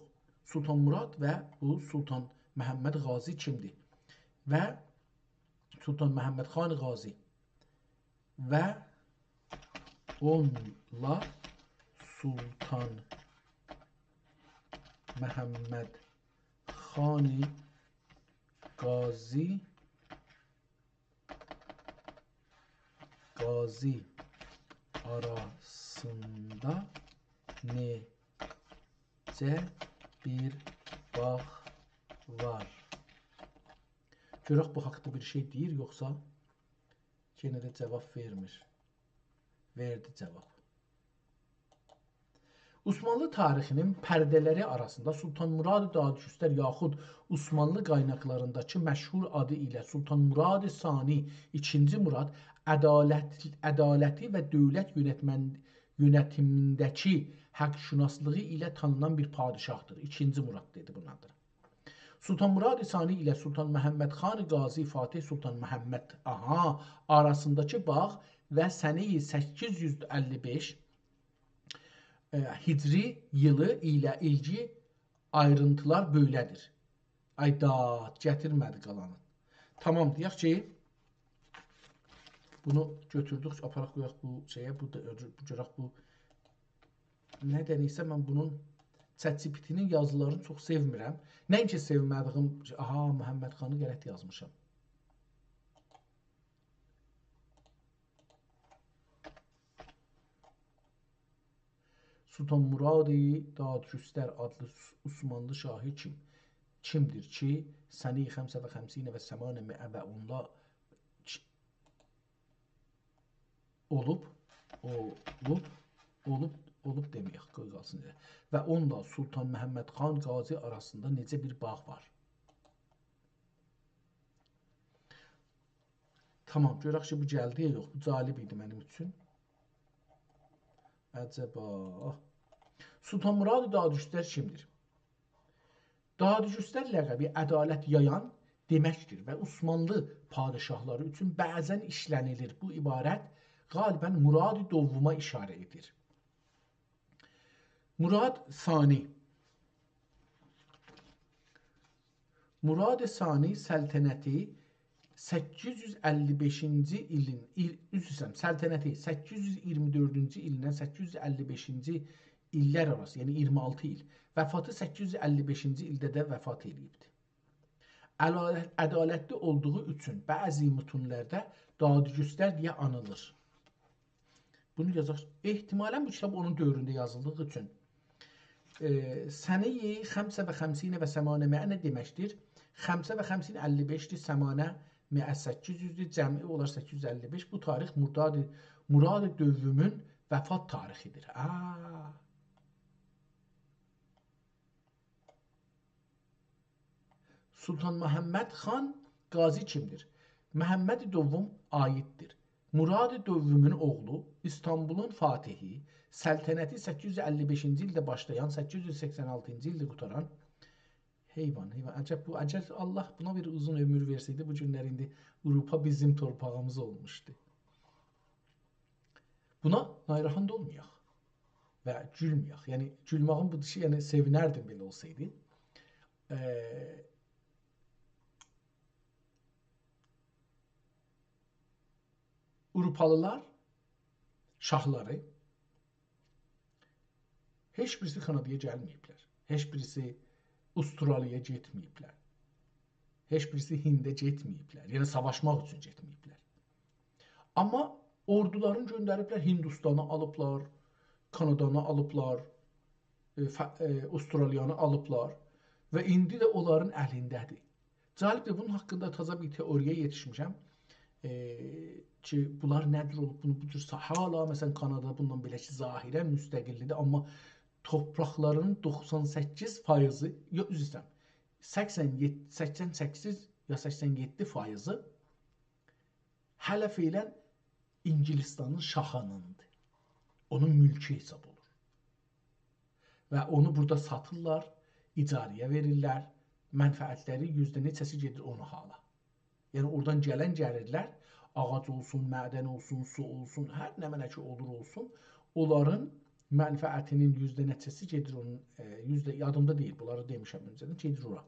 سلطان مراد و بو سلطان محمد غازی کیمدیر؟ و سلطان محمد خان غازی و اونلا سلطان محمد خان غازی، غازی آراسیندا نئجه بیر باغ وار؟ گؤرک بو حاقدا بیر شئی دئییر، یوخسا یئنه ده جواب وئرمیر. وئردی جواب. عثمانلی تاریخی‌نین پرده‌لری آراسیندا سلطان مراد دادگستر یاخود عثمانلی قایناقلارینداکی مشهور آدی ایله سلطان مراد ثانی، ایکینجی مراد، عدالت، عدالتی و دؤولت یؤنتمن-، یؤنتیمینده‌کی حق‌شناسلیغی ایله تانینان بیر پادشاهدیر. ایکینجی مراد دئدی بونون آدینا. سلطان مراد ثانی ایله سلطان محمد خان غازی، فاتح سلطان محمد، آها، آراسینداکی باغ و سنه‌ی سککیز یوز اللی بئش، ائ، هجری ایلی ایله ایلگیلی آیرینتیلار بئله‌دیر. آی داد، گتیرمه‌دی قالانی. تامام، دئیک کی، بونو گؤتوردوک، آپاراق قویاق بو شئیه، بو دا، بو گؤرک بو. نه‌دنسه من بونون ChatGPT-نین یازیلارینی چوخ سئومیرم. نه اینکی سئومه‌دیگیم، آها، محمد خانی غلط یازمیشام. سلطان مراد دادگستر آدلی عث-، عثمانلی شاهی کیم، کیمدیر کی، سنه‌ی خمسه و خمسین و ثمانمائه و اونلا چ-، اولوب، اولوب، اولوب، اولوب دئمه‌یک، قوی قالسین ائله. و اونلا سلطان محمد خان غازی آراسیندا نئجه بیر باغ وار؟ تامام، گؤرک کی، بو گلدی یا یوخ. بو جالب ایدی منیم اوچون. عجبا. سلطان مراد دادگستر کیمدیر؟ دادگستر لقبی عدالت یایان دئمکدیر و عثمانلی پادشاهلاری اوچون بعضا ایشله‌نیلیر. بو عبارت غالبا مراد دوما اشاره ائدیر. مراد ثانی. مراد ثانی سلطنتی سککیز یوز اللی بئشینجی ایلین، ایل، عذر ایسته‌ییرم، سلطنتی سککیز یوز ایگیرمی دؤردونجو ایلدن سککیز یوز اللی بئشینجی ایللر آراسی، یعنی ایگیرمی آلتی ایل، وفاتی سککیز یوز اللی بئشینجی ایلده ده وفات ائله‌ییبدی. علا-، عدالتلی اولدوغو اوچون بعضی متونلرده دادگستر دئیه آنیلیر. بونو یازاق. احتمالا بو کیتاب اونون دؤورونده یازیلدیغی اوچون، ائ، سنه‌ی خمسه و خمسین و ثمانمائه نه دئمکدیر؟ خمسه و خمسین اللی بئشدیر، ثمانمائه سککیز یوزدور، جمعی اولار سککیز یوز اللی بئش. بو تاریخ مراد، مراد دومون وفات تاریخیدیر. آ. سلطان محمد خان غازی کیمدیر؟ محمد دوم عایددیر. مراد دومون اوغلو، ایستانبولون فاتحی، سلطنتی سککیز یوز اللی بئشینجی ایلده باشلایان، سککیز یوز سکسن آلتینجی ایلده قوتاران. حیوان، حیوان. عجب بو، اگر الله بونا بیر اوزون عؤمور وئرسه‌یدی، بو گونلر ایندی آوروپا بیزیم تورپاغیمیز اولموشدو. بونا ناراحت اولمایاق و گولمه‌یک. یعنی، گولمه‌یین بو دوشو، یعنی، سئوینردیم بئله اولسایدی. ائ، آوروپالیلار شاهلاری هئچ بیریسی کانادایا گلمه‌ییبلر. هئچ بیریسی استرالیایا گئتمه‌ییبلر. هئچ بیریسی هینده گئتمه‌ییبلر. یعنی ساواشماق اوچون گئتمه‌ییبلر. آمما اوردولارینی گؤندریبلر، هیندوستانی آلیبلار، کانادانی آلیبلار، ائ، فا-، ائ، استرالیانی آلیبلار و ایندی ده اونلارین الینده‌دیر. جالبدیر، بونون حاقیندا تازا بیر تئوری‌یه یئتیشمیشم. ائ، کی، بونلار نه‌دیر اولوب، بونو بو جور سا-، حالا، مثلا، کانادا بوندان بئله کی، ظاهرا مستقلدیر، آمما تورپاقلارینین دوخسان سککیز فایضی، یوخ، عذر ایسته‌ییرم، سکسن یئددی، سکسن سککیز یا سکسن یئددی فایضی هله فعلا اینگیلیستانین شاهینیندیر. اونون مولکو حساب اولور. و اونو بورادا ساتیرلار، اجاره‌یه وئریرلر، منفعتلری یوزده نئچه‌سی گئدیر اون حالا. یعنی اورادان گلن گلیرلر، آغاج اولسون، معدن اولسون، سو اولسون، هر نمنه کی اولور اولسون، اونلارین منفعتینین یوزده نئچه‌سی گئدیر اونون، ائ، یوزده، یادیمدا دئییل، بونلاری دئمیشم اؤنجه‌دن، گئدیر اورا.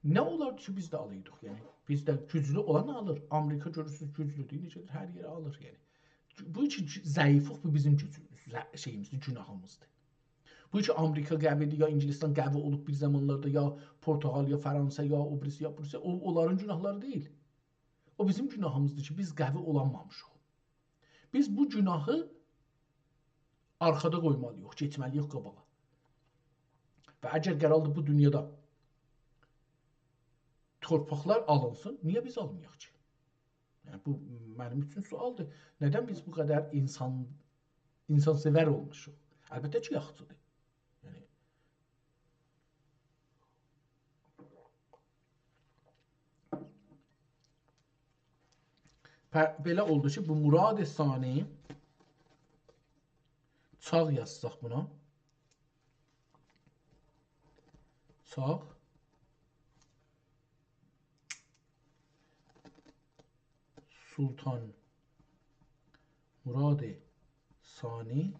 نه اولاردی کی، بیز ده آلایدیق؟ یعنی، بیز ده گوجلو اولان آلیر. آمریکا، گؤرورسونوز، گوجلودور، ایندی گئدیر، هر یئری آلیر، یعنی. بو کی، ضعیفلیق، بو بیزیم گوجوموز، ضع-، شئییمیزدیر، گناهیمیزدیر. بو کی، آمریکا قوی‌دیر، یا اینگیلیستان قوی اولوب بیر زامانلاردا، یا پرتغال، یا فرانسه، یا او بیریسی، یا بو بیریسی، او، اونلارین گناهلاری دئییل. او بیزیم گناهیمیزدیر کی، بیز قوی اولانمامیشیق. بیز بو گناهی آرخادا قویمالی‌ییق، گئتمه‌لی‌ییک قاباغا. و اگر قراردیر بو دونیادا تورپاقلار آلینسین، نییه بیز آلمایاق کی؟ یعنی، بو منیم اوچون سؤالدیر. ندن بیز بو قدر اینسان، اینسان‌سئور اولموشوق؟ البته کی، یاخشیدیر. یعنی، پ-، بئله اولدو کی، بو مراد ثانی، چاغ یازساق بونا. چاغ. سلطان مراد ثانی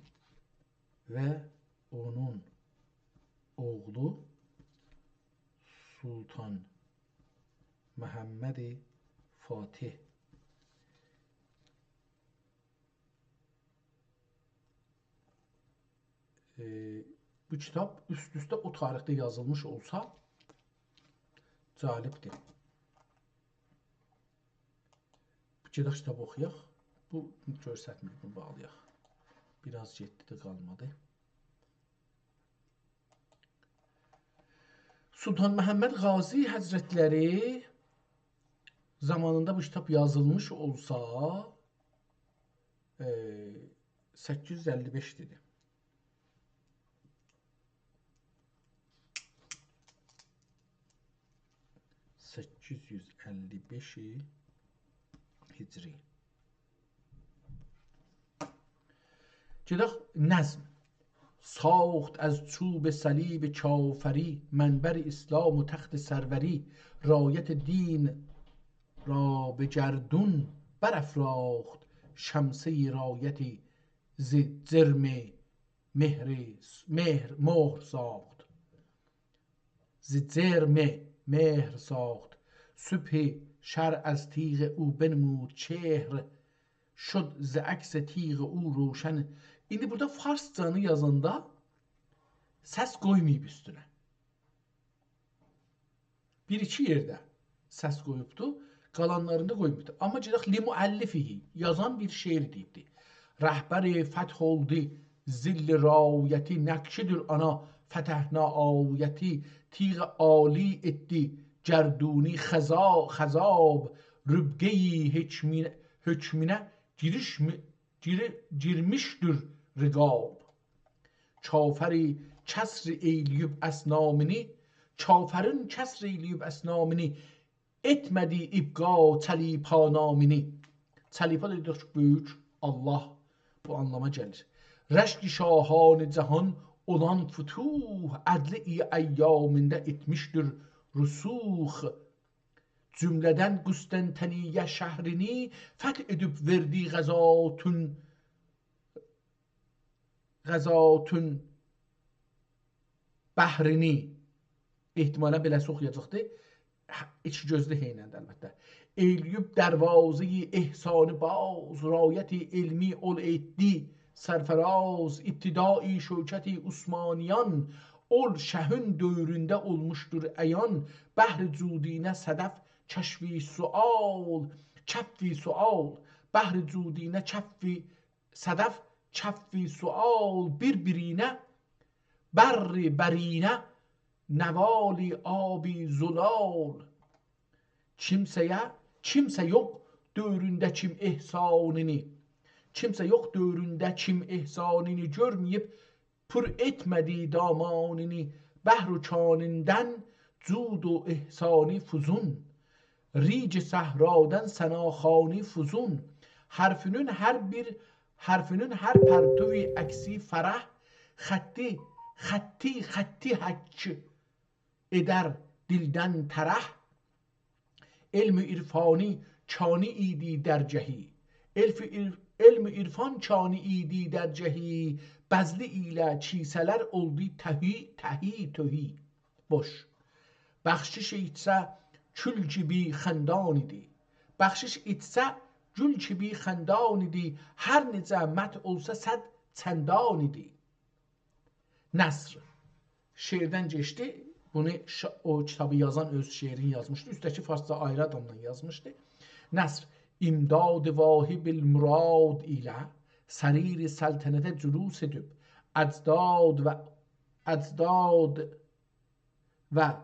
و اونون اوغلو سلطان محمد فاتح. ائ، بو کیتاب اوست-اوسته او تاریخده یازیلمیش اولسا، جالبدیر. بیر گئدک کیتاب اوخویاق. بو گؤرستمیر، بونو باغلایاق. بیر آز گئتدی ده قالمادی. سلطان محمد غازی حضرتلری زامانیندا بو کیتاب یازیلمیش اولسا، ائ، سککیز یوز اللی بئش دئدی. سککیز یوز اللی بئش هجری. گئدک نظم. ساخت از چوب صلیب کافری، منبر اسلام و تخت سروری. رایت دین را به گردون برافراخت، شمسهٔ رایتی ز جرم مهر، مهر، مهر ساخت. ز جرم مهر ساخت. صبح شرع از تیغ او بنمود چهر، شد ز عکس تیغ او روشن. ایندی بورادا فارسجانی یازاندا سس قویماییب اوستونه. بیر-ایکی یئرده سس قویوبدو، قالانلاریندا قویماییبدی. آمما گئدک لمؤلفه، یازان بیر شعر دئییبدی. رهبر فتح اولدو ظل رایتی، نقشی‌دیر آنا فتحنا آیتی. تیغ عالی ائتدی گردونی خضا-، خضاب، ربقهٔ حکمین-، حکمینه گیریشمی-، گیری-، گیرمیشدیر رقاب. کافری کسر ائیله‌ییب اصنامینی، کافرین کسر ائیله‌ییب اصنامینی، ائتمه‌دی ابقا چلیپا نامینی. چلیپا دا دئدیک کی، بؤیوک الله، بو آنلاما گلیر. رشک شاهان جهان اولان فتوح، عدلی ای ایامیندا ائتمیشدیر رسوخ. جمله‌دن قسطنطنیه شهرینی، فتح ائدیب وئردی غزاتون، غزاتون بحرینی. احتمالاً بئله‌سی اوخویاجاقدی. هه، ایکی گؤزلو هئیننده البته. ائیله‌ییب دروازهٔ احسانی باز، رایت علمی اول ائتدی سرفراز. ابتدای شوکت عثمانیان، اول شهین دؤورونده اولموشدور عیان. بحر جودینه صدف کشف سؤال، کف سؤال. بحر جودینه کف صدف کف سؤال، بیر-بیرینه بر برینه نوال آب زلال. کیمسه‌یه، کیمسه یوخ دؤورونده کیم احسانینی، کیمسه یوخ دؤورونده کیم احسانینی گؤرمه‌ییب، پر ائتمه‌دی دامانینی. بحر و کانیندن جود و احسانی فزون، ریگ صحرادن ثناخوانی فزون. حرفینین هر بیر، حرفینین هر پرتوی عکسی فرح، خطی، خطی، خطی حک ائدر دیلدن طرح. علم و عرفانی کانی ایدی درگهی، علم و عر-، علم و عرفان کانی ایدی درگهی، بذلی ایله کیسه‌لر اولدو تهی، تهی، تهی، بوش. بخشیش ایچسه گول کیمی خندان ایدی. بخشیش ایچسه گول کیمی خندان ایدی، هر نئجه مدح اولسا صد چندان ایدی. نثر. شعردن کئچدی. بونو شا-، او کیتابی یازان اؤز شعرینی یازمیشدی. اوسته‌کی فارسجا آیری آدامدان یازمیشدی. نثر. امداد واهب المراد ایله، سریر سلطنته جلوس ائدیب، اجداد و، اجداد و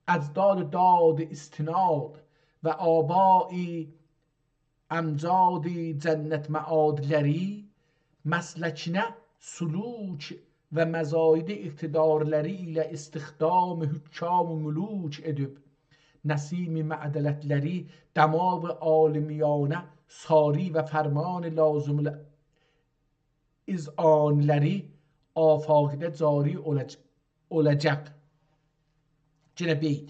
اجداد داد استناد و آبای امجاد جنت معادلری، مسلکینه سلوک و مزاید اقتدارلری ایله استخدام حکام و ملوک ائدیب، نسیم معدلتلری دماغ عالمیانه ساری و فرمان لازم الاذعنلری آفاقده جاری اولاج-، اولاجاق. یئنه بیت.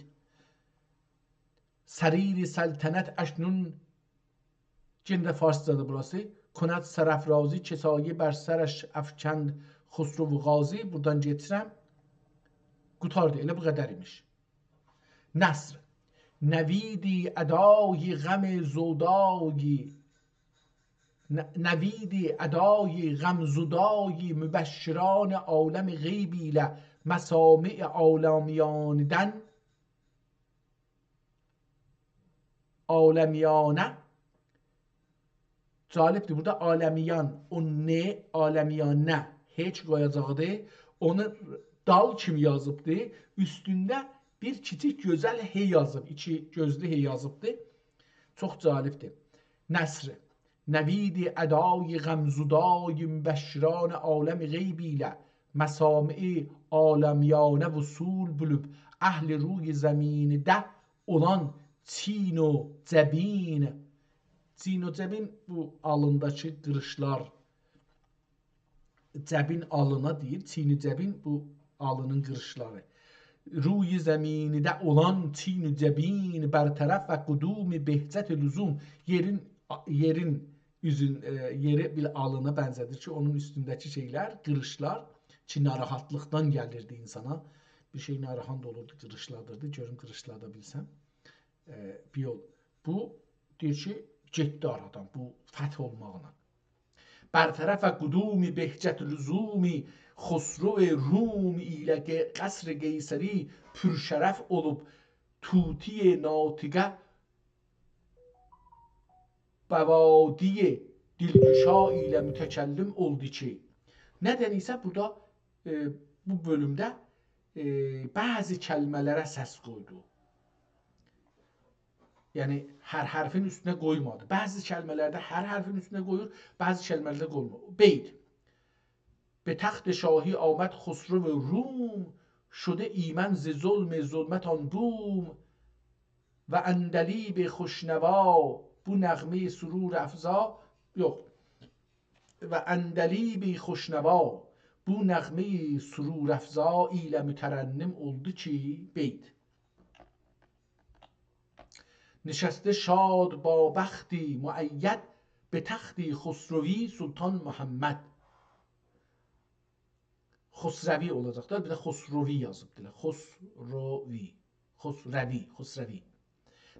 سریر سلطنت اکنون، یئنه ده فارسجادیر بوراسی. کند سرافرازی که سایه بر سرش افکند خسرو غازی. بورادان گئچیرم. قوتاردی، ائله بو قدر ایمیش. نثر. نویدی ادای غم زدای، ن-، نویدی ادای غم زدای مبشران عالم غیب ایله مسامع عالمیانه‌دن، عالمیانه. جالبدیر، بورادا عالمیان، او ن، عالمیانه، هئچ قویاجاقدی. اونو دال کیمی یازیبدی. اوستونده بیر کیچیک گؤزل ه یازیب، ایکی گؤزلو ه یازیبدی. چوخ جالبدیر. نثر. نویدی ادای غم زدای مبشران عالم غیب ایله مسامع عالمیانه وصول بولوب، اهل روی زمینده اولان چین و جبین. چین و جبین بو آلینداکی قیریشلار، جبین آلینا دئییر، چین و جبین بو آلینین قیریشلاری. روی زمینده اولان چین و جبین برطرف و قدوم بهجت لزوم. یئرین، یئرین اوزون، ائ، یئری بیر آلینا بنزه‌دیر کی، اونون اوستونده‌کی شئیلر، قیریشلار کی، ناراحتلیقدان گلیردی اینسانا. بیر شئی ناراحت اولوردو، قیریشلادیردی. گؤروم قیریشلادا بیلسم. ائ، بیر یول. بو دئییر کی، گئتدی آرادان، بو فتح اولماغینا. برطرف قدوم بهجت لزوم خسرو روم ایله ق-، قصر قیصری پرشرف اولوب، طوطی ناطقه بوادی دلگشا ایله متکلم اولدو کی. ندن ایسه بورادا، ائ، بو بؤلومده، ائ، بعضی کلمه‌لره سس قویدو. یعنی، هر حرفین اوستونه قویمادی. بعضی کلمه‌لرده هر حرفین اوستونه قویور، بعضی کلمه‌لرده قویمور. بیت. به تخت شاهی آمد خسرو روم، شده ایمن ز ظلم ظلمت آن بوم. و عندلیب خوش‌نوا بو نغمه‌ی سرورافزا، یوخ. و عندلیب خوش‌نوا بو نغمه‌ی سرورافزا ایله مترنم اولدو کی، بیت. نشسته شاد با بختی مؤید، به تختی خسروی سلطان محمد. خسروی اولاجاق دا، بیر ده خسروی یازیبدیلار. خسروی، خسروی، خسروی.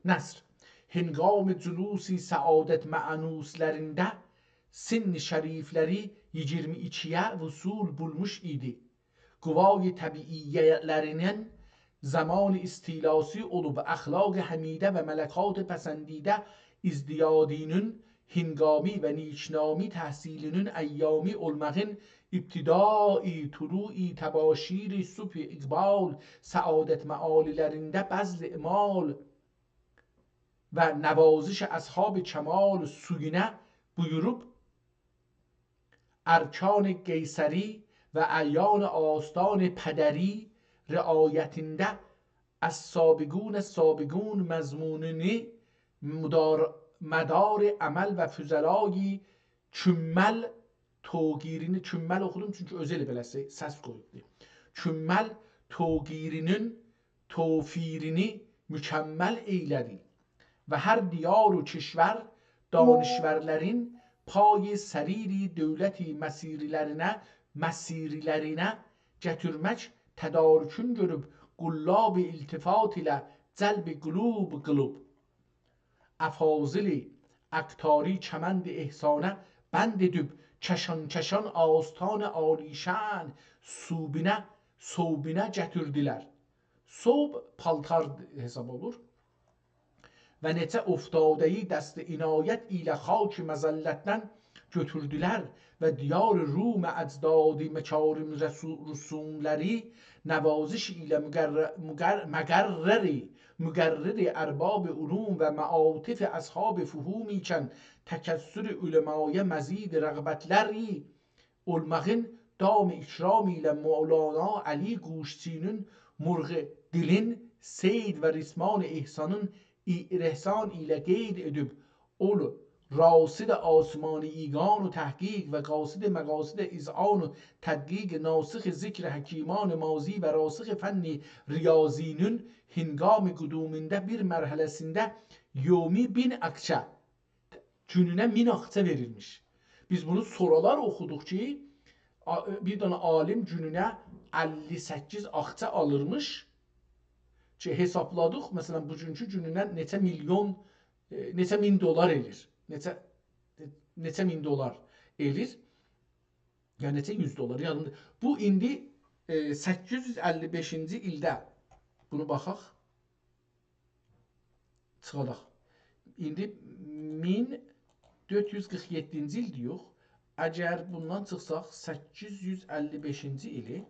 نثر. هنگام جلوسی سعادت مأنوسلرینده، سن شریفلری ایگیرمی ایکی‌یه وصول بولموش ایدی. قوای طبیعی‌لرینین زمان استیلاسی اولوب، اخلاق حمیده و ملکات پسندیده ازدیادینین هنگامی و نیکنامی تحصیلینین ایامی اولماغین ابتدای طلوع تباشیر صبح اقبال، سعادت معالی‌لرینده بذل امال و نوازش اصحاب کمال سویونه بویوروب، ارکان قیصری و اعیان آستان پدری رعایتینده السابقون السابقون مضمونونو مدار، مدار عمل و فضلای کمل توقیرینی، کمل اوخودوم، چونکی اؤزو ائله بئله سس قویوبدو. کمل توقیرینین توفیرینی مکمل ائیله‌دی. و هر دیار و کشور دانشورلرین پای سریری دولتی مسیری‌لرینه، مسیری‌لرینه گتیرمک تدارکون گؤروب، قلاب التفات ایله جلب قلوب قیلیب، افاضل اقطاری کمند احسانه بند ائدیب، کشان کشان آستان عالی‌شأن ثوبینه، ثوبینه گتیردیلر. ثوب پالتار حساب اولور. و نئچه افتاده‌یی دست عنایت ایله خاک مذلتدن گؤتوردولر و دیار روم اجدادی مکارم رسو-، رسوملری نوازش ایله مقر-، مقر-، مقرری، مقرری ارباب علوم و معاطف اصحاب فهوم ایکن تکثر علمایا مزید رغبتلری اولماغین دام اکرام ایله مولانا علی قوشچی‌نین مرغ دیلین صید و ریسمان احسانین ای-، رحسان ایله قید ائدیب، اول راصد آسمان ایقان و تحقیق و قاصد مقاصد اذعان و تدقیق، ناسخ ذکر حکیمان ماضی و راسخ فن ریاضی‌نین هنگام قدومینده بیر مرحله‌سینده یومی بین آکچه، گونونه مین آکچه وئریرمیش. بیز بونو سونرالار اوخودوق کی، آ-، بیر دنه عالیم گونونه اللی سککیز آکچه آلیرمیش کی، حسابلادیق، مثلا، بوگونکو گونونه نئچه میلیون، ائ، نئچه مین دلار ائلیر. نئچه، نئچه مین دلار ائلیر. یا نئچه یوز دلار، یادیمدا. بو ایندی، ائ، سککیز یوز اللی بئشینجی ایلده، بونو باخاق. چیخاداق. ایندی مین دؤرد یوز قیرخ یئددینجی ایلدیر، یوخ. اگر بوندان چیخساق، سککیز یوز اللی بئشینجی ایلی،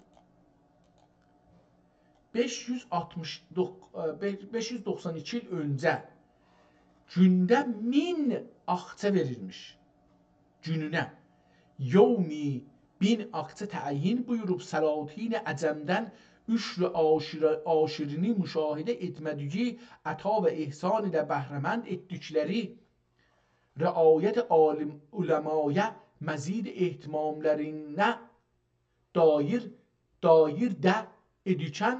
بئش یوز آلتمیش دوققوز، ائ، بئ-، بئش یوز دوخسان ایکی ایل اؤنجه گونده مین آکچه وئریرمیش. گونونه یومی بین آکچه تعیین بویوروب، سلاطین عجمدن عشر عاشر-، عاشرینی مشاهده ائتمه‌دیگی عطا و احسان ایله بهره‌مند ائتدیکلری رعایت عالم علمایا مزید اهتماملارینه دایر، دایرده ائدیکن،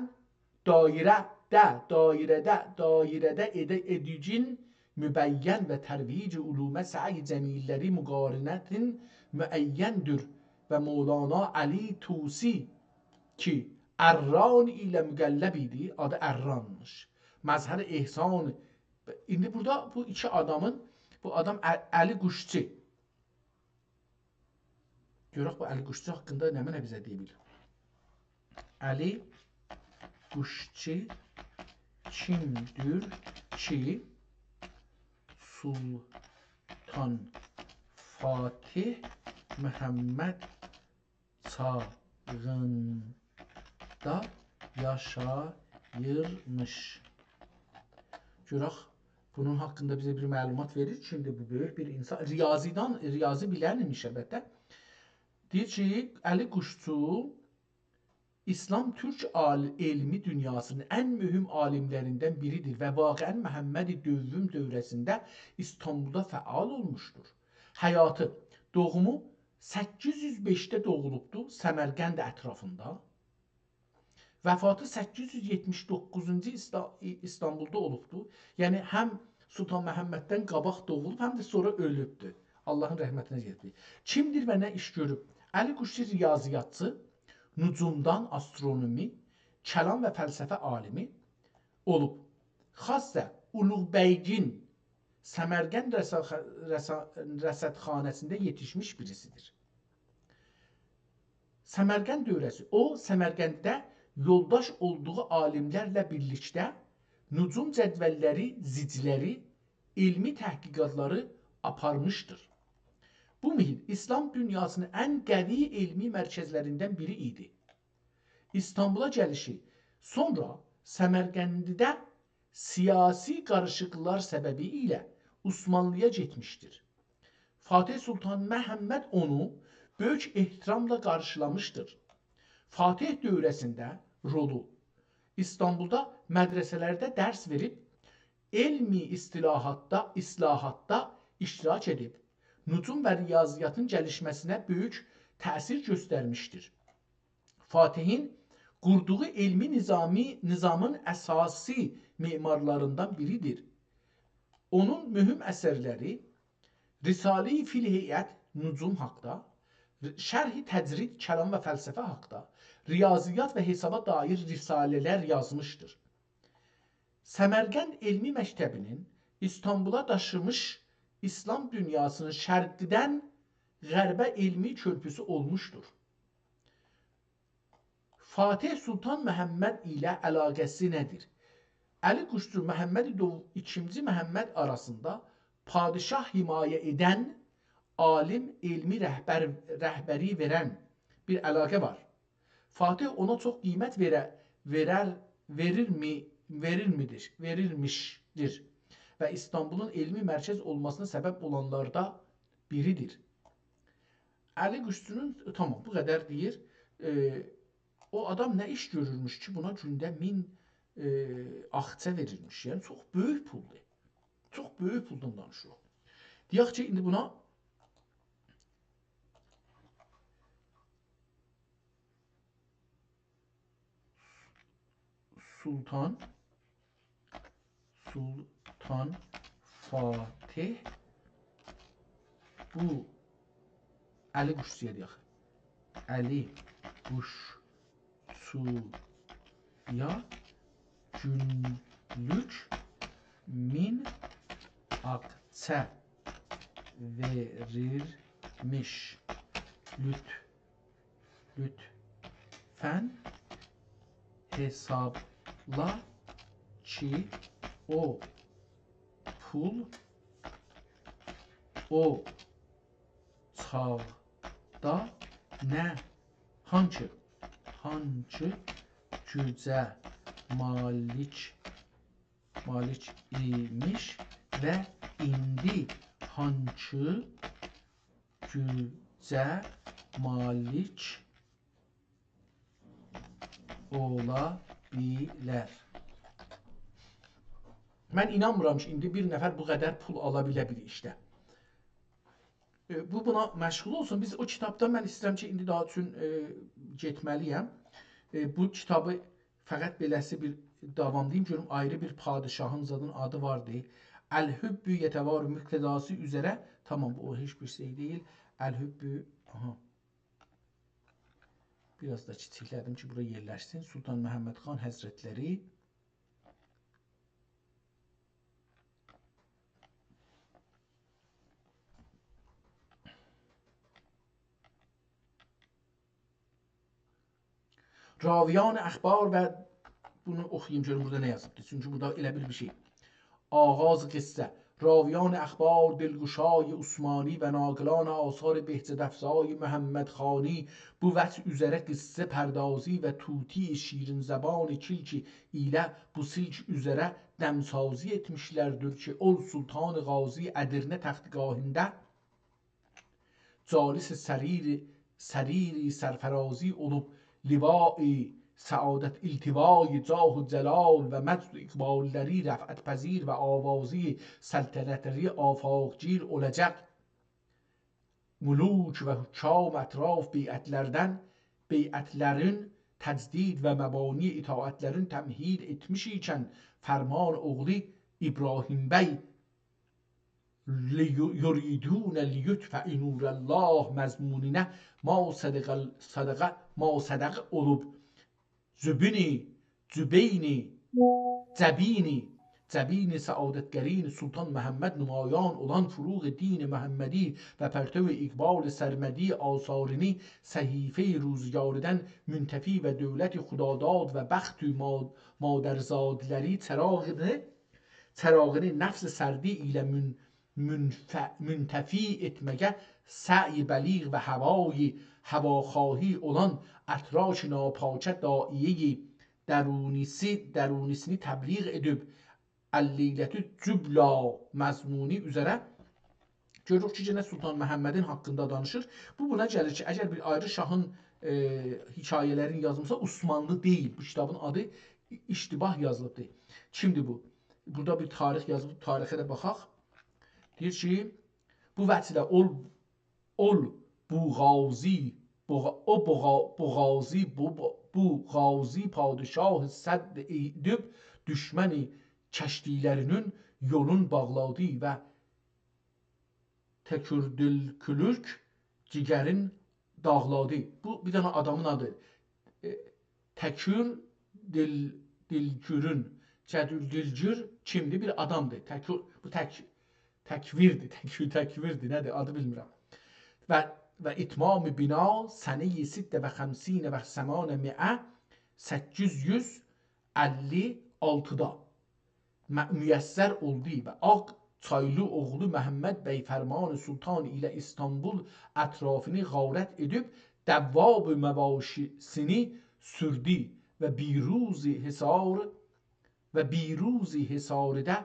دایره‌ده، دایره‌ده، دایره‌ده ائده-، ائدیگین مبین و ترویج علومه سعی جمیللری مقارنتین معین‌دور و مولانا علی طوسی کی، ارّان ایله مقلّب ایدی، آدی ارّانمیش. مظهر احسان، ایندی بورادا بو ایکی آدامین، بو آدام ع-، علی قوشچی، گؤرک بو علی قوشچو حاقیندا نمنه بیزه دئیه بیلیر. علی قوشچو کیمدیر کی، سلطان فاتح محمد چاغیندا یاشاییرمیش؟ گؤرک، بونون حاقیندا بیزه بیر معلومات وئریر. چونکی بو بؤیوک بیر انسان، ریاضی‌دان، ریاضی بیلن ایمیش البته. دئییر کی، علی قوشچو ایسلام تورک عال-، علمی دونیاسینین ان مهم عالیملریندن بیریدیر و واقعاً محمد دوم دوره‌سینده ایستانبولدا فعال اولموشدور. حیاتی، دوغومو سککیز یوز بئشده دوغولوبدو، سمرقند اطرافیندا. وفاتی سککیز یوز یئتمیش دوققوزونجو ایستا-، ایستانبولدا اولوبدو. یعنی، هم سلطان محمددن قاباق دوغولوب، هم ده سونرا اؤلوبدو. آللاهین رحمتینه گئتدی. کیمدیر و نه ایش گؤروب؟ علی قوشچو ریاضیاتچی، نجومدان، آسترونومی، کلام و فلسفه عالیمی اولوب. خاصه اولوغ‌بیگین سمرقند رسا-، رسا-، رصدخانه‌سینده یئتیشمیش بیریسیدیر. سمرقند دوره‌سی. او، سمرقندده یولداش اولدوغو عالیملرله بیرلیکده نجوم جدوللری، زیجلری، علمی تحقیقاتلاری آپارمیشدیر. بو محیط ایسلام دونیاسینین ان قوی علمی مرکزلریندن بیری ایدی. ایستانبولا گلیشی سونرا سمرقندده سیاسی قاریشیقلیقلار سببی ایله عثمانلی‌یا گئتمیشدیر. فاتح سلطان محمد اونو بؤیوک احتراملا قارشیلامیشدیر. فاتح دوره‌سینده رولو: ایستانبولدا مدرسه‌لرده درس وئریب، علمی اصطلاحاتدا، اصلاحاتدا اشتراک ائدیب، نجوم و ریاضیاتین گلیشمه‌سینه بؤیوک تأثیر گؤسترمیشدیر. فاتحین قوردوغو علمی نظامی، نظامین اساسی معمارلاریندان بیریدیر. اونون مهم اثرلری رساله‌ی فی الهیئت، نجوم حاقدا، ر-، شرح تجرید، کلام و فلسفه حاقدا، ریاضیات و حسابا دایر رساله‌لر یازمیشدیر. سمرقند علمی مکتبینین ایستانبولا داشیمیش ایسلام دونیاسینین شرقدن غربه علمی کؤرپوسو اولموشدور. فاتح سلطان محمد ایله علاقه‌سی نه‌دیر؟ علی قوشچو محمد دو-، ایکینجی محمد آراسیندا پادشاه حمایه ائدن، عالم، علمی رهبر، رهبری وئرن بیر علاقه وار. فاتح اونا چوخ قیمت وئره-، وئرر، وئریرمی-، وئریرمیدیر، وئریرمیشدیر و ایستانبولون علمی مرکز اولماسینا سبب اولانلاردا بیریدیر. علی قوشچونون، تامام، بو قدر دئییر. ائ، او آدام نه ایش گؤرورموش کی، بونا گونده مین، ائ، آخچه وئریرمیش؟ یعنی، چوخ بؤیوک پولدور. چوخ بؤیوک پولدان دانیشیریق. دئیک کی، ایندی بونا سلطان، سلطان فاتح بو علی قوشچویا دئیک. علی قوشچویا گونلوک مین آخچه وئریرمیش. لطف لطفاً حسابلا کی، او پول او چاغدا نه، هانسی، هانسی گوجه مالیک، مالیک ایمیش و ایندی هانسی گوجه مالیک اولا بیلر. من اینانمیرام کی، ایندی بیر نفر بو قدر پول آلا بیله بیر ایشده. ائ، بو بونا مشغول اولسون. بیز او کیتابدان، من ایسته‌ییرم کی، ایندی داها چون، ائ، گئتمه‌لی‌یم. ائ، بو کیتابی فقط بئله‌سی بیر داوام دئییم، گؤروم آیری بیر پادشاهین زادین آدی واردی. الحب یتوار مقتضاسی اوزره، تامام، بو او هئچ بیر شئی دئییل. الحب، آها. بیر آز دا کیچیکله‌دیم کی، بورا یئرلشسین. سلطان محمد خان حضرتلری. راویان اخبار و، بونو اوخویوم گؤروم بورادا نه یازیبدیر. چونکی بورادا ائله بیل بیر شئی. آغاز قصه. راویان اخبار، دلگشای عثمانی و ناقلان آثار بهجت‌افزای محمدخانی بو وجه اوزره قصه پردازی و طوطی شیرین‌زبان کلکی ایله بو سلک اوزره دمسازی ائتمیشلردیر کی، اول سلطان غازی ادرنه تختگاهینده جالس سریر، سریر سرفرازی اولوب، لوای سعادت التوای جاه و جلال و مجد و اقبال‌لری رفعت‌پذیر و آوازی سلطنت‌لری آفاق‌گیر اولاجاق ملوک و حکام اطراف بیعت‌لردن، بیعت‌لرین تجدید و مبانی اطاعت‌لرین تمهید ائتمیش ایکن، فرمان اوغلو ابراهیم بی لیو-، یریدون لیطفئوا نور الله مضمونینه ما صدق ال-، صدق، ما صدق اولوب، جبینی، جبینی، جبینی، جبین سعادت‌قرین سلطان محمد نمایان اولان فروغ دین محمدی و پرتو اقبال سرمدی آثارینی صحیفهٔ روزگاریدن منتفی و دولت خداداد و بخت ما-، مادرزاده‌لری چراغینی، چراغینی نفس سردی ایله من-، منف-، منتفی ائتمه‌یه سعی بلیغ و هوای، هواخواهی اولان اتراک ناپاکه داعیهٔ درونی‌سی، درونی‌سینی تبلیغ ائدیب، اللیلة جبلا مضمونی اوزره گؤروروک کی، یئنه سلطان محمدین حاقیندا دانیشیر. بو بونا گلیر کی، اگر بیر آیری شاهین، ائ، حکایه‌لرینی یازمیشسا، عثمانلی دئییل. بو کیتابین آدی اشتباه یازیلیبدیر. کیمدیر بو؟ بورادا بیر تاریخ یازیلیب، تاریخه ده باخاق. دئییر کی، بو وجهله اول، اول بوغازی، بوغا-، او بوغا-، بوغازی، بو، بو، بوغازی پادشاه سد ائدیب دوشمن کشتی‌لرینین یولون باغلادی و تکور دیلکولورک جیگرین داغلادی. بو بیر دنه آدامین آدی. ائ، تکور دیل، دیلکورون، جدول دیلکور کیمدیر؟ بیر آدامدیر. تکور، بو تک، تکویردیر، تکور، تکویردیر، نه‌دیر؟ آدی بیلمیرم. و، و اتمام بنا سنهٔ ست و خمسین و ثمانمائة، سککیز یوز اللی آلتیدا م، میسر اولدو و آق‌چایلی اوغلو محمد بی فرمان سلطان ایله ایستانبول اطرافینی غارت ائدیب، دواب مواشی‌سینی سوردو و بیروز حصار، و بیروز حصارده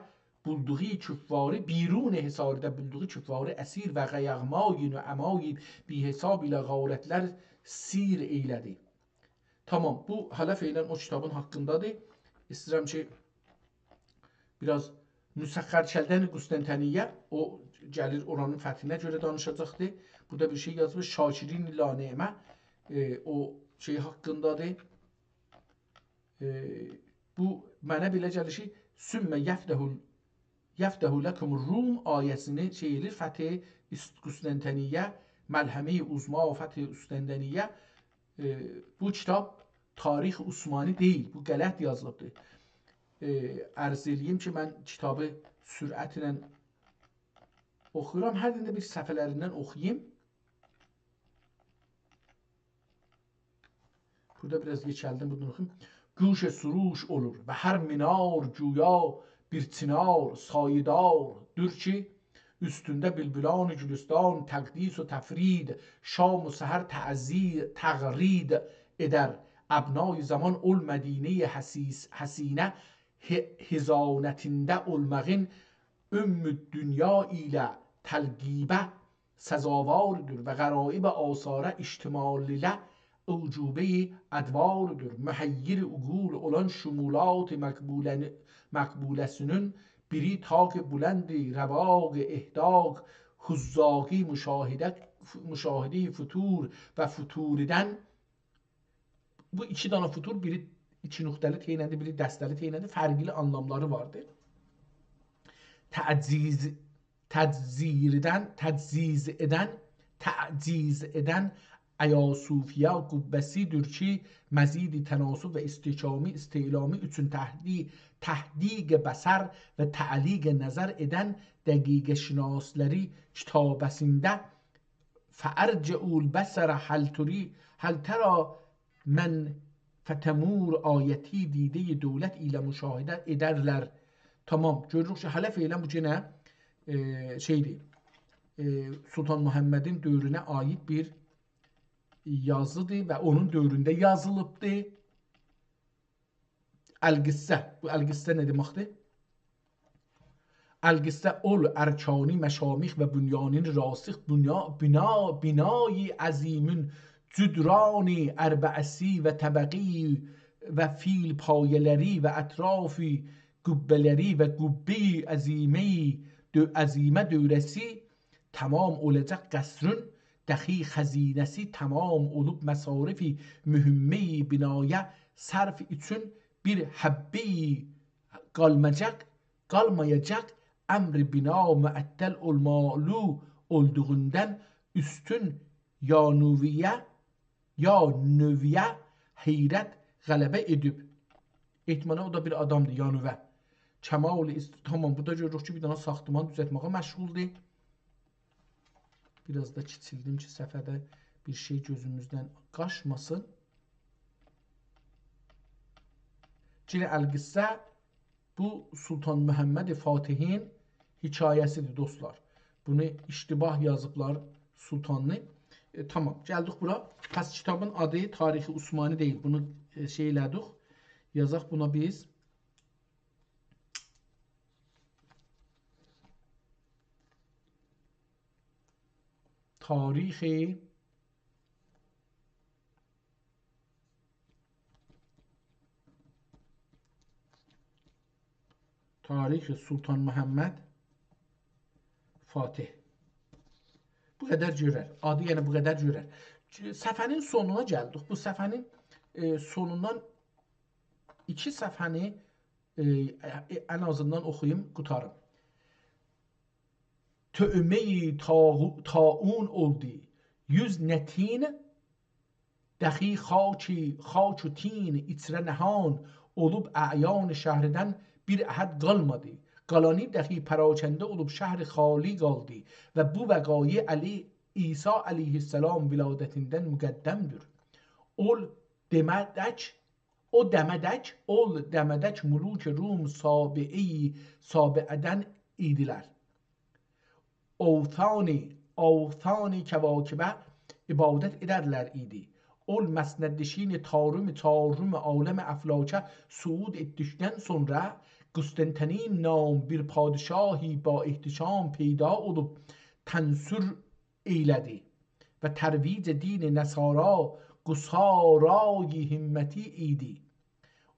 بولدوغو کفاری، بیرون حصارده بولدوغو کفاری اسیر و قیغمایین و امایین بی‌حساب ایله غارتلر سیر ائیله‌دی. تمام، بو هله فعلاً او کیتابین حاقیندادیر. ایسته‌ییرم کی، بیر آز مسخر کردن قسطنطنیه، او گلیر اورانین فتحینه گؤره دانیشاجاقدیر. بورادا بیر شئی یازیب، شاکرین لانعمه، ائ، او شئی حاقیندادیر. ائ، بو منه بئله گلیر کی، «ثم یفتح، یفتح لکم الروم» آیه‌سینی شئی ائله‌ییر، فتح است، قسطنطنیه، ملحمهٔ عظمی، فتح قسطنطنیه. ائ، بو کیتاب تاریخ عثمانی دئییل، بو غلط یازیلیبدیر. ائ، عرض ائله‌ییم کی، من کیتابی سرعتله اوخویورام، هر بیرینده بیر صفحه‌لریندن اوخویاییم. بورادا بیر آز یئکلدیم، بونو اوخویوم. گوش سروش اولور و هر منار گویا بیر چنار سایه‌داردیر کی، اوستونده بلبلان گلستان تقدیس و تفرید، شام و سحر تعزی، تغرید ائدر. ابنای زمان اول مدینهٔ حسیس، حصینه، ح، حصانتینده اولماغین ام‌الدنیا ایله تلقیبه سزاواردیر و غرایب آثاره اشتمال ایله اعجوبهٔ ادواردیر. محیر عقول اولان شمولات مقبولن، مقبوله‌سینین بیری طاق بلند رواق احداق حذاقی مشاهده، مشاهدهٔ فتور و فتوریدن بو ایکی دنه فتور، بیری ایکی نقطه‌لی تئینه‌دیر، بیری دسته‌لی تئینه‌دیر، فرقلی آنلاملاری واردیر. تعزیز، تجزیردن، تجزیز ائدن، تعزیز ائدن ایاصوفیا قبه‌سی‌دیر کی، مزید تناسب و استحکامی، استعلامی اوچون تحدی، تحدیق بصر و تعلیق نظر ائدن دقیقه‌شناسلاری کتابه‌سینده «فارجع البصر هل تری، هل تری من فطمور» آیتی دیدهٔ دولت ایله مشاهده ائدرلر. تمام، گؤروروک کی، هله فعلاً بو یئنه، ائ، شئیدیر، ائ، سلطان محمدین دؤورونه عایید بیر یازیدیر و اونون دؤورونده یازیلیبدیر. القصه. بو القصه نه دئمکدیر؟ القصه اول ارکانی مشامیخ و بنیانین راسخ بنا، بنا، بنای عظیمین جدران اربعه‌سی و طبقی و فیل پایه‌لری و اطراف قبه‌لری و قبهٔ عظیمه، دؤ، عظیمه دؤوره‌سی تمام اولاجاق قصرین دخی خزینه‌سی تمام اولوب مصارف مهمه بنایا صرف اوچون بیر حبه قالماجاق، قالمایاجاق امر بنا معطل اولمالی اولدوغوندان اوستون یانویه یانویه حیرت غلبه ائدیب. احتمالاً او دا بیر آدامدیر، یانویه. کمال است، تمام، بورادا گؤروروک کی، بیر دنه ساختمان دوزلتمه‌یه مشغولدور. بیر آز دا کیچیلدیم کی، صفحه‌ده بیر شئی گؤزوموزدن قاچماسین. گینه القصه بو سلطان محمد فاتحین حکایه‌سیدیر، دوستلار. بونو اشتباه یازیبلار، سلطانلی. ائ، تمام، گلدیک بورا. پس کیتابین آدی تاریخ عثمانی دئییل. بونو، ائ، شئی ائله‌دیک. یازاق بونا بیز. تاریخ تاریخ سلطان محمد فاتح. بو قدر گؤرر. آدی یعنی بو قدر گؤرر. صفحه‌نین سونونا گلدیک. بو صفحه‌نین، ائ، سونوندان ایکی صفحه‌نی، ائ، ائ، ان آزیندان اوخویوم، قوتاریم. طعمهٔ طاغو-، طاعون اولدو. یوز نتین دخی خاکی، خاک و تین ایچره نهان اولوب اعیان شهردن بیر احد قالمادی. قالانی دخی پراکنده اولوب شهر خالی قالدی و بو وقایع علی، عیسی علیه‌السلام ولادتیندن مقدم‌دور. اول دمه‌دک، او دمه‌دک، اول دمه‌دک ملوک روم سابعهٔ سابعه‌دن ایدیلر. اوثانی، اوثانی کواکبه عبادت ائدرلر ایدی. اول مسندنشین طارم، طارم عالم افلاکه صعود ائتدیکدن سونرا قسطنطین نام بیر پادشاهی با احتشام پیدا اولوب تنصر ائیله‌دی و ترویج دین نصارا قصارای همتی ایدی.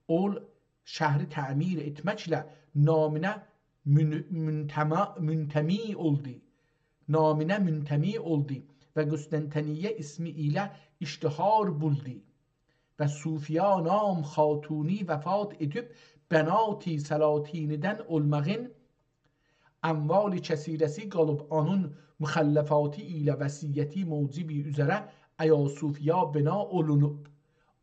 اول شهری تعمیر ائتمکله نامینه مون-، مونتما-، مونتمی اولدو. نامینه مونتمی اولدو و قسطنطنیه اسمی ایله اشتهار بولدو. و صوفیا نام خاتونی وفات ائدیب بنات سلاطینیدن اولماغین اموال کثیره‌سی قالیب آنین مخلفاتی ایله وصیتی موجبی اوزره ایاصوفیا بنا اولونوب.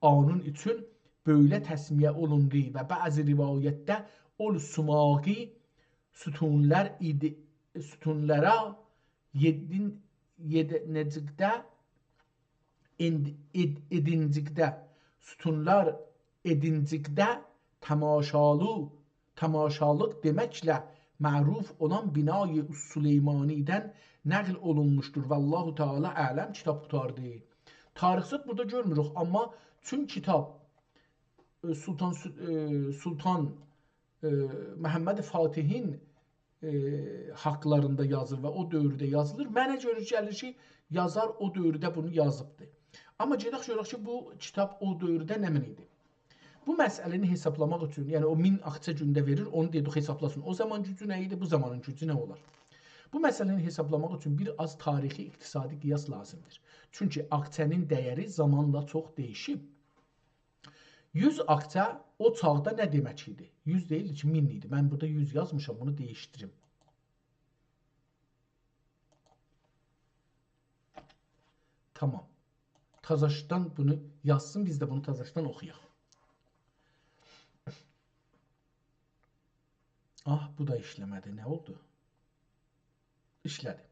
آنین اوچون بؤیله تسمیه اولوندو و بعضی روایتده اول سماقی ستونلار ایدی، ستونلارا یئدین-، یئدینجیکده، ایند-، ائد-، ائدینجیکده، ستونلار ائدینجیکده تماشالو، تماشالیق دئمکله معروف اولان بنای سلیمانیدن نقل اولونموشدور. والله تعالی اعلم، کیتاب قوتاردی. تاریخچیلیق بورادا گؤرموروک، آمما چون کیتاب، ائ، سلطان سو-، ائ، سلطان، ائ، محمد فاتحین، ائ، حاقلاریندا یازیلیر و او دؤورده یازیلیر. منه گؤره گلیر کی، یازار او دؤورده بونو یازیبدی. آمما گئدک گؤرک کی، بو کیتاب او دؤورده نمنه ایدی؟ بو مسئله‌نی حسابلاماق اوچون، یعنی او مین آخچه گونده وئریر، اونو دئدیک حسابلاسین. او زامان گوجو نه ایدی، بو زامانین گوجو نه اولار؟ بو مسئله‌نی حسابلاماق اوچون بیر آز تاریخی اقتصادی قیاس لازیمدیر. چونکی آخچه‌نین دیری زامانلا چوخ دییشیب. یوز آخچه او چاغدا نه دئمک ایدی؟ یوز دئییلدی کی، مین ایدی. من بورادا یوز یازمیشام، بونو دییشدیریم. تامام. تازاشدان بونو یازسین، بیز ده بونو تازاشدان اوخویاق. آه، بو دا ایشله‌مه‌دی. نه اولدو؟ ایشله‌دی.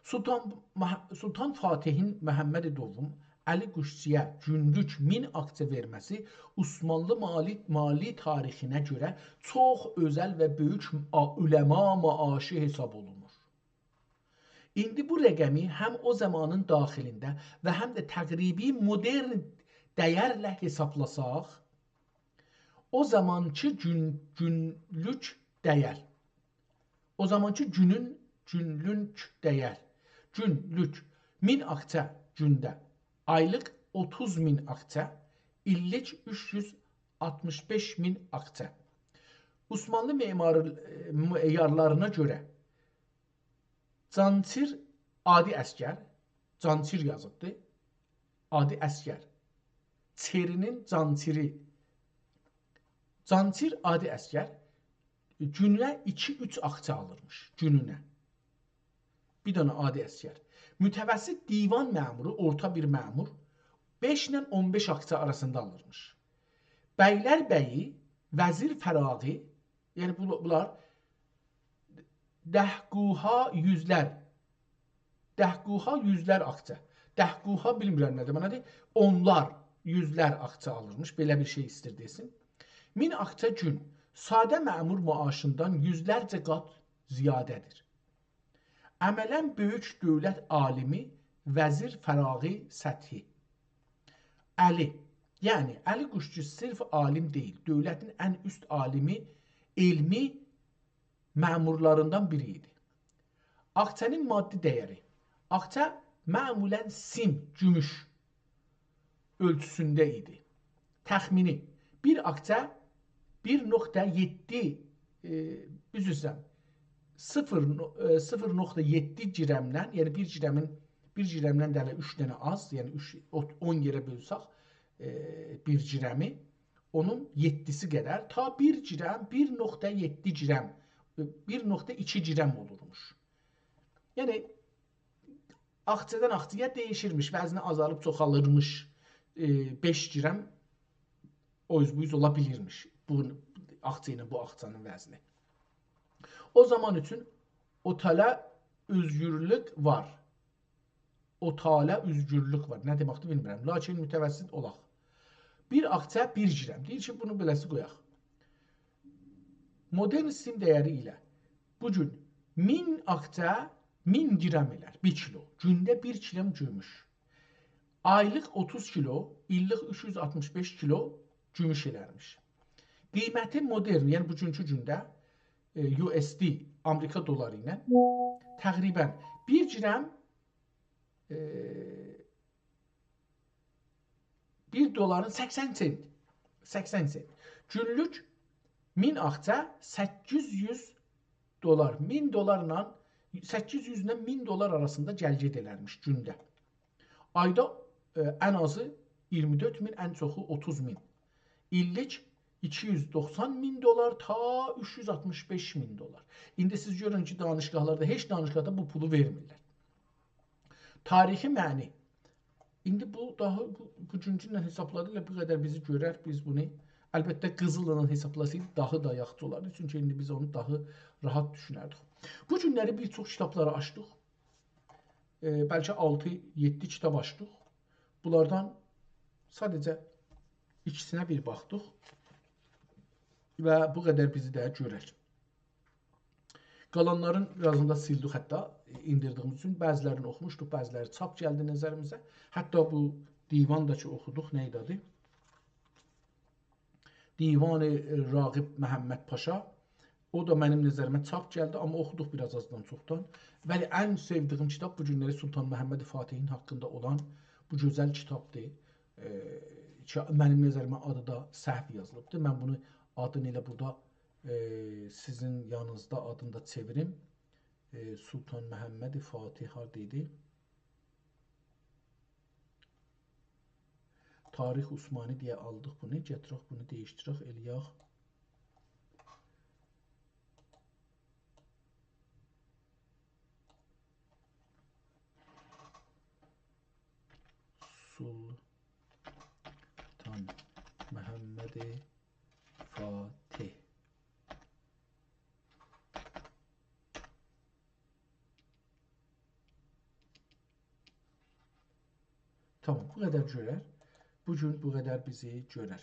سلطان مح-، سلطان فاتحین محمد دوم علی قوشچی‌یه گونلوک مین آخچه وئرمه‌سی عثمانلی مالی، مالی تاریخینه گؤره چوخ اؤزل و بؤیوک آ-، علما معاشی حساب اولونور. ایندی بو رقمی هم او زامانین داخلینده و هم ده تقریبی مدرن دیرله حسابلاساق، او زامانکی گون، گونلوک دیر. او زامانکی گونون، گونلوک دیر. گونلوک مین آخچه گونده. آیلیق اوتوز مین آخچه، ایللیک اوچ یوز آلتمیش بئش مین آخچه. عثمانلی معماری، ائ، معیارلارینا گؤره جانچیر عادی عسگر، جانچیر یازیبدی، عادی عسگر. چری‌نین جانچیری. جانچیر عادی عسگر گونونه ایکی اوچ آخچه آلیرمیش، گونونه. بیر دنه عادی عسگر. متوسط دیوان مأمورو، اورتا بیر مأمور، بئش ایله اون بئش آخچه آراسیندا آلیرمیش. بیلر بیی، وزیر فراغی، یعنی بو-، بونلار ده‌گوها یوزلر، ده‌گوها یوزلر آخچه. ده‌گوها بیلمیرم نه دئمکدیر. اونلار، یوزلر آخچه آلیرمیش. بئله بیر شئی ایستیر دئسین. مین آخچه گون. ساده مأمور معاشیندان یوزلرجه قات زیاده‌دیر. عملاً بؤیوک دؤولت عالیمی وزیر فراغی سطحی. علی، یعنی علی قوشچو صرف عالیم دئییل، دؤولتین ان اوست عالیمی، علمی مأمورلاریندان بیری ایدی. آخچه‌نین مادی دیری. آخچه معمولاً سیم، گوموش اؤلچوسونده ایدی. تخمینی بیر آخچه بیر نقطه یئددی، ائ، عذر ایسته‌ییرم، صفر نو-، ائ، صفر نقطه یئددی گرمدن، یعنی بیر گرمین، بیر گرمدن ده ائله اوچ دنه آز، یعنی اوچ، او-، اون یئره بؤلسک، ائ، بیر گرمی، اونون یئددیسی قدر، تا بیر گرم، بیر نقطه یئددی گرم، ائ، بیر نقطه ایکی گرم اولورموش. یعنی، آخچادان آخچایا دییشیرمیش، وزنی آزالیب چوخالیرمیش، ائ، بئش گرم او اوز بو اوز اولا بیلیرمیش بو آخچا ایله بو آخچانین وزنی. او زامان اوچون اوتالا اؤزگورلوک وار. اوتالا اؤزگورلوک وار. نه دئمکدیر، بیلمیرم. لاکین متوسط اولاق. بیر آخچا بیر گرم. دئییر کی، بونو بئله‌سی قویاق. مدرن سیم دیری ایله بو گون مین آخچا مین گرم ائلر، بیر کیلو. گونده بیر کیلو گوموش. آیلیق اوتوز کیلو، ایللیک اوچ یوز آلتمیش بئش کیلو گوموش ائلرمیش. قیمتی مدرن، یعنی بوگونکو گونده، ائ، یو اس دی، آمریکا دلاری ایله تقریباً بیر گرم، ائ، بیر دلارین سکسن سنت. سکسن سنت. گونلوک مین آخچا سککیز یوز دلار. مین دلارلا، سککیز یوز ایله مین دلار آراسیندا گل-گئت ائلرمیش گونده. آیدا، ائ، ان آزی اییرمی دؤرد مین، ان چوخو اوتوز مین. ایللیک ایکی یوز دوخسان مین دلار تا اوچ یوز آلتمیش بئش مین دلار. ایندی سیز گؤرون کی، دانشگاهلاردا، هئچ دانشگاهدا بو پولو وئرمیرلر. تاریخی معنی. ایندی بو داها، بو، بوگونکو ایله حسابلادیق، ائله بو قدر بیزی گؤرر، بیز بونو، البته، قیزیللا حسابلاسایدیق، داها دا یاخشی اولاردی. چونکی ایندی بیز اونو داها راحت دوشونردیک. بو گونلری بیر چوخ کیتابلاری آچدیق. ائ، بلکه آلتی، یئددی کیتاب آچدیق. بونلاردان ساده‌جه ایکیسینه بیر باخدیق و بو قدر بیزی ده گؤرر. قالانلارین بیر آزینی دا سیلدیک حتی، ائ، ایندیردیییمیز اوچون. بعضی‌لرینی اوخوموشدوق، بعضی‌لری چاپ گلدی نظریمیزه. حتی بو دیوان دا کی اوخودوق، نه ایدی آدی؟ دیوان، ائ، راغب محمد پاشا. او دا منیم نظریمه چاپ گلدی، آمما اوخودوق بیر آز آزدان چوخدان. ولی ان سئودیییم کیتاب بو گونلری سلطان محمد فاتحین حاقیندا اولان بو گؤزل کیتابدیر. ائ، کی، منیم نظریمه آدی دا سهو یازیلیبدیر. من بونو آدینی ائله بورادا، ائ، سیزین یانینیزدا آدینی دا چئویریم. ائ، سلطان محمد فاتح هاردا ایدی؟ تاریخ عثمانی دئیه آلدیق بونو. گتیرک بونو دییشدیرک، ائله‌یک. سلطان محمد فاتح. تامام، بو قدر گؤرر. بو گون بو قدر بیزی گؤرر.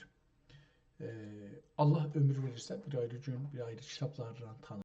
ائ، الله عؤمور وئریرسه، بیر آیری گون، بیر آیری کیتابلارلا تانیشاریق.